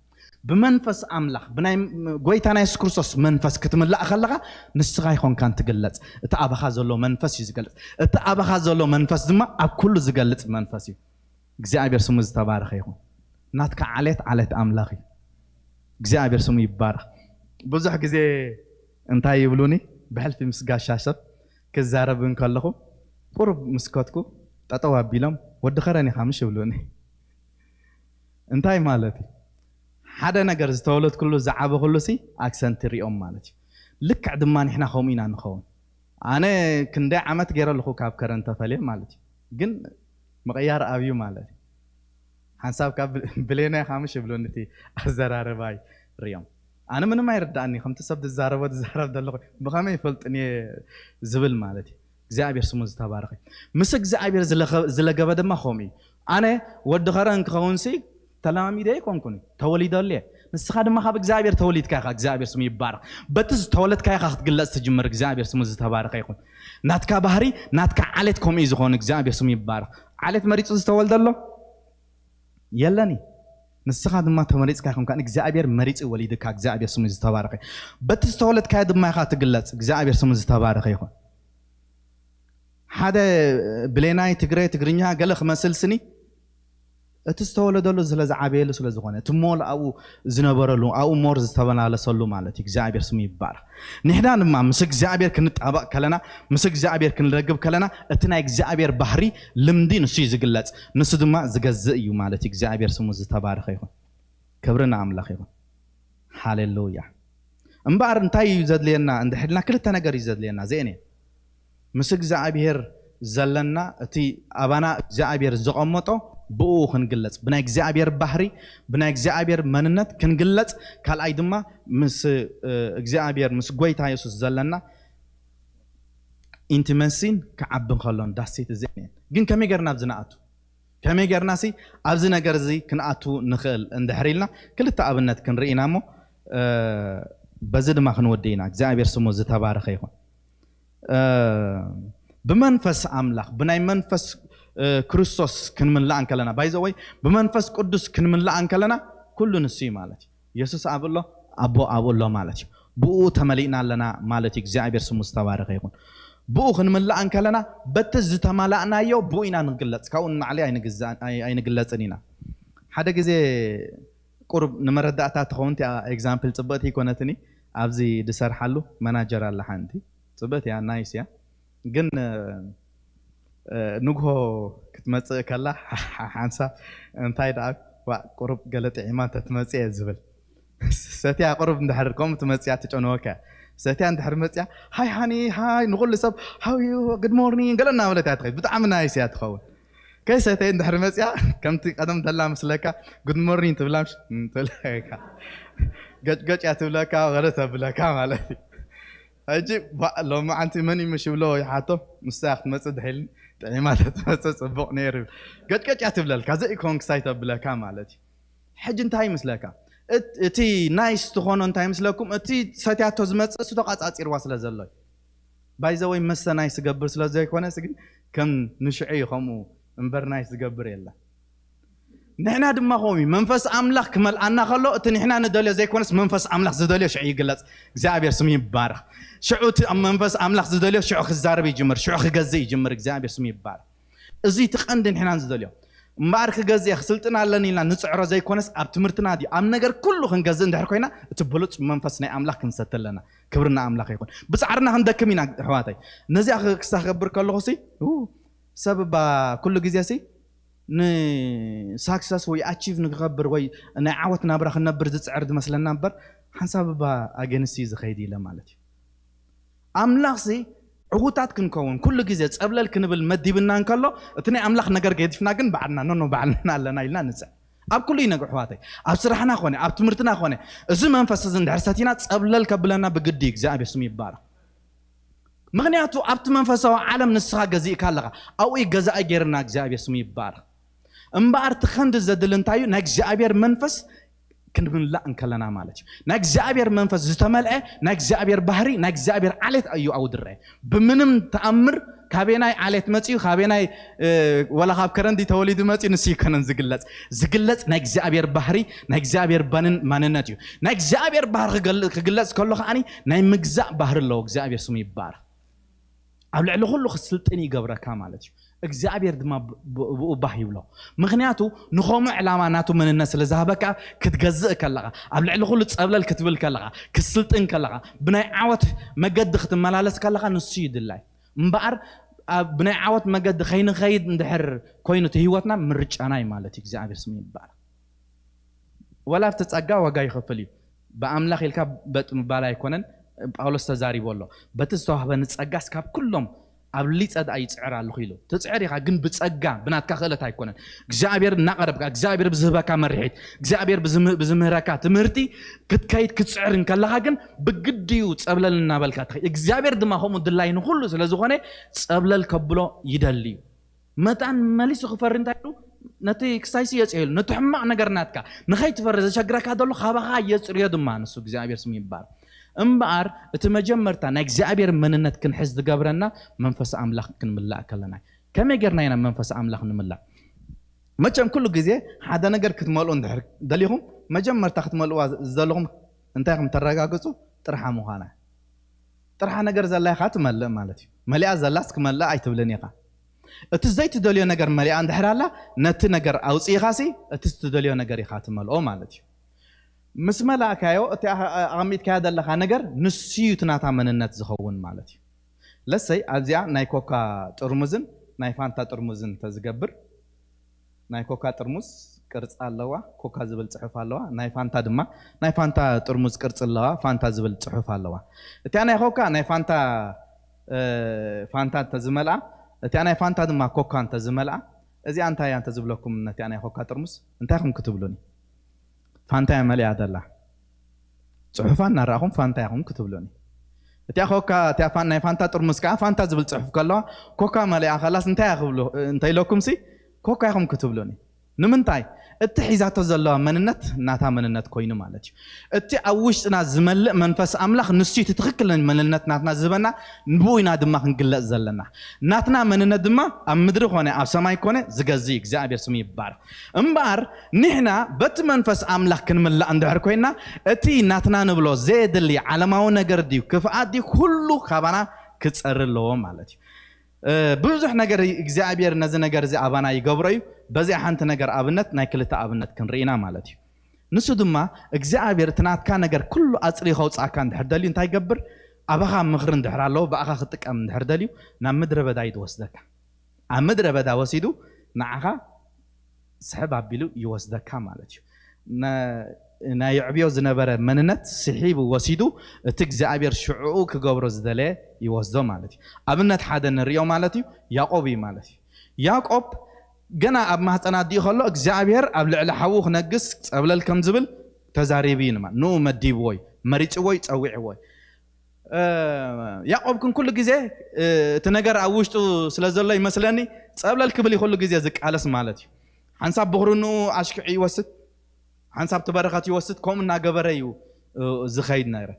ብመንፈስ ኣምላኽ ብናይ ጎይታና የሱስ ክርስቶስ መንፈስ ክትምላእ ከለኻ ንስኻ ይኾንካን ትግለጽ። እቲ ኣባኻ ዘሎ መንፈስ እዩ ዝገልጽ። እቲ ኣባኻ ዘሎ መንፈስ ድማ ኣብ ኩሉ ዝገልጽ መንፈስ እዩ። እግዚኣብሔር ስሙ ዝተባረኸ ይኹን። ናትካ ዓሌት ዓሌት ኣምላኽ እዩ። እግዚኣብሔር ስሙ ይባረኽ። ብዙሕ ግዜ እንታይ ይብሉኒ ብሕልፊ ምስ ጋሻ ሰብ ክዛረብ እንከለኹ ቁሩብ ምስ ከድኩ ጠጠው ኣቢሎም ወዲ ኸረን ኢኻ ምሽ ይብሉኒ። እንታይ ማለት እዩ? ሓደ ነገር ዝተወለድኩሉ ዝዓበኹሉ ሲ ኣክሰንት ሪኦም ማለት እዩ። ልክዕ ድማ ንሕና ከምኡ ኢና ንኸውን። ኣነ ክንደይ ዓመት ገይረ ኣለኹ ካብ ከረን ተፈልየ ማለት እዩ። ግን ምቕያር ኣብዩ ማለት እዩ። ሓንሳብ ካብ ብሌና ኢኻ ምሽ ይብሉኒ እቲ ኣዘራርባይ ሪኦም። ኣነ ምንም ኣይርዳእኒ ከምቲ ሰብ ዝዛረቦ ዝዛረብ ዘለኹ ብኸመይ ይፈልጥኒ ዝብል ማለት እዩ። እግዚኣብሔር ስሙ ዝተባረኸ። ምስ እግዚኣብሔር ዝለገበ ድማ ከምኡ እዩ። ኣነ ወዲ ኸረን ክኸውን ሲ ተለማሚደ ኣይኮንኩን ተወሊደሉ እየ። ንስኻ ድማ ካብ እግዚኣብሔር ተወሊድካ ኢኻ። እግዚኣብሔር ስሙ ይባረኽ። በቲ ዝተወለድካ ኢኻ ክትግለጽ ትጅምር። እግዚኣብሔር ስሙ ዝተባረኸ ይኹን። ናትካ ባህሪ ናትካ ዓሌት ከምኡ እዩ ዝኾኑ። እግዚኣብሔር ስሙ ይባረኽ። ዓሌት መሪጹ ዝተወልደ ኣሎ የለኒ። ንስኻ ድማ ተመሪጽካ ይኹን ካብ እግዚኣብሔር መሪጹ ወሊድካ። እግዚኣብሔር ስሙ ዝተባረኸ። በቲ ዝተወለድካዮ ድማ ኢኻ ትግለጽ። እግዚኣብሔር ስሙ ዝተባረኸ ይኹን። ሓደ ብሌናይ ትግረ ትግርኛ ገለ ክመስል ስኒ እቲ ዝተወለደሉ ስለ ዝዓበየሉ ስለ ዝኾነ እቲ ሞል ኣብኡ ዝነበረሉ ኣብኡ ሞር ዝተመላለሰሉ ማለት እዩ። እግዚኣብሔር ስሙ ይባረኽ። ንሕና ድማ ምስ እግዚኣብሔር ክንጣበቕ ከለና ምስ እግዚኣብሔር ክንረግብ ከለና እቲ ናይ እግዚኣብሔር ባህሪ ልምዲ ንሱ እዩ ዝግለጽ። ንሱ ድማ ዝገዝእ እዩ ማለት እዩ። እግዚኣብሔር ስሙ ዝተባረኸ ይኹን። ክብሪ ንኣምላኽ ይኹን። ሃሌሉያ። እምበኣር እንታይ እዩ ዘድልየና እንድሕልና ክልተ ነገር እዩ ዘድልየና። ዘእኔ ምስ እግዚኣብሔር ዘለና እቲ ኣባና እግዚኣብሔር ዘቐመጦ ብኡ ክንግለጽ ብናይ እግዚኣብሔር ባህሪ ብናይ እግዚኣብሔር መንነት ክንግለጽ። ካልኣይ ድማ ምስ እግዚኣብሔር ምስ ጎይታ የሱስ ዘለና ኢንቲመሲን ክዓቢ እንከሎን ዳሴት እዚ ግን ከመይ ገርና ኣብዚ ንኣቱ ከመይ ገርና ሲ ኣብዚ ነገር እዚ ክንኣቱ ንኽእል እንድሕር ኢልና ክልተ ኣብነት ክንርኢ ኢና እሞ በዚ ድማ ክንወዲ ኢና። እግዚኣብሔር ስሙ ዝተባረኸ ይኹን። ብመንፈስ ኣምላኽ ብናይ መንፈስ ክርስቶስ ክንምልኣ እንከለና ባይዘወይ ብመንፈስ ቅዱስ ክንምልኣ እንከለና ኩሉ ንሱ እዩ ማለት እዩ። የሱስ ኣብ ኣሎ ኣቦ ኣብኡ ኣሎ ማለት እዩ። ብኡ ተመሊእና ኣለና ማለት እዩ። እግዚኣብሔር ስሙ ዝተባረኸ ይኹን። ብኡ ክንምልኣ እንከለና በቲ ዝተማላእናዮ ብኡ ኢና ንግለጽ። ካብኡ ንላዕሊ ኣይንግለጽን ኢና። ሓደ ግዜ ቁሩብ ንመረዳእታ ትኸውን እቲኣ ኤግዛምፕል ጽብቕቲ ይኮነትኒ። ኣብዚ ዝሰርሓሉ መናጀር ኣላ ሓንቲ ጽብቕቲ እያ፣ ናይስ እያ። ግን ንግሆ ክትመጽእ ከላ ሓንሳብ እንታይ ደኣ ዋ ቁሩብ ገለ ጥዒማ እንተትመጽእ እየ ዝብል። ሰትያ ቁሩብ እንድሕር ከምኡ ትመጽያ ትጨንወካ እያ። ሰትያ እንድሕር መጽያ ሃይ ሃኒ ሃይ ንኹሉ ሰብ ሃው ዩ ግድ ሞርኒንግ ገለ እናበለት እያ ትኸይድ። ብጣዕሚ ናይስ እያ ትኸውን። ከይሰተየ እንድሕር መጽያ ከምቲ ቀደም ተላ ምስለካ ጉድ ሞርኒንግ ትብላ ምሽ ትብለካ ገጭገጭ እያ ትብለካ ገለ ተብለካ ማለት እዩ። ሕጂ ሎማዓንቲ መን እዩ ምሽ ይብሎ ይሓቶ ምስታ ክትመጽእ ድሒል ጥዒማ ተትመጽእ ጽቡቕ ነይሩ። ገጭገጭ እያ ትብለልካ ዘይኮንክሳይ ተብለካ ማለት እዩ። ሕጂ እንታይ ይመስለካ እቲ ናይስ ትኾኖ እንታይ ይመስለኩም? እቲ ሰትያቶ ዝመጽእ እሱ ተቋጻጺርዋ ስለ ዘሎ እዩ። ባይዘወይ መስተ ናይስ ዝገብር ስለ ዘይኮነ ግን ከም ንሽዑ እዩ ከምኡ እምበር ናይስ ዝገብር የለን። ንሕና ድማ ከምኡ እዩ። መንፈስ ኣምላኽ ክመልኣና ከሎ እቲ ንሕና ንደልዮ ዘይኮነስ መንፈስ ኣምላኽ ዝደልዮ ሽዑ ይግለጽ። እግዚኣብሔር ስሙ ይባረኽ። ሽዑ እቲ መንፈስ ኣምላኽ ዝደልዮ ሽዑ ክዛረብ ይጅምር፣ ሽዑ ክገዝእ ይጅምር። እግዚኣብሔር ስሙ ይባረኽ። እዚ እቲ ቀንዲ ንሕና ዝደልዮ እምበኣር ክገዝእ ክስልጥን ኣለኒ ኢልና ንፅዕሮ ዘይኮነስ ኣብ ትምህርትና ድዩ ኣብ ነገር ኩሉ ክንገዝእ እንድሕር ኮይና እቲ ብሉፅ መንፈስ ናይ ኣምላኽ ክንሰቲ ኣለና። ክብርና ኣምላኽ ይኹን። ብፃዕርና ክንደክም ኢና ኣሕዋተይ። ነዚኣ ክሳክገብር ከለኹ ሲ ሰብ እባ ኩሉ ግዜ ሲ ንሳክሰስ ወይ ኣቺቭ ንክኸብር ወይ ናይ ዓወት ናብራ ክነብር ዝፅዕር ዝመስለና እምበር ሓንሳብ እባ ኣገንስቲ ዝኸይድ ኢለ ማለት እዩ። ኣምላኽ ሲ ዕዉታት ክንከውን ኩሉ ግዜ ጸብለል ክንብል መዲብና እንከሎ፣ እቲ ናይ ኣምላኽ ነገር ገዲፍና ግን ባዕልና፣ ኖ፣ ኖ፣ ባዕልና ኣለና ኢልና ንጽዕ። ኣብ ኩሉ እዩ ነገር፣ ኣሕዋተይ። ኣብ ስራሕና ኾነ፣ ኣብ ትምህርትና ኾነ፣ እዚ መንፈስ እዚ እንድሕር ሰቲና፣ ጸብለል ከብለና ብግዲ እዩ። እግዚኣብሔር ስሙ ይባረኽ። ምኽንያቱ ኣብቲ መንፈሳዊ ዓለም ንስኻ ገዚእካ ኣለኻ። ኣብኡ እዩ ገዛኢ ገይርና። እግዚኣብሔር ስሙ ይባረኽ። እምበኣር እቲ ኸንዲ ዘድሊ እንታይ እዩ? ናይ እግዚኣብሔር መንፈስ ክንምላእ እንከለና ማለት እዩ። ናይ እግዚኣብሔር መንፈስ ዝተመልአ ናይ እግዚኣብሔር ባህሪ፣ ናይ እግዚኣብሔር ዓሌት እዩ ኣብኡ ዝረአ። ብምንም ተኣምር ካበየናይ ዓሌት መጺኡ፣ ካበየናይ፣ እ፣ ወላ ካብ ከረንዲ ተወሊዱ መጺኡ፣ ንሱ ይኮነን ዝግለጽ። ዝግለጽ ናይ እግዚኣብሔር ባህሪ፣ ናይ እግዚኣብሔር በንን ማንነት እዩ። ናይ እግዚኣብሔር ባህሪ ክገል-፣ ክግለጽ ከሎ ከኣኒ ናይ ምግዛእ ባህሪ ኣለዎ። እግዚኣብሔር ስሙ ይባረኽ። ኣብ ልዕሊ ኩሉ ክስልጥን ይገብረካ ማለት እዩ። እግዚኣብሔር ድማ ብ-፣ ብ-፣ ብኡ ባህ ይብሎ። ምኽንያቱ ንኸምኡ ዕላማ ናቱ መንነት ስለ ዝሃበካ፣ ክትገዝእ ከለኻ፣ ኣብ ልዕሊ ኩሉ ጸብለል ክትብል ከለኻ፣ ክትስልጥን ከለኻ፣ ብናይ ዓወት መገዲ ክትመላለስ ከለኻ፣ ንሱ እዩ ድላይ። እምበኣር ኣብ ብናይ ዓወት መገዲ ከይንኸይድ እንድሕር ኮይኑ እቲ ህይወትና፣ ምርጫና እዩ ማለት እዩ። እግዚኣብሔር ስሙ ይባረኽ። ወላ ኣብቲ ጸጋ ዋጋ ይኸፍል እዩ። ብኣምላኽ ኢልካ በጥ ምባል ኣይኮነን። ጳውሎስ ተዛሪቡ ኣሎ። በቲ ዝተዋህበኒ ጸጋስ ካብ ኩሎም ኣብሊጸ ደኣ ይጽዕር ኣለኹ ኢሉ። ትጽዕር ኢኻ፣ ግን ብጸጋ፣ ብናትካ ክእለት ኣይኮነን። እግዚኣብሔር እናቐረብካ፣ እግዚኣብሔር ብዝህበካ መርሒት፣ እግዚኣብሔር ብዝም-፣ ብዝምህረካ ትምህርቲ ክትከይድ ክትጽዕር እንከለኻ ግን ብግዲ እዩ ጸብለል እናበልካ ትኸይድ። እግዚኣብሔር ድማ ከምኡ ድላይ ንኹሉ ስለ ዝኾነ ጸብለል ከብሎ ይደሊ እዩ። መታን መሊሱ ክፈሪ እንታይ ኢሉ? ነቲ ክሳይሲ የጽርዮ ኢሉ። ነቲ ሕማቕ ነገር ናትካ ንኸይትፈሪ ዘሸግረካ ዘሎ ካባኻ የጽርዮ ድማ ንሱ። እግዚኣብሔር ስሙ ይባረክ። እምበኣር እቲ መጀመርታ ናይ እግዚኣብሔር መንነት ክንሕዝ ዝገብረና መንፈስ ኣምላኽ ክንምላእ ከለና እዩ። ከመይ ጌርና ኢና መንፈስ ኣምላኽ ንምላእ? መቸም ኩሉ ግዜ ሓደ ነገር ክትመልኡ እንድሕር ደሊኹም፣ መጀመርታ ክትመልእዋ ዘለኹም እንታይ ኢኹም ተረጋግጹ? ጥርሓ ምዃና። ጥርሓ ነገር ዘላ ኢኻ ትመልእ ማለት እዩ። መሊኣ ዘላስ ክመልእ ኣይትብልን ኢኻ። እቲ ዘይትደልዮ ነገር መሊኣ እንድሕር ኣላ፣ ነቲ ነገር ኣውጺእኻሲ እቲ ትደልዮ ነገር ኢኻ ትመልኦ ማለት እዩ። ምስ መላእካዮ፣ እቲ ኣቐ-፣ ኣቐሚጥካዮ ዘለኻ ነገር ንሱ እዩ እቲ ናታ መንነት ዝኸውን ማለት እዩ። ለሰይ ኣብዚኣ ናይ ኮካ ጥርሙዝን ናይ ፋንታ ጥርሙዝን ተዝገብር፣ ናይ ኮካ ጥርሙዝ ቅርጺ ኣለዋ፣ ኮካ ዝብል ጽሑፍ ኣለዋ። ናይ ፋንታ ድማ ናይ ፋንታ ጥርሙዝ ቅርጺ ኣለዋ፣ ፋንታ ዝብል ጽሑፍ ኣለዋ። እቲኣ ናይ ኮካ ናይ ፋንታ፣ እ፣ ፋንታ እንተዝመልኣ፣ እቲኣ ናይ ፋንታ ድማ ኮካ እንተዝመልኣ፣ እዚኣ እንታይ እያ እንተዝብለኩም ነቲኣ ናይ ኮካ ጥርሙዝ፣ እንታይ ኢኹም ክትብሉኒ? ፋንታ እያ መሊኣ ዘላ። ጽሑፋ እናረኣኹም ፋንታ ኢኹም ክትብሉኒ። እቲኣ ኮካ፣ እቲኣ ፋን-፣ ናይ ፋንታ ጥርሙዝ ከኣ ፋንታ ዝብል ጽሑፍ ከለዋ፣ ኮካ መሊኣ ከላስ እንታይ እያ ክብሉ እንተኢለኩምሲ፣ ኮካ ኢኹም ክትብሉኒ። ንምንታይ? እቲ ሒዛቶ ዘለዋ መንነት ናታ መንነት ኮይኑ ማለት እዩ። እቲ ኣብ ውሽጥና ዝመልእ መንፈስ ኣምላኽ ንሱ እቲ ትኽክል መንነት ናትና ዝህበና፣ ንብኡ ኢና ድማ ክንግለጽ ዘለና። ናትና መንነት ድማ ኣብ ምድሪ ኮነ ኣብ ሰማይ ኮነ ዝገዝእ እዩ። እግዚኣብሔር ስሙ ይባረክ። እምበኣር ንሕና በቲ መንፈስ ኣምላኽ ክንምላእ እንድሕር ኮይና፣ እቲ ናትና ንብሎ ዘየድሊ ዓለማዊ ነገር ድዩ ክፍኣት ድዩ ኩሉ ካባና ክጸሪ ኣለዎ ማለት እዩ። እ፣ ብዙሕ ነገር እግዚኣብሔር ነዚ ነገር እዚ ኣባና ይገብሮ እዩ። በዚኣ ሓንቲ ነገር ኣብነት ናይ ክልተ ኣብነት ክንርኢና ማለት እዩ። ንሱ ድማ እግዚኣብሔር እቲ ናትካ ነገር ኩሉ ኣጽሪ ከውጽኣካ እንድሕር ደልዩ እንታይ ይገብር? ኣባኻ ምኽሪ እንድሕር ኣለዎ፣ ብኣኻ ክጥቀም እንድሕር ደልዩ ናብ ምድረ በዳ እዩ ዝወስደካ። ኣብ ምድረ በዳ ወሲዱ ንዓኻ ስሕብ ኣቢሉ ይወስደካ ማለት እዩ። ነ-፣ ናይ የዕብዮ ዝነበረ መንነት ስሒቡ ወሲዱ እቲ እግዚኣብሔር ሽዕኡ ክገብሮ ዝደለየ ይወስዶ ማለት እዩ። ኣብነት ሓደ ንሪኦ ማለት እዩ፣ ያዕቆብ እዩ ማለት እዩ። ያዕቆብ ገና ኣብ ማህፀን ኣዲኡ ከሎ እግዚኣብሔር ኣብ ልዕሊ ሓዉ ክነግስ ጸብለል ከም ዝብል ተዛሪቡ እዩ። ንማ-፣ ንኡ መዲብዎ እዩ፣ መሪፅዎ እዩ፣ ጸዊዕዎ እዩ። እ፣ ያዕቆብ ግን ኩሉ ግዜ፣ እ፣ እቲ ነገር ኣብ ውሽጡ ስለ ዘሎ ይመስለኒ ጸብለል ክብል እዩ ኩሉ ግዜ ዝቃለስ ማለት እዩ። ሓንሳብ ብኽርንኡ ኣሽኪዑ ይወስድ፣ ሓንሳብ እቲ በረኸት ይወስድ፣ ከምኡ እናገበረ እዩ፣ እ፣ ዝኸይድ ነይረ።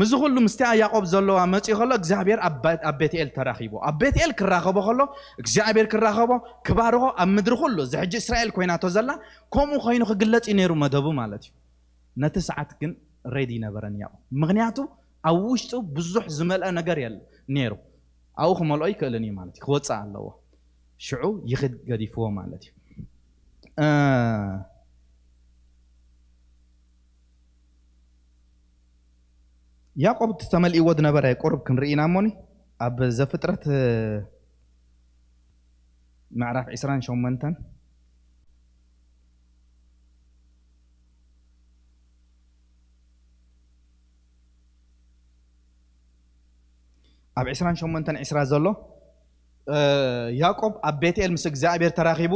ምስዚ ኩሉ ምስቲኣ ያዕቆብ ዘለዋ መጺኡ ከሎ እግዚኣብሔር ኣብ ባ-፣ ኣብ ቤትኤል ተራኺቦ። ኣብ ቤትኤል ክራኸቦ ከሎ እግዚኣብሔር ክራኸቦ፣ ክባርኾ፣ ኣብ ምድሪ ኩሉ፣ እዚ ሕጂ እስራኤል ኮይናቶ ዘላ፣ ከምኡ ኮይኑ ክግለጽ እዩ ነይሩ መደቡ ማለት እዩ። ነቲ ሰዓት ግን ሬዲ ነበረን ያዕቆብ። ምኽንያቱ ኣብ ውሽጡ ብዙሕ ዝመልአ ነገር የለ ነይሩ። ኣብኡ ክመልኦ ይክእልን እዩ ማለት እዩ። ክወፅእ ኣለዎ። ሽዑ ይኽድ ገዲፍዎ ማለት እዩ። እ፣ ያዕቆብ እቲ ተመሊእዎ ዝነበረ ቁሩብ ክንርኢ ኢና እሞኒ፣ ኣብ ዘፍጥረት፣ እ፣ ምዕራፍ ዕስራን ሸሞንተን ኣብ ዕስራን ሸሞንተን ዕስራ ዘሎ፣ እ፣ ያዕቆብ ኣብ ቤትኤል ምስ እግዚኣብሔር ተራኺቡ፣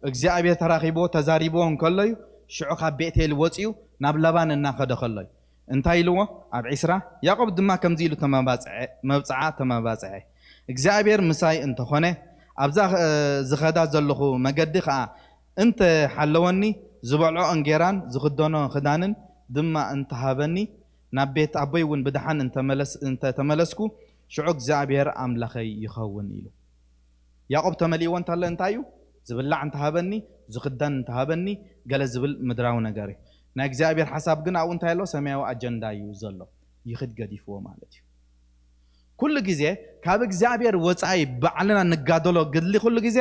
እግዚኣብሔር ተራኺብዎ፣ ተዛሪብዎ እንከሎ እዩ፣ ሽዑ ካብ ቤትኤል ወፂኡ ናብ ላባን እናኸደ ከሎ እዩ። እንታይ ኢልዎ? ኣብ ዕስራ፣ ያዕቆብ ድማ ከምዚ ኢሉ ተመባጽዐ፣ መብጽዓ ተመባጽዐ። እግዚኣብሔር ምሳይ እንተኾነ፣ ኣብዛ፣ እ፣ ዝኸዳ ዘለኹ መገዲ ኸኣ እንተ ሓለወኒ፣ ዝበልዖ እንጌራን ዝኽደኖ ክዳንን ድማ እንተሃበኒ፣ ናብ ቤት ኣቦይ እውን ብደሓን እንተመለስ-፣ እንተ ተመለስኩ፣ ሽዑ እግዚኣብሔር ኣምላኸይ ይኸውን ኢሉ። ያዕቆብ ተመሊእዎ እንተሎ እንታይ እዩ? ዝብላዕ እንተሃበኒ፣ ዝኽደን እንተሃበኒ፣ ገለ ዝብል ምድራዊ ነገር እዩ። ናይ እግዚኣብሔር ሓሳብ ግን ኣብኡ እንታይ ኣሎ? ሰማያዊ ኣጀንዳ እዩ ዘሎ። ይኽድ ገዲፍዎ ማለት እዩ። ኩሉ ግዜ ካብ እግዚኣብሔር ወጻኢ ባዕልና ንጋደሎ ገድሊ ኩሉ ግዜ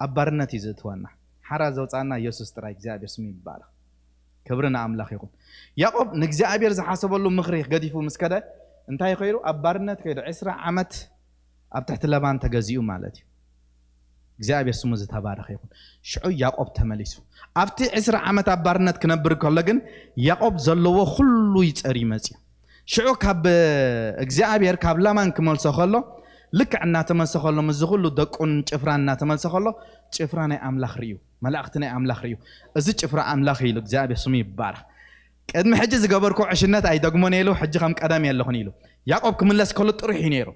ኣብ ባርነት እዩ ዘእትወና። ሓራ ዘውጻና ኢየሱስ ጥራይ፣ እግዚኣብሔር ስሙ ይባረኽ። ክብሪ ንኣምላኽ ይኹን። ያዕቆብ ንእግዚኣብሔር ዝሓሰበሉ ምኽሪ ገዲፉ ምስ ከደ እንታይ ከይዱ? ኣብ ባርነት ከይዱ። ዕስራ ዓመት ኣብ ትሕቲ ለባን ተገዚኡ ማለት እዩ። እግዚኣብሔር ስሙ ዝተባረኸ ይኹን። ሽዑ ያዕቆብ ተመሊሱ። ኣብቲ ዕስራ ዓመት ኣብ ባርነት ክነብር ከሎ ግን ያዕቆብ ዘለዎ ኩሉ ይጸር ይመጽእ። ሽዑ ካብ እግዚኣብሔር ካብ ላማን ክመልሶ ከሎ፣ ልክዕ እናተመልሰ ከሎ፣ ምስዚ ኩሉ ደቁን ጭፍራን እናተመልሰ ከሎ፣ ጭፍራ ናይ ኣምላኽ ርእዩ፣ መላእኽቲ ናይ ኣምላኽ ርእዩ። እዚ ጭፍራ ኣምላኽ እዩ ኢሉ፣ እግዚኣብሔር ስሙ ይባረኽ። ቅድሚ ሕጂ ዝገበርኩ ዕሽነት ኣይደግሞን ኢሉ፣ ሕጂ ከም ቀደም የለኹን ኢሉ። ያዕቆብ ክምለስ ከሎ ጥሩሕ እዩ ነይሩ።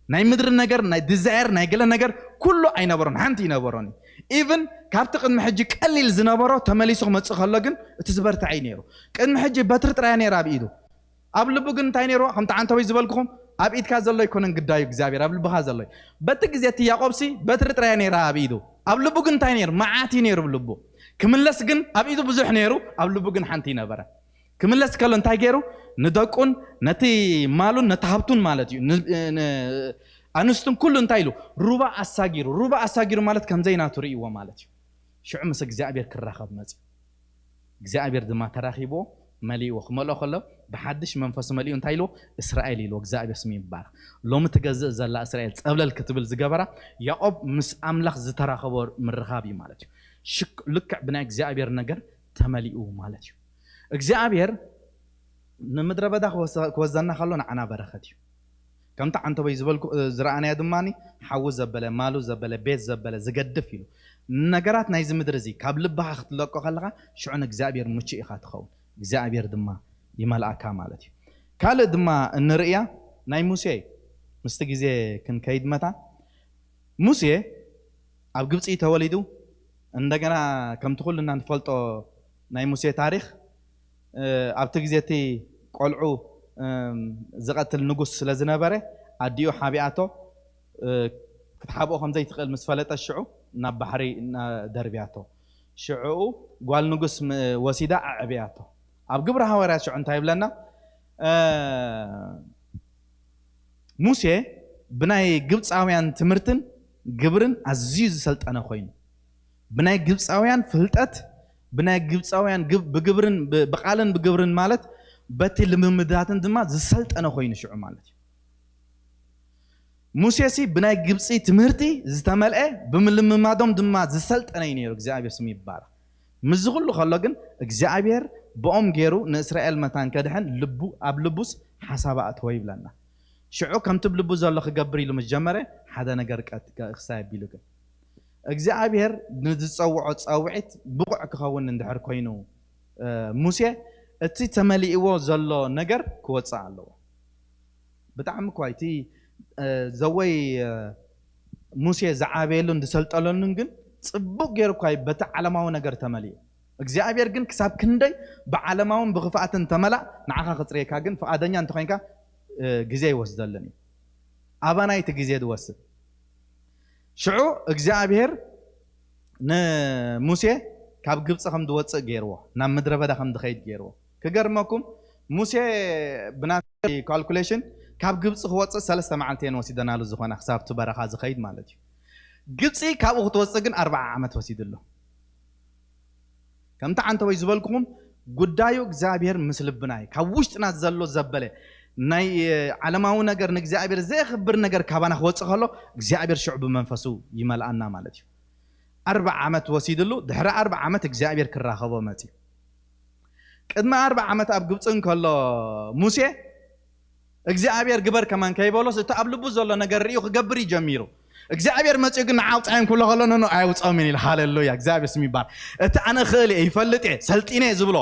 ናይ ምድሪ ነገር፣ ናይ ዲዛየር፣ ናይ ገለ ነገር ኩሉ ኣይነበሮን፣ ሓንቲ ይነበሮን እዩ። ኢቭን ካብቲ ቅድሚ ሕጂ ቀሊል ዝነበሮ ተመሊሱ ክመጽእ ከሎ ግን እቲ ዝበርትዐ እዩ ነይሩ። ቅድሚ ሕጂ በትሪ ጥራያ ነይራ ኣብ ኢዱ። ኣብ ልቡ ግን እንታይ ነይርዎ? ከምቲ ዓንተወይ ዝበልኩኹም፣ ኣብ ኢድካ ዘሎ ኣይኮነን ግዳዩ እግዚኣብሔር፣ ኣብ ልብኻ ዘሎ እዩ። በቲ ግዜ እቲ ያዕቆብሲ በትሪ ጥራያ ነይራ ኣብ ኢዱ። ኣብ ልቡ ግን እንታይ ነይሩ? መዓት እዩ ነይሩ ኣብ ልቡ። ክምለስ ግን ኣብ ኢዱ ብዙሕ ነይሩ፣ ኣብ ልቡ ግን ሓንቲ ነበረ። ክምለስ ከሎ እንታይ ገይሩ? ንደቁን ነቲ ማሉን ነቲ ሃብቱን ማለት እዩ። ን-፣ ን-፣ ኣንስቱን ኩሉ እንታይ ኢሉ? ሩባ ኣሳጊሩ። ሩባ ኣሳጊሩ ማለት ከም ዘይናቱ ርእይዎ ማለት እዩ። ሽዑ ምስ እግዚኣብሔር ክራኸብ መጽዩ። እግዚኣብሔር ድማ ተራኺብዎ፣ መሊእዎ። ክመልኦ ከሎ ብሓድሽ መንፈስ መሊኡ እንታይ ኢልዎ? እስራኤል ኢልዎ። እግዚኣብሔር ስሙ ይባረኽ። ሎሚ ትገዝእ ዘላ እስራኤል ጸብለል ክትብል ዝገበራ ያዕቆብ ምስ ኣምላኽ ዝተራኸቦ ምርኻብ እዩ ማለት እዩ። ሽክ-፣ ልክዕ ብናይ እግዚኣብሔር ነገር ተመሊኡ ማለት እዩ። እግዚኣብሔር ንምድረ በዳ ክወሰ-፣ ክወስደና ከሎ ንዓና በረኸት እዩ። ከምቲ ዓንተቦይ ዝበልኩ፣ እ፣ ዝረኣናዮ ድማ ሓዊ ዘበለ፣ ማሉ ዘበለ፣ ቤት ዘበለ፣ ዝገድፍ ኢሉ። ነገራት ናይዚ ምድሪ እዚ ካብ ልብኻ ክትለቆ ከለኻ ሽዑ ንእግዚኣብሔር ምቹእ ኢኻ ትኸውን። እግዚኣብሔር ድማ ይመልኣካ ማለት እዩ። ካልእ ድማ እንርእያ ናይ ሙሴ እዩ። ምስቲ ግዜ ክንከይድ መታን ሙሴ ኣብ ግብጺ ተወሊዱ፣ እንደገና ከምቲ ኩልና ንፈልጦ ናይ ሙሴ ታሪኽ፣ እ፣ ኣብቲ ግዜ እቲ ቆልዑ፣ እም፣ ዝቐትል ንጉስ ስለ ዝነበረ ኣዲኡ ሓቢኣቶ፣ እ፣ ክትሓብኦ ከም ዘይትኽእል ምስ ፈለጠት ሽዑ ናብ ባሕሪ እና-፣ ደርብያቶ። ሽዑ ጓል ንጉስ ም-፣ ወሲዳ ኣዕብያቶ። ኣብ ግብሪ ሃዋርያት ሽዑ እንታይ ይብለና? እ፣ ሙሴ ብናይ ግብፃውያን ትምህርትን ግብርን ኣዝዩ ዝሰልጠነ ኮይኑ፣ ብናይ ግብፃውያን ፍልጠት፣ ብናይ ግብፃውያን ግብ-፣ ብግብርን ብ-፣ ብቓልን ብግብርን ማለት በቲ ልምምዳትን ድማ ዝሰልጠነ ኮይኑ ሽዑ ማለት እዩ። ሙሴሲ ብናይ ግብፂ ትምህርቲ ዝተመልአ፣ ብምልምማዶም ድማ ዝሰልጠነ እዩ ነይሩ። እግዚኣብሔር ስሙ ይባረኽ። ምስዚ ኩሉ ከሎ ግን እግዚኣብሔር ብኦም ገይሩ ንእስራኤል መታን ከድሕን ልቡ፣ ኣብ ልቡስ ሓሳብ ኣእተወ ይብለና። ሽዑ ከምቲ ብ ልቡ ዘሎ ክገብር ኢሉ ምስ ጀመረ ሓደ ነገር ቀ-፣ ክሳይ ኣቢሉ ግን እግዚኣብሔር ንዝጸውዖ ጸውዒት ብቑዕ ክኸውን እንድሕር ኮይኑ፣ እ፣ ሙሴ እቲ ተመሊእዎ ዘሎ ነገር ክወጽእ ኣለዎ። ብጣዕሚ እኳ እቲ፣ እ፣ ዘወይ፣ እ፣ ሙሴ ዝዓበየሉን ዝሰልጠለሉን ግን ጽቡቕ ገይሩ እኳ እዩ በቲ ዓለማዊ ነገር ተመሊኡ። እግዚኣብሔር ግን ክሳብ ክንደይ ብዓለማውን ብኽፍኣትን ተመላእ ንዓኻ ክጽርየካ ግን ፍቓደኛ እንተኾይንካ፣ እ፣ ግዜ ይወስደልን እዩ። ኣባና እቲ ግዜ ዝወስድ። ሽዑ እግዚኣብሔር ንሙሴ ካብ ግብፂ ከም ዝወፅእ ገይርዎ፣ ናብ ምድረ በዳ ከም ዝኸይድ ገይርዎ። ክገርመኩም ሙሴ ብናተይ ካልኩሌሽን ካብ ግብፂ ክወፅእ ሰለስተ መዓልቲ እየን ወሲደናሉ ዝኾና ክሳብ እቲ በረኻ ዝኸይድ ማለት እዩ። ግብፂ ካብኡ ክትወፅእ ግን ኣርብዓ ዓመት ወሲድሉ። ከምቲ ዓንተወይ ዝበልኩኹም ጉዳዩ እግዚኣብሔር ምስ ልብና እዩ። ካብ ውሽጥና ዘሎ ዘበለ ናይ፣ እ፣ ዓለማዊ ነገር ንእግዚኣብሔር ዘየኽብር ነገር ካባና ክወፅእ ከሎ እግዚኣብሔር ሽዑ ብመንፈሱ ይመልኣና ማለት እዩ። ኣርብዓ ዓመት ወሲድሉ፣ ድሕሪ ኣርብዓ ዓመት እግዚኣብሔር ክራኸቦ መፅዩ። ቅድሚ ኣርብዓ ዓመት ኣብ ግብፂ እንከሎ ሙሴ እግዚኣብሔር ግበር ከማን ከይበሎስ፣ እቲ ኣብ ልቡ ዘሎ ነገር ርእዩ ክገብር እዩ ጀሚሩ። እግዚኣብሔር መጺኡ ግን ንዓውፃዮም ክብሎ ከሎ፣ ኖ፣ ኖ፣ ኣየውፅኦምን ኢሉ። ሃሌሉያ፣ እግዚኣብሔር ስም ይባረክ። እቲ ኣነ እኽእል እየ፣ ይፈልጥ እየ፣ ሰልጢነ እየ ዝብሎ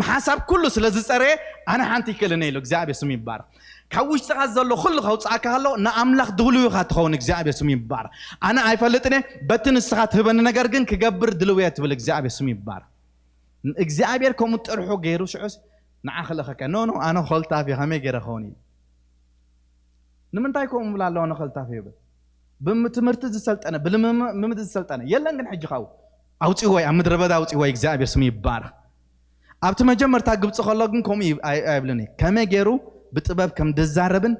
ሓሳብ ኩሉ ስለ ዝፀረየ፣ ኣነ ሓንቲ ይክእልን እየ ኢሉ። እግዚኣብሔር ስም ይባረክ። ካብ ውሽጥኻ ዘሎ ኩሉ ከውፅኣካ ከሎ፣ ንኣምላኽ ድውልው ኢኻ ትኸውን። እግዚኣብሔር ስም ይባረክ። ኣነ ኣይፈልጥን እየ፣ በቲ ንስኻ ትህበኒ ነገር ግን ክገብር ድልው እየ ትብል። እግዚኣብሔር ስም ይባረክ። እግዚኣብሔር ከምኡ ጥርሑ ገይሩ ሽዑስ ንዓ ክልእኸካ። ኖ፣ ኖ፣ ኣነ ኮልታፍ እየ፣ ከመይ ገይረ ክኸውን ኢሉ። ንምንታይ ከምኡ ምብላ ኣለዋ? ኣነ ኮልታፍ እየ ይብል። ብትምህርቲ ዝሰልጠነ፣ ብልምምድ ዝሰልጠነ የለን። ግን ሕጂ ካብኡ ኣውፂዎ፣ ኣብ ምድረ በዳ ኣውፂዎ። እግዚኣብሔር ስሙ ይባረክ። ኣብቲ መጀመርታ ግብፂ ከሎ ግን ከምኡ ይብ-፣ ኣይ-፣ ኣይብልን እዩ። ከመይ ገይሩ ብጥበብ ከም ዝዛረብን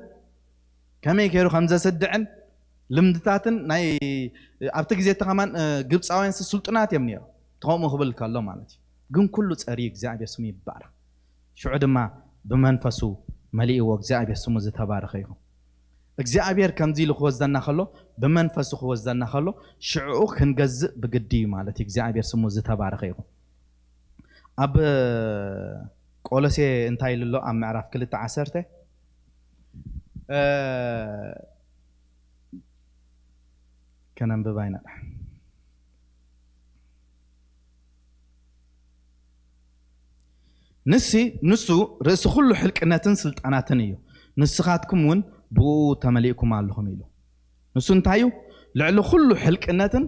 ከመይ ገይሩ ከም ዘስድዕን ልምድታትን ናይ ኣብቲ ግዜ እቲ ከማን፣ እ፣ ግብፃውያን ስ-፣ ስልጡናት እዮም ነይሮም። እቲ ከምኡ ክብል ከሎ ማለት እዩ። ግን ኩሉ ጸርዩ እግዚኣብሔር ስሙ ይባረክ። ሽዑ ድማ ብመንፈሱ መሊእዎ፣ እግዚኣብሔር ስሙ ዝተባረኸ ይኹን። እግዚኣብሔር ከምዚ ኢሉ ክወስደና ከሎ፣ ብመንፈሱ ክወስደና ከሎ፣ ሽዕኡ ክንገዝእ ብግዲ እዩ ማለት እዩ። እግዚኣብሔር ስሙ ዝተባረኸ ይኹን። ኣብ ቆሎሴ እንታይ ኢሉ ኣሎ? ኣብ ምዕራፍ ክልተ ዓሰርተ፣ እ፣ ከነንብባ ኢና። ንሲ-፣ ንሱ ርእሲ ኩሉ ሕልቅነትን ስልጣናትን እዩ። ንስኻትኩም እውን ብኡ ተመሊእኩም ኣለኹም ኢሉ። ንሱ እንታይ እዩ? ልዕሊ ኩሉ ሕልቅነትን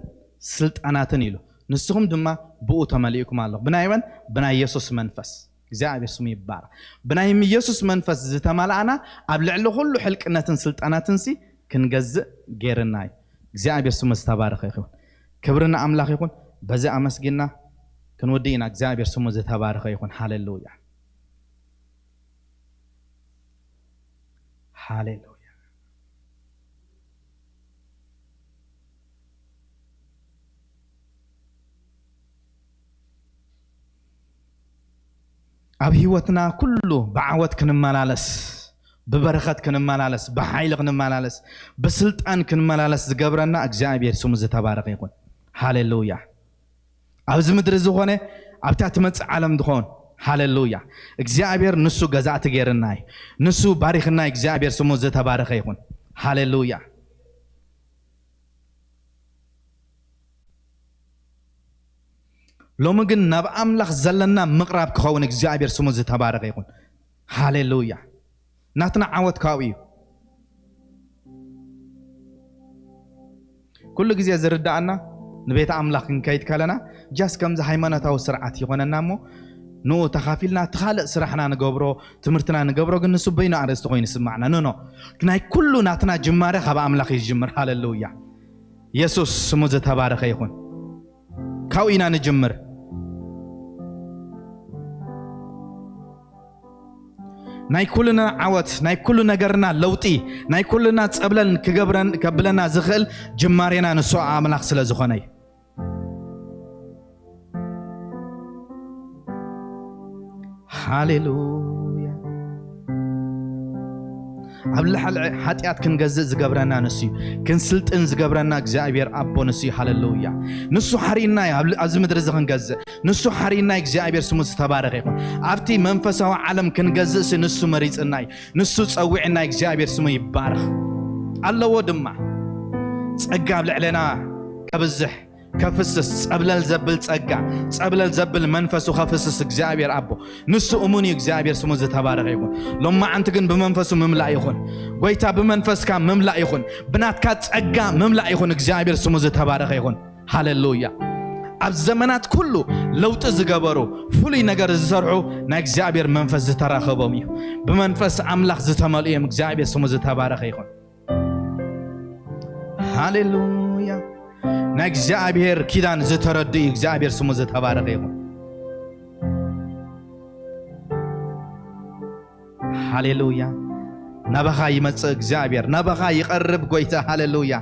ስልጣናትን ኢሉ። ንስኹም ድማ ብኡ ተመሊእኩም ኣለኹም። ብናይ መን? ብናይ የሱስ መንፈስ። እግዚኣብሔር ስሙ ይባረክ። ብናይ የሱስ መንፈስ ዝተመላእና ኣብ ልዕሊ ኩሉ ሕልቅነትን ስልጣናትን ሲ ክንገዝእ ገይርና እዩ። እግዚኣብሔር ስሙ ዝተባረኸ ይኹን። ክብሪ ንኣምላኽ ይኹን። በዚ ኣመስጊና ክንውድእ ኢና። እግዚኣብሔር ስሙ ዝተባረኸ ይኹን። ሃሌሉያ። ሃሌሉያ። ኣብ ህይወትና ኩሉ ብዓወት ክንመላለስ፣ ብበረኸት ክንመላለስ፣ ብሓይሊ ክንመላለስ፣ ብስልጣን ክንመላለስ ዝገብረና እግዚኣብሔር ስሙ ዝተባረኸ ይኹን። ሃሌሉያ። ኣብዚ ምድሪ ዝኾነ ኣብታ ትመጽእ ዓለም ዝኾን። ሃሌሉያ። እግዚኣብሔር ንሱ ገዛእቲ ገይርና እዩ። ንሱ ባሪኽና እዩ። እግዚኣብሔር ስሙ ዝተባረኸ ይኹን። ሃሌሉያ። ሎሚ ግን ናብ ኣምላኽ ዘለና ምቕራብ ክኸውን እግዚኣብሔር ስሙ ዝተባረኸ ይኹን። ሃሌሉያ። ናትና ዓወት ካብኡ እዩ። ኩሉ ግዜ ዝርዳኣና ንቤት ኣምላኽ ክንከይድ ከለና ጃስ ከምዚ ሃይማኖታዊ ስርዓት ይኾነና እሞ ንኡ ተኻፊልና እቲ ካልእ ስራሕና ንገብሮ፣ ትምህርትና ንገብሮ፣ ግን ንሱ በይኑ ኣርእስቲ ኮይኑ ይስማዕና። ኖ፣ ኖ። ናይ ኩሉ ናትና ጅማሬ ካብ ኣምላኽ እዩ ዝጅምር። ሃሌሉያ። የሱስ ስሙ ዝተባረኸ ይኹን። ካብኡ ኢና ንጅምር። ናይ ኩልና ዓወት፣ ናይ ኩሉ ነገርና ለውጢ፣ ናይ ኩልና ጸብለል ክገብረን፣ ከብለና ዝኽእል ጅማሬና ንሱ ኣምላኽ ስለ ዝኾነ እዩ። ሃሌሉያ። ኣብ ልዕሊ ሓጢኣት ክንገዝእ ዝገብረና ንሱ እዩ። ክንስልጥን ዝገብረና እግዚኣብሔር ኣቦ ንሱ እዩ። ሃሌሉያ። ንሱ ሓሪና እዩ ኣብ፣ ኣብዚ ምድሪ እዚ ክንገዝእ። ንሱ ሓሪና እግዚኣብሔር ስሙ ዝተባረኸ ይኹን። ኣብቲ መንፈሳዊ ዓለም ክንገዝእሲ ንሱ መሪጽና እዩ። ንሱ ጸዊዕና እግዚኣብሔር ስሙ ይባረኽ። ኣለዎ ድማ ጸጋ ኣብ ልዕሌና ከብዝሕ፣ ከፍስስ፣ ጸብለል ዘብል ጸጋ፣ ጸብለል ዘብል መንፈሱ ከፍስስ እግዚኣብሔር ኣቦ። ንሱ እሙን እዩ፣ እግዚኣብሔር ስሙ ዝተባረኸ ይኹን። ሎማዓንቲ ግን ብመንፈሱ ምምላእ ይኹን። ጎይታ ብመንፈስካ ምምላእ ይኹን። ብናትካ ጸጋ ምምላእ ይኹን። እግዚኣብሔር ስሙ ዝተባረኸ ይኹን። ሃሌሉያ። ኣብ ዘመናት ኩሉ ለውጢ ዝገበሩ፣ ፍሉይ ነገር ዝሰርሑ ናይ እግዚኣብሔር መንፈስ ዝተራኸቦም እዩ። ብመንፈስ ኣምላኽ ዝተመልኡ እዮም። እግዚኣብሔር ስሙ ዝተባረኸ ይኹን። ሃሌሉያ። ናይ እግዚኣብሔር ኪዳን ዝተረዱ እዩ። እግዚኣብሔር ስሙ ዝተባረኸ ይኹን። ሃሌሉያ። ናባኻ ይመጽእ እግዚኣብሔር፣ ናባኻ ይቐርብ ጎይታ። ሃሌሉያ።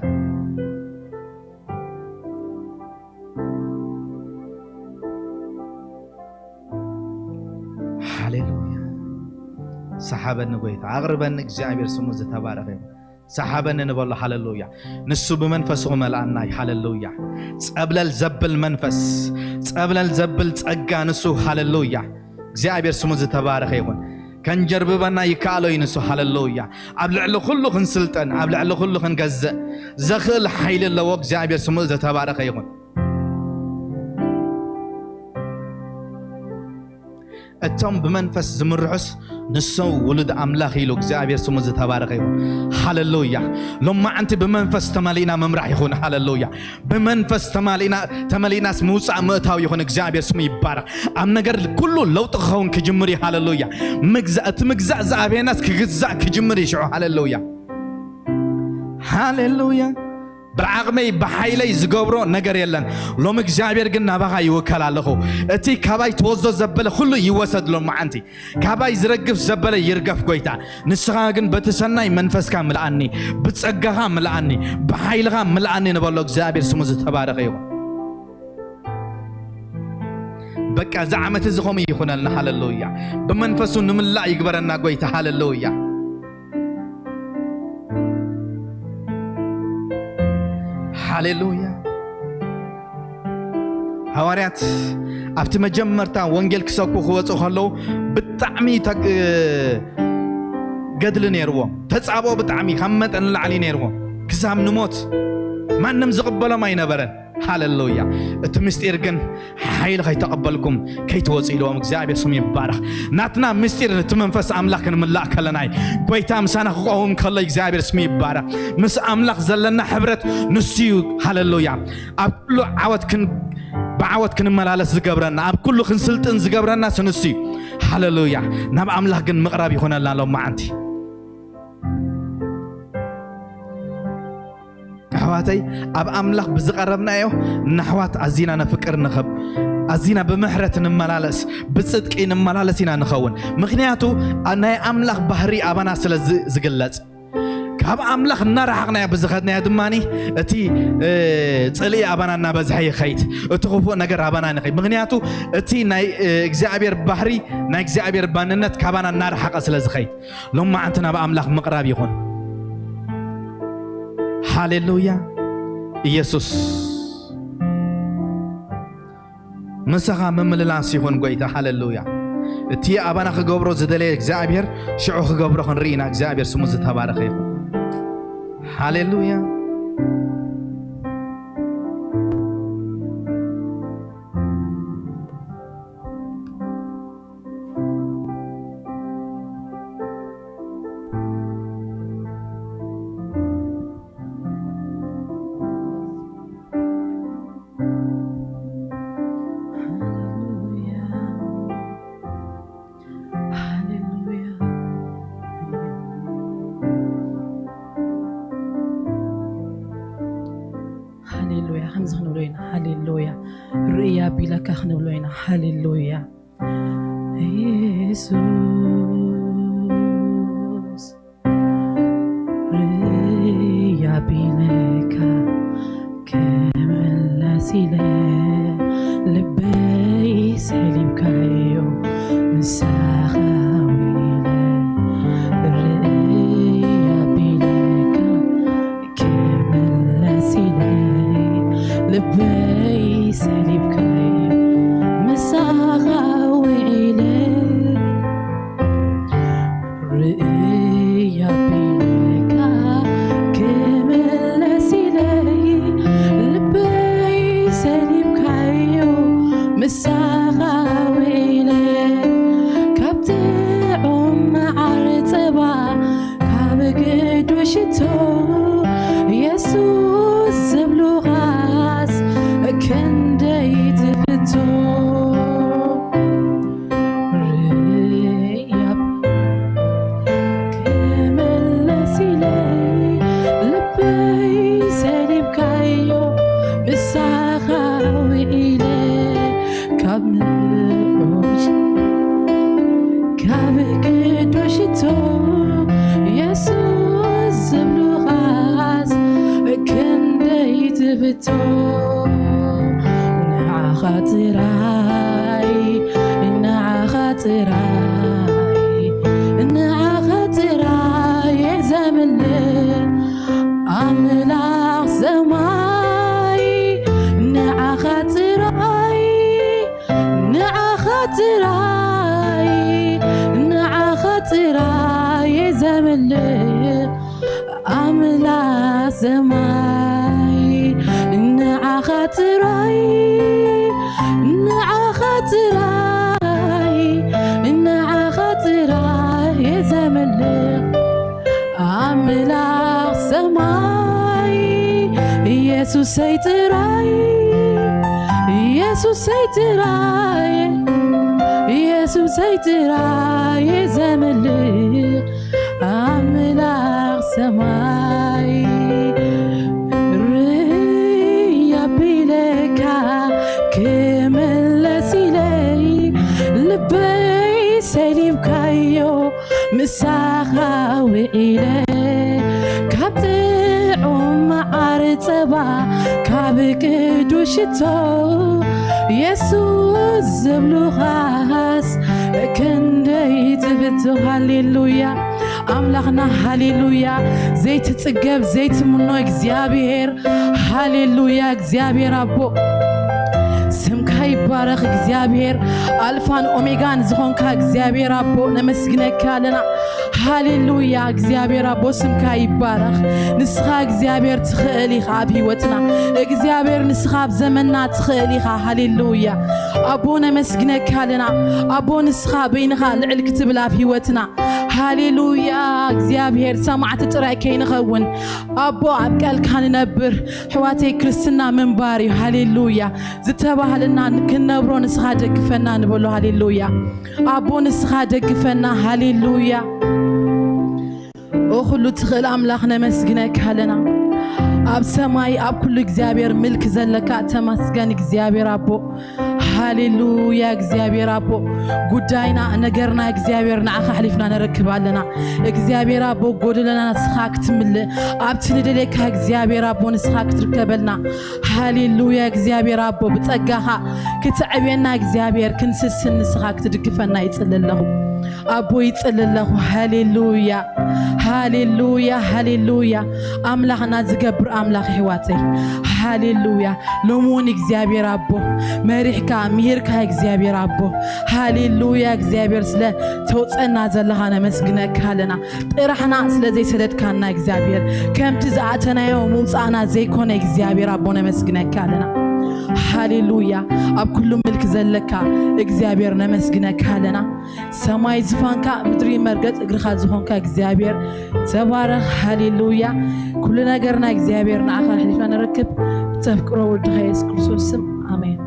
ሃሌሉያ። ሰሓበኒ ጎይታ፣ ኣቕርበኒ እግዚኣብሔር ስሙ ዝተባረኸ ይኹን። ሰሓበኒ ንበሎ። ሃሌሉያ። ንሱ ብመንፈሱ ክመልኣና እዩ። ሃሌሉያ። ጸብለል ዘብል መንፈስ፣ ጸብለል ዘብል ጸጋ ንሱ። ሃሌሉያ። እግዚኣብሔር ስሙ ዝተባረኸ ይኹን። ከንጀርብበና ይከኣሎ እዩ ንሱ። ሃለሉያ። ኣብ ልዕሊ ኩሉ ክንስልጠን፣ ኣብ ልዕሊ ኩሉ ክንገዝእ ዘኽእል ሓይሊ ኣለዎ እግዚኣብሔር። ስሙ ዝተባረኸ ይኹን። እቶም ብመንፈስ ዝምርሑስ ንሶም ውሉድ ኣምላኽ ኢሉ እግዚኣብሔር። ስሙ ዝተባረኸ ይኹን። ሃለሉያ። ሎማዓንቲ ብመንፈስ ተመሊእና ምምራሕ ይኹን። ሃለሉያ። ብመንፈስ ተማሊእና፣ ተመሊእናስ ምውፃእ ምእታው ይኹን። እግዚኣብሔር ስሙ ይባረኽ። ኣብ ነገር ኩሉ ለውጢ ክኸውን ክጅምር እዩ። ሃለሉያ። ምግዛእ፣ እቲ ምግዛእ ዝኣበየናስ ክግዛእ ክጅምር እዩ ሽዑ። ሃለሉያ። ሃለሉያ። ብዓቕመይ ብሓይለይ ዝገብሮ ነገር የለን። ሎሚ እግዚኣብሔር ግን ናባኻ ይውከል ኣለኹ። እቲ ካባይ ትወስዶ ዘበለ ኩሉ ይወሰድ ሎማዓንቲ። ካባይ ዝረግፍ ዘበለ ይርገፍ ጎይታ። ንስኻ ግን በቲ ሰናይ መንፈስካ ምልኣኒ፣ ብጸጋኻ ምልኣኒ፣ ብሓይልኻ ምልኣኒ ንበሎ። እግዚኣብሔር ስሙ ዝተባረኸ ይኹን። በቃ እዚ ዓመት እዚ ኸምኡ ይኹነልና። ሃለሉያ። ብመንፈሱ ንምላእ ይግበረና ጎይታ። ሃለሉያ። ሃሌሉያ። ሃዋርያት ኣብቲ መጀመርታ ወንጌል ክሰብኩ ክወፁ ከለዉ ብጣዕሚ ተግ-፣ ገድሊ ነይርዎም። ተጻብኦ ብጣዕሚ ካብ መጠን ንላዕሊ ነይርዎም። ክሳብ ንሞት ማንም ዝቕበሎም ኣይነበረን። ሃሌሉያ። እቲ ምስጢር ግን ሓይሊ ከይተቐበልኩም ከይትወፁ ኢልዎም። እግዚኣብሔር ስሙ ይባረኽ። ናትና ምስጢር እቲ መንፈስ ኣምላኽ ክንምላእ ከለና እዩ። ጎይታ ምሳና ክቐውም ከሎ እግዚኣብሔር ስሙ ይባረኽ። ምስ ኣምላኽ ዘለና ሕብረት ንሱ እዩ። ሃሌሉያ። ኣብ ኩሉ ዓወት ክን-፣ ብዓወት ክንመላለስ ዝገብረና፣ ኣብ ኩሉ ክንስልጥን ዝገብረና ንሱ እዩ። ሃሌሉያ። ናብ ኣምላኽ ግን ምቕራብ ይኾነልና ሎም መዓንቲ። ኣሕዋተይ፣ ኣብ ኣምላኽ ብዝቐረብናዮ ንኣሕዋት ኣዚና ነፍቅር ንኸብ-፣ ኣዚና ብምሕረት ንመላለስ፣ ብጽድቂ ንመላለስ ኢና ንኸውን። ምኽንያቱ፣ ኣ-፣ ናይ ኣምላኽ ባህሪ ኣባና ስለ ዝ-፣ ዝግለጽ። ካብ ኣምላኽ እናረሓቕናዮ ብዝኸድናዮ ድማኒ፣ እቲ፣ እ፣ ጽልኢ ኣባና እናበዝሐ ይኸይድ፣ እቲ ክፉእ ነገር ኣባና ንኸይድ። ምኽንያቱ፣ እቲ ናይ፣ እ፣ እግዚኣብሔር ባህሪ፣ ናይ እግዚኣብሔር ባንነት ካባና እናረሓቐ ስለ ዝኸይድ። ሎማዓንቲ ናብ ኣምላኽ ምቕራብ ይኹን። ሃሌሉያ። ኢየሱስ ምሳኻ ምምልላስ ይኹን ጎይታ። ሃሌሉያ። እቲ ኣባና ክገብሮ ዝደለየ እግዚኣብሔር ሽዑ ክገብሮ ክንርኢ ኢና። እግዚኣብሔር ስሙ ዝተባረኸ ይኹን። ሃሌሉያ። ሃሌሉያ። ከምዚ ክንብሎ ኢና። ሃሌሉያ። ርእያ ቢለካ ክንብሎ ኢና። ሃሌሉያ። ኢየሱስ፣ ርእያ ቢለካ ክምለስ ኢለ ልበይ ሰሊብካዮ ምሳኻ ውዒለ። ርእያ ቢለካ ክምለስ ኢለ ልበይ ሰሊብካዮ ምሳኻ ውዒለ። ርእያ ቢለካ ክምለስ ኢለ ልበይ ሰሊብካዮ ምሳኻ ውዒለ። ካብ ጥዑም መዓር ጸባ ካብ ግዱ ሽቶ የሱስ ዝብሉኻስ ክንደይ ትፍቶ። ርእያ ክምለስ ኢለ ልበይ ሰሊብካዮ ምሳኻ ውዒለ። ካብ ንኡሽ ካብ ቅዱሽቶ የሱስ ዝብሉኻስ ክንደይ ትፍቶ። ንዓኻ ጥራይ፣ ንዓኻ ጥራይ፣ ንዓኻ ጥራይ እየ ዘምልኽ ኣምላኽ ሰማይ። ንዓኻ ጥራይ፣ ንዓኻ ጥራይ፣ ንዓኻ ሰማይ ንዓኻ ጥራይ፣ ንዓኻ ጥራይ፣ ንዓኻ ጥራይ እየ ዘምልኽ። ኣምላኽ ሰማይ ኢየሱሰይ ጥራይ፣ ኢየሱሰይ ጥራይ፣ ኢየሱሰይ ጥራይ እየ ዘምልኽ። ኣምላኽ ሰማይ ርይ ኣቢለካ ክምለስ ኢለይ ልበይ ሰሊብካዮ ምሳኻ ውዒለ ካብ ጥዑም መዓር ጸባ ካብ ቅዱስ ሽቶ የሱስ ዝብሉኻስ ክንደይ ትብቶ። ሃሌሉያ ኣምላኽና፣ ሃሌሉያ ዘይትጽገብ ዘይትምኖ እግዚኣብሔር፣ ሃሌሉያ እግዚኣብሔር ኣቦ ስምካ ይባረኽ። እግዚኣብሔር ኣልፋን ኦሜጋን ዝኾንካ እግዚኣብሔር ኣቦ ነመስግነካ ኣለና። ሃሌሉያ እግዚኣብሔር ኣቦ ስምካ ይባረኽ። ንስኻ እግዚኣብሔር ትኽእል ኢኻ ኣብ ህይወትና። እግዚኣብሔር ንስኻ ኣብ ዘመንና ትኽእል ኢኻ። ሃሌሉያ ኣቦ ነመስግነካ ኣለና። ኣቦ ንስኻ በይንኻ ልዕል ክትብል ኣብ ህይወትና። ሃሌሉያ እግዚኣብሔር ሰማዕቲ ጥራይ ከይንኸውን ኣቦ ኣብ ቃልካ ንነብር። ኣሕዋተይ ክርስትና ምንባር እዩ። ሃሌሉያ ዝተባህልና ክንነብሮ ንስኻ ደግፈና ንበሎ። ሃሌሉያ ኣቦ ንስኻ ደግፈና። ሃሌሉያ ኦ ኩሉ ትኽእል ኣምላኽ ነመስግነካ ኣለና። ኣብ ሰማይ ኣብ ኩሉ እግዚኣብሔር ምልክ ዘለካ ተመስገን እግዚኣብሔር ኣቦ። ሃሌሉያ እግዚኣብሔር ኣቦ ጉዳይና ነገርና እግዚኣብሔር ንዓኻ ኣሕሊፍና ነረክብ ኣለና። እግዚኣብሔር ኣቦ ጎደለና ንስኻ ክትምልእ ኣብቲ ንደልየካ እግዚኣብሔር ኣቦ ንስኻ ክትርከበልና። ሃሌሉያ እግዚኣብሔር ኣቦ ብጸጋኻ ክተዕብየና እግዚኣብሔር ክንስስን ንስኻ ክትድግፈና ይጽሊ ኣለኹ ኣቦ ይጽሊ ኣለኹ። ሃሌሉያ ሃሌሉያ ሃሌሉያ ኣምላኽና ዝገብር ኣምላኽ ኣሕዋተይ። ሃሌሉያ ሎሚ እውን እግዚኣብሔር ኣቦ መሪሕካ ምሂርካ እግዚኣብሔር ኣቦ። ሃሌሉያ እግዚኣብሔር ስለ ተውፀና ዘለኻ ነመስግነካ ኣለና። ጥራሕና ስለ ዘይሰደድካና እግዚኣብሔር ከምቲ ዝኣተናዮ ምውፃእና ዘይኮነ እግዚኣብሔር ኣቦ ነመስግነካ ኣለና። ሃሌሉያ ኣብ ኩሉ ምልክ ዘለካ እግዚኣብሔር ነመስግነካ ኣለና። ሰማይ ዝፋንካ ምድሪ መርገጽ እግርኻ ዝኾንካ እግዚኣብሔር ተባረኽ። ሃሌሉያ ኩሉ ነገርና እግዚኣብሔር ንዓኻ ኣሕሊፍና ነረክብ ብተፍቅሮ ወድኻ የሱስ ክርስቶስ ስም ኣሜን።